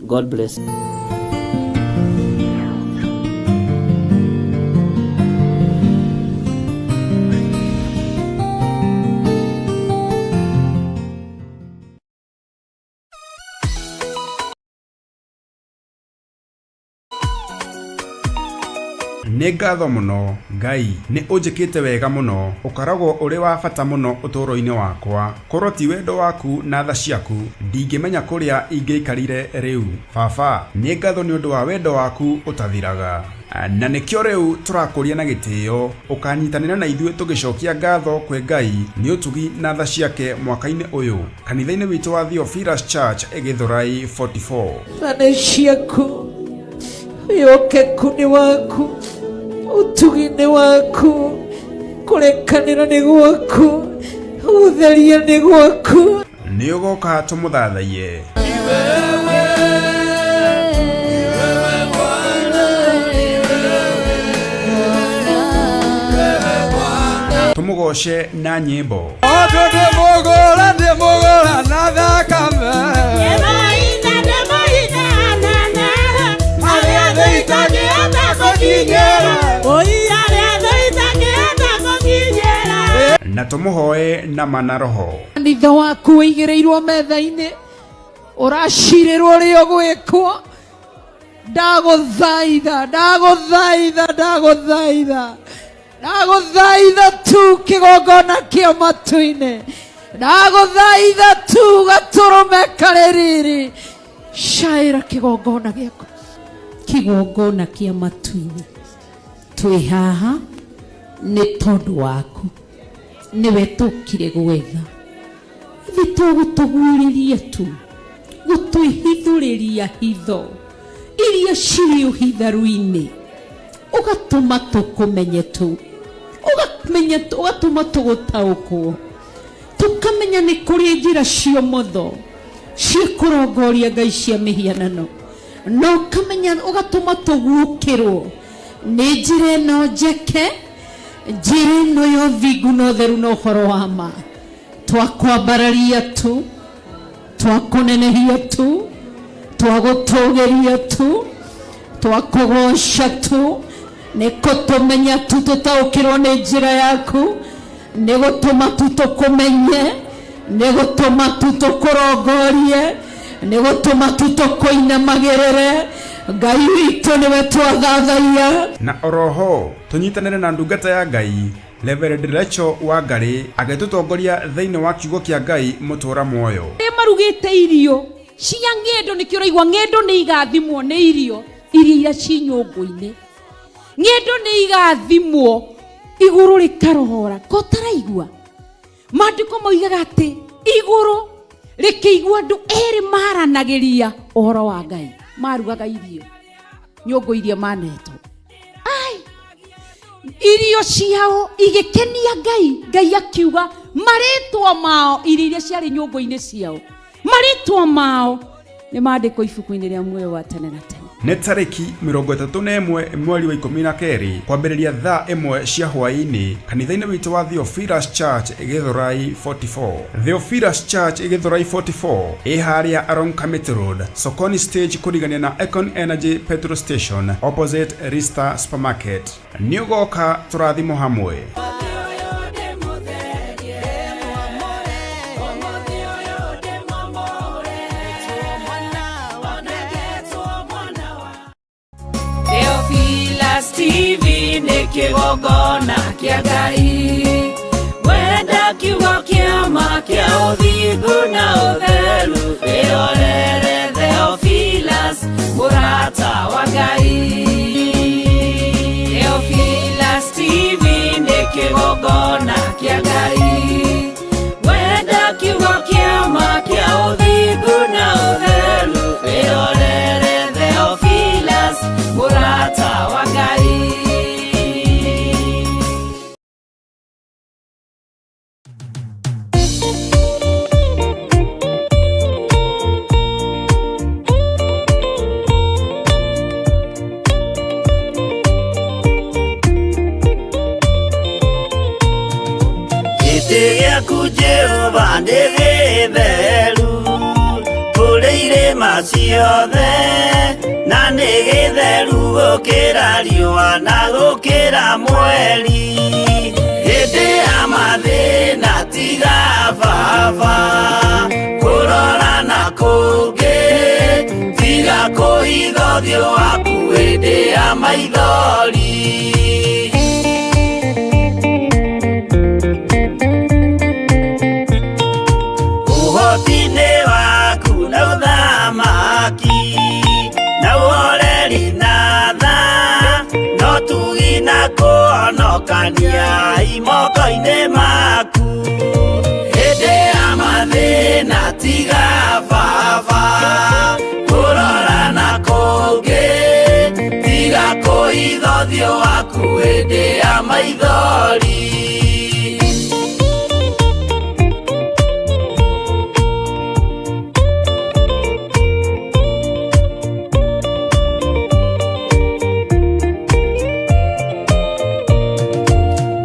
God bless. Nĩ ngatho mũno Ngai, nĩ ũnjĩkĩte wega mũno. Ũkoragwo ũrĩ wa bata mũno ũtũũro-inĩ wakwa. Korwo ti wendo waku na tha ciaku, ndingĩmenya kũrĩa ingĩaikarire rĩu. Baba, nĩ ngatho nĩ ũndũ wa wendo waku ũtathiraga. Na nĩkĩo rĩu tũrakũria na gĩtĩo, ũkanyitanĩra na ithuĩ tũgĩcokia ngatho kwĩ Ngai nĩ ũtugi na tha ciake mwaka-inĩ ũyũ, kanitha-inĩ witũ wa Theophilus Church, Gĩthũrai 44. Tha nĩ ciaku, wĩhokeku nĩ waku, ũtugi nĩ waku, kũrekanĩra nĩ gwaku, gũtheria nĩ gwaku. Nĩ ũgoka tũmũthathaiye. Tũmũgoce na nyĩmbo. Tondũ ndĩmũgũra ndĩmũgũra na thakame arĩa thĩ itangĩhota gũkinyĩra Na tũmũhoe na ma na roho. Kanitha waku ũigĩrĩirwo metha-inĩ ũracirĩrwo ũrĩa ũgwĩkwo ndagũthaitha ndagũthaitha ndagũthaitha ndagũthaitha tu kĩgongona kĩa matu-inĩ ndagũthaitha tu gatũrũme karĩ riri caĩra kĩgongona gĩaku kĩgongona kĩa matu-inĩ twĩ haha nĩ tondũ waku nĩwe tũkire gwetha Ithe to gũtũguũrĩria tu, gũtwĩhithũrĩria hitho iria cirĩ ũhitharu-inĩ, ũgatũma tũkũmenye tu, ũgamenya, ũgatũma tũgũtaũkwo, tũkamenya nĩ kũrĩ njĩra cia ũmotho cia kũrongoria ngai cia mĩhianano, na ũkamenya, ũgatũma tũguũkĩrwo nĩ njĩra ĩno njeke, njĩra ĩno ya ũthingu na ũtheru na ũhoro wa ma. Twakwambararia tu, twakũnenehia tu, twagũtũgĩria tu, twakũgoca tu, nĩ kũtũmenya tu tũtaũkĩrwo nĩ njĩra yaku, nĩ gũtũma tu tũkũmenye, nĩ gũtũma tu tũkũrongorie, nĩ gũtũma tu tũkũinamagĩrĩre. Ngai witũ nĩwe twathathaiya. Na oroho tũnyitanĩre na ndungata ya Ngai Reverend Rachel Wangarĩ agĩtũtongoria thĩinĩ wa kiugo kĩa Ngai mũtũra muoyo. Arĩa marugĩte irio cia ng'endo nĩkĩo ũraigua ng'endo nĩ igathimwo nĩ irio iria iria ci nyũngũ-inĩ. Ng'endo nĩ igathimwo igũrũ rĩkarohora. Ko ũtaraigua? Maandĩko moigaga atĩ igũrũ rĩkĩigua andũ erĩ maranagĩria ũhoro wa Ngai, marugaga irio nyũngũ iria manetwo. Ai, irio ciao igĩkenia Ngai. Ngai akiuga marĩtwa mao, irio iria ciarĩ nyũngũ-inĩ ciao, marĩtwa mao nĩ mandĩkwo ibuku-inĩ rĩa muoyo wa tene na tene. Nĩ tarĩki 31 mweri wa 12 kwambĩrĩria thaa ĩmwe cia hwaĩ-inĩ kanitha-inĩ witũ wa Theophilus Church Gĩthũrai 44. Theophilus Church Gĩthũrai 44 ĩ harĩa along Kamiti Road, Sokoni Stage kũrigania na Econ Energy Petrol Station opposite Rista Supermarket. Nĩ ũgoka tũrathimwo hamwe. Theophilus. Kĩgongona kĩa Ngai. Wenda kiugo kĩa ma kĩa ũthingu na ũtheru, wĩrorere Theophilus, mũrata wa Ngai. Theophilus TV nĩ kĩgongona kĩa Ngai. Wenda kiugo kĩa ma kĩa ũthingu na ũtheru, wĩrorere Theophilus, mũrata wa Ngai. Gĩtĩ gĩaku Jehova nĩ gĩtheru kũrĩ irĩma ciothe, na nĩ gĩtheru gũkĩra riũa na gũkĩra mweri. Hĩndĩ ya mathĩna tiga baba kũrora na kũngĩ, tiga kũhitha ũthiũ waku hĩndĩ ya maithori. Ũhoti-inĩ waku na ũthamaki na ũhoreri na tha, no tugi na kũhonokania imoko-inĩ maku. Hĩndĩ ya mathĩna tiga baba kũrora na kũngĩ, tiga kũhitha ũthiũ waku hĩndĩ ya maithori.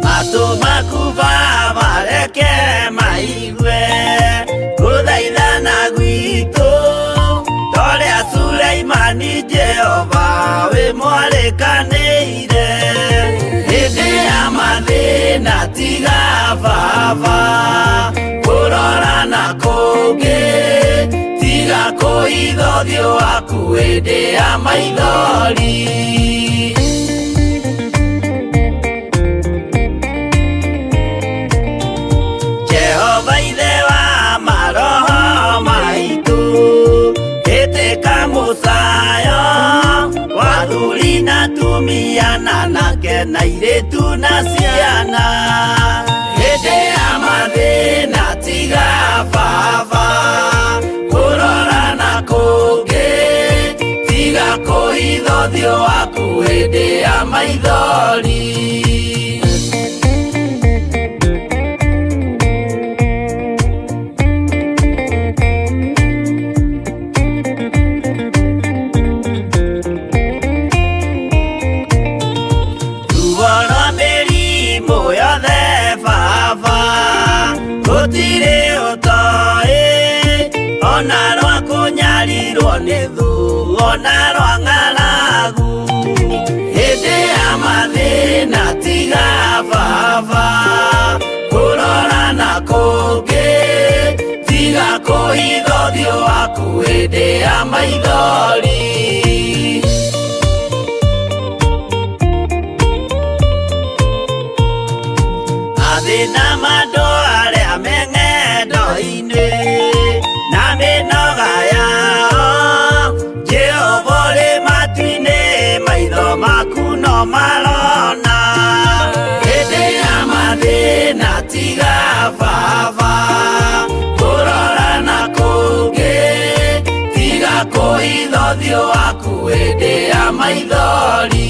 Matũ maku baba reke maigue gũthaithana gwitũ, torĩa Suleimani Jehova wĩ mwarĩkanĩire. Hĩndĩ ya mathĩna tiga baba kũrora na kũngĩ, tiga kũhitha ũthiũ waku hĩndĩ ya maithori. Jehova ithe wa maroho maitũ, ĩtĩka mũcayo wa athuri na atumia na anake na airĩtu na ciana. Hĩndĩ ya mathĩna tiga baba kũrora na kũngĩ, tiga kũhitha ũthiũ waku hĩndĩ ya maithori. Ruo rwa mĩrimũ yothe baba gũtirĩ ũtoĩ, ona rwa kũnyarirwo nĩ thũ, ona rwa ng'aragu. Hĩndĩ ya mathĩna tiga baba kũrora na kũngĩ, tiga kũhitha ũthiũ waku hĩndĩ ya maithori. Mathĩna ma andũ arĩa me ng'endo-inĩ na mĩnoga yao, Jehova ũrĩ matu-inĩ, maitho maku no marona. Hĩndĩ ya mathĩna tiga baba kũrora na kũngĩ, tiga kũhitha ũthiũ waku hĩndĩ ya maithori.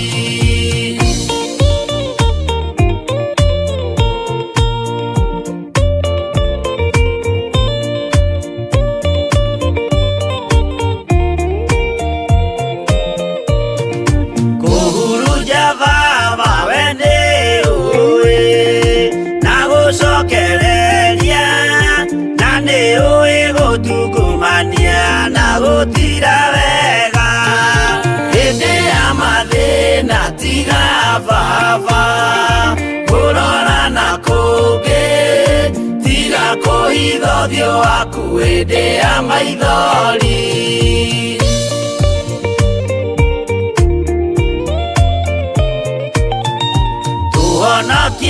Kũhurunja baba we nĩ ũĩ na gũcokereria, na nĩ ũĩ gũtungumania na gũtira wega. Hĩndĩ ya mathĩna tiga baba kũrora na kũngĩ, tiga kũhitha ũthiũ waku hĩndĩ ya maithori.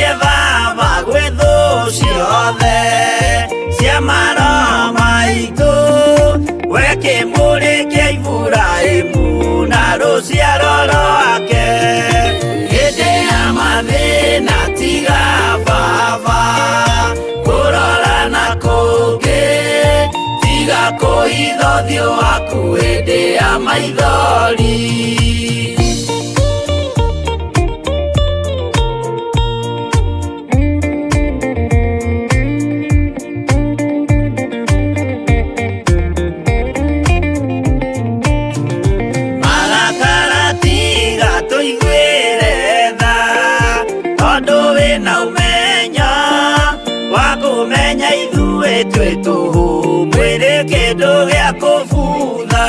Tũhonokie baba gwĩ thũ ciothe cia maroho maitũ, we kĩmũrĩ kĩa Iburahĩmu na rũciaro rwake. Hĩndĩ ya mathĩna tiga baba kũrora na kũngĩ, tiga kũhitha ũthiũ waku hĩndĩ ya maithori. Marakara tiga tũiguĩre tha, tondũ wĩna ũmenyo wa kũmenya ithuĩ twĩ tũhũ, mwĩrĩ kĩndũ gĩa kũbutha.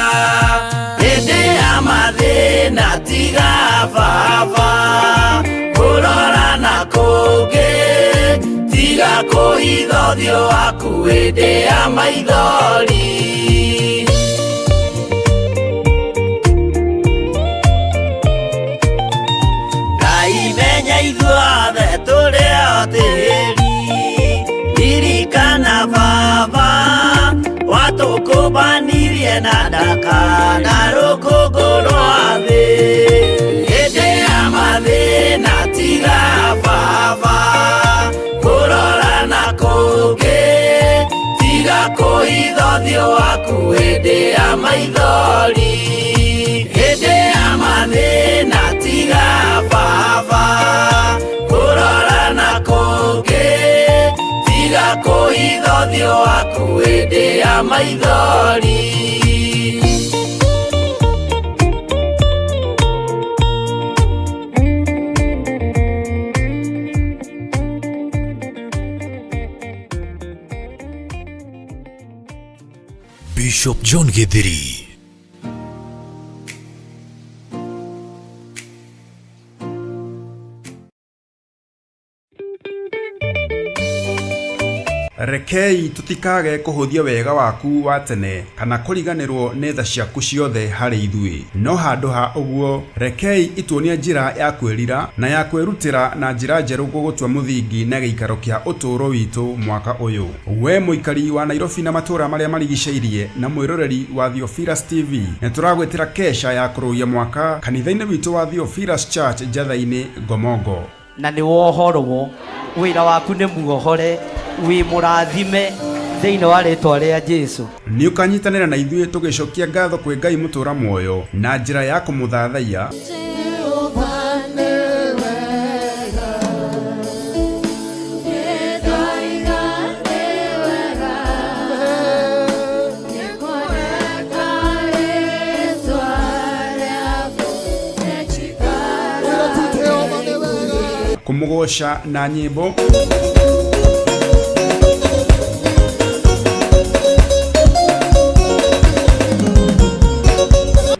Hĩndĩ ya mathĩna tiga baba kũrora na kũngĩ, tiga kũhitha ũthiũ waku hĩndĩ ya maithori. Ngai menya ithuothe tũrĩ o tĩri, ririkana baba watũkũmbanirie na ndaka na rũkũngũ rwa thĩ. Hĩndĩ ya mathĩna tiga baba kũrora na kũngĩ, tiga kũhitha ũthiũ waku hĩndĩ ya maithori. Hĩndĩ ya mathĩna tiga baba kũrora na kũngĩ, tiga kũhitha ũthiũ waku hĩndĩ ya maithori. Bishop John Githiri. Rekei tũtikage kũhũthia wega waku wa tene kana kũriganĩrwo nĩ tha ciaku ciothe harĩ ithuĩ, no handũ ha ũguo rekei ituonie njĩra ya kwĩrira na ya kwĩrutĩra na njĩra njerũ gũgũtua mũthingi na gĩikaro kĩa ũtũũro witũ mwaka ũyũ. We mũikari wa Nairobi na matũũra marĩa marigicĩirie na mwĩroreri wa Theophilus TV, nĩ tũragwĩtĩra kesha ya kũrũgia mwaka kanitha-inĩ witũ wa Theophilus Church Njatha-inĩ Ngomongo. Na nĩ wohorwo, wĩra waku nĩ muohore, wĩ mũrathime thĩinĩ wa rĩtwa rĩa Jesu. Nĩ ũkanyitanĩra na ithuĩ tũgĩcokia ngatho kwĩ Ngai mũtũũra muoyo na njĩra ya kũmũthathaiya, kũmũgoca na nyĩmbo,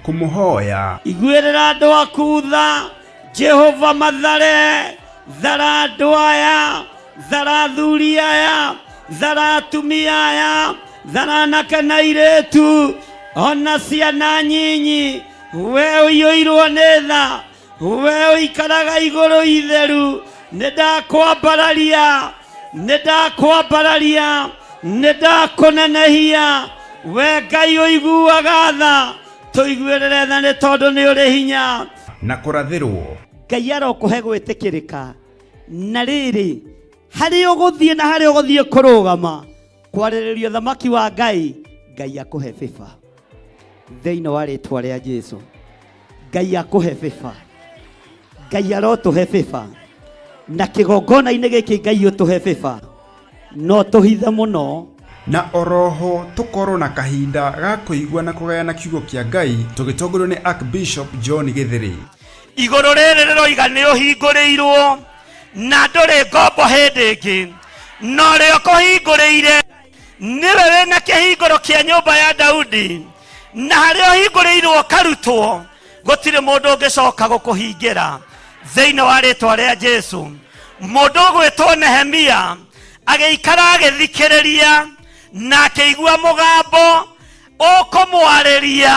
kũmũhoya, Iguĩrĩra andũ aku tha, Jehova mathare, thara andũ aya, thara athuri aya, thara atumia aya, thara anake na airĩtu, ona ciana nyinyi. We ũiyũirwo nĩ tha, we ũikaraga igũrũ itheru, nĩ ndakwambararia, nĩ ndakwambararia, nĩ ndakũnenehia. We Ngai ũiguaga tha, tũiguĩrĩre tha nĩ tondũ nĩ ũrĩ hinya. Na kũrathĩrwo. Ngai arokũhe gwĩtĩkĩrĩka, na rĩrĩ harĩa ũgũthiĩ na harĩa ũgũthiĩ kũrũgama kwarĩrĩria ũthamaki wa Ngai, Ngai akũhe favor thĩinĩ wa rĩtwa rĩa Jesu. Ngai akũhe favor, Ngai arotũhe favor, na kĩgongona-inĩ gĩkĩ Ngai ũtũhe favor, no tũhithe mũno. Na oroho tũkorwo na kahinda ga kũigua na kũgayana kiugo kĩa Ngai tũgĩtongorio nĩ Archbishop John Githiri. Igũrũ rĩrĩ rĩroiga nĩ ũhingũrĩirwo na ndũrĩ ngombo hĩndĩ ĩngĩ, na ũrĩa ũkũhingũrĩire nĩwe wĩna kĩhingũro kĩa nyũmba ya Daudi, na harĩa ũhingũrĩirwo ũkarutwo gũtirĩ mũndũ ũngĩcoka gũkũhingĩra thĩinĩ wa rĩtwa rĩa Jesu. Mũndũ ũgwĩtwo Nehemia agĩikara agĩthikĩrĩria na akĩigua mũgambo ũkũmwarĩria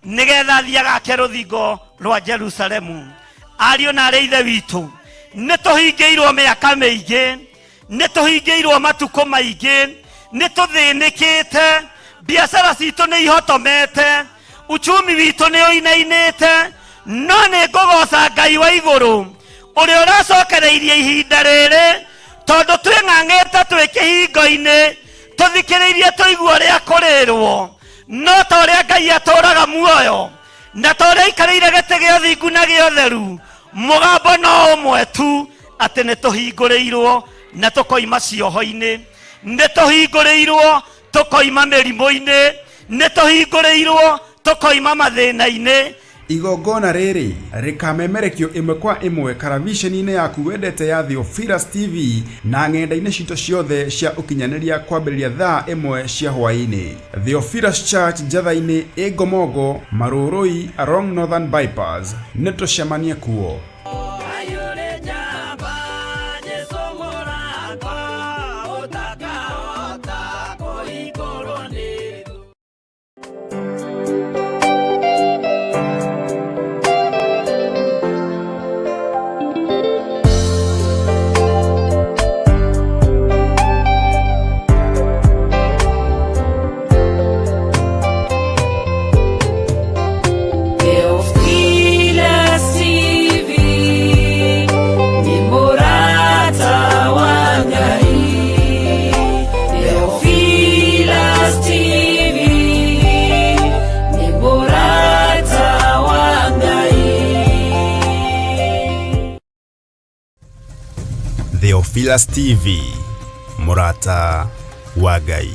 nĩgetha athiĩ agake rũthingo rwa Jerusalemu. Ariũ na arĩ ithe witũ, Nĩ tũhingĩirwo mĩaka mĩingĩ, nĩ tũhingĩirwo matukũ maingĩ, nĩ tũthĩnĩkĩte, biacara citũ nĩ ihotomete, uchumi witũ nĩ ũinainĩte, no nĩ ngũgoca Ngai wa igũrũ ũrĩa ũracokereirie ihinda rĩrĩ, tondũ twĩng'ang'ĩte twĩ kĩhingo-inĩ tũthikĩrĩirie tũigua ũrĩa kũrĩrwo, no ta ũrĩa Ngai atũũraga muoyo na ta ũrĩa aikarĩire gĩtĩ gĩa ũthingu na gĩa ũtheru, mũgambo no ũmwe tu, atĩ nĩ tũhingũrĩirwo na tũkoima cioho-inĩ, nĩ tũhingũrĩirwo tũkoima mĩrimũ-inĩ, nĩ tũhingũrĩirwo tũkoima mathĩna-inĩ. Igongona rĩrĩ rĩkamemerekio ĩmwe kwa ĩmwe karaviceni-inĩ yaku wendete ya Theophilus TV na ng'enda-inĩ citũ ciothe cia ũkinyanĩria kwambĩrĩria thaa 1 cia hwaĩ-inĩ. Theophilus Church Njatha-inĩ ĩ Ngomongo, Marũrũi along Northern Bypass. Nĩ tũcemanie kuo. Theophilus TV ni murata wa Ngai. Theophilus TV ni murata wa Ngai. Theophilus TV, mũrata wa Ngai.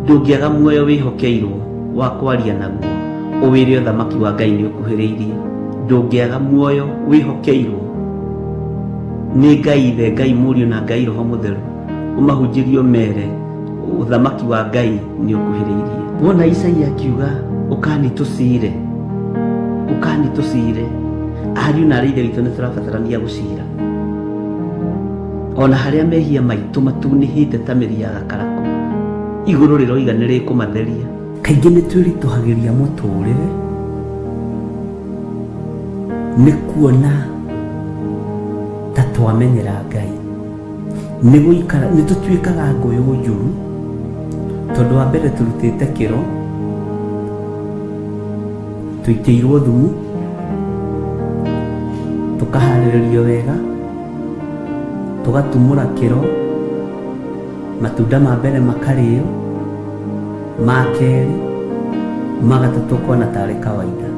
Ndũngĩaga muoyo wĩhokeirwo wa kwaria naguo ũwĩre ũthamaki wa Ngai nĩ ũkuhĩrĩirie. Ndũngĩaga muoyo wĩhokeirwo nĩ Ngai Ithe, Ngai Mũriũ na Ngai Roho Mũtheru, ũmahunjĩrie ũmere ũthamaki wa Ngai nĩ ũkuhĩrĩirie. Wona Isaia akiuga ũkani tũcire, ũkani tũcire, ariũ na arĩ ithe witũ nĩ tũrabatarania gũcira. Ona harĩa mehia maitũ matunĩhĩte ta mĩri ya gakarakũ, igũrũ rĩroiga nĩ rĩkũmatheria. Kaingĩ nĩ twĩritũhagĩria mũtũrĩre nĩ kuona ta twamenyera Ngai, nĩ gũikara nĩ tũtuĩkaga ngũyũ njũru, tondũ wa mbere tũrutĩte kĩro, tũitĩirwo thumu, tũkaharĩrĩrio wega, tũgatumũra kĩro, matunda ma mbere makarĩo, ma kerĩ, ma gatatũ ũkona tarĩ kawaida.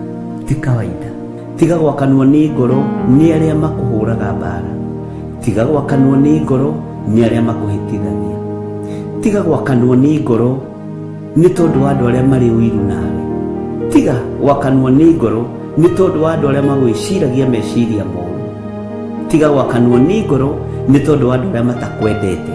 Ti kawaida. Tiga gwakanwo nĩ ngoro nĩ arĩa makũhũraga mbara. Tiga gwakanwo nĩ ngoro nĩ arĩa makũhĩtithagia. Tiga gwakanwo nĩ ngoro nĩ tondũ wa andũ arĩa marĩ ũiru nawe. Tiga gwakanwo nĩ ngoro nĩ tondũ wa andũ arĩa magwĩciragia meciria moru. Tiga gwakanwo nĩ ngoro nĩ tondũ wa andũ arĩa matakwendete.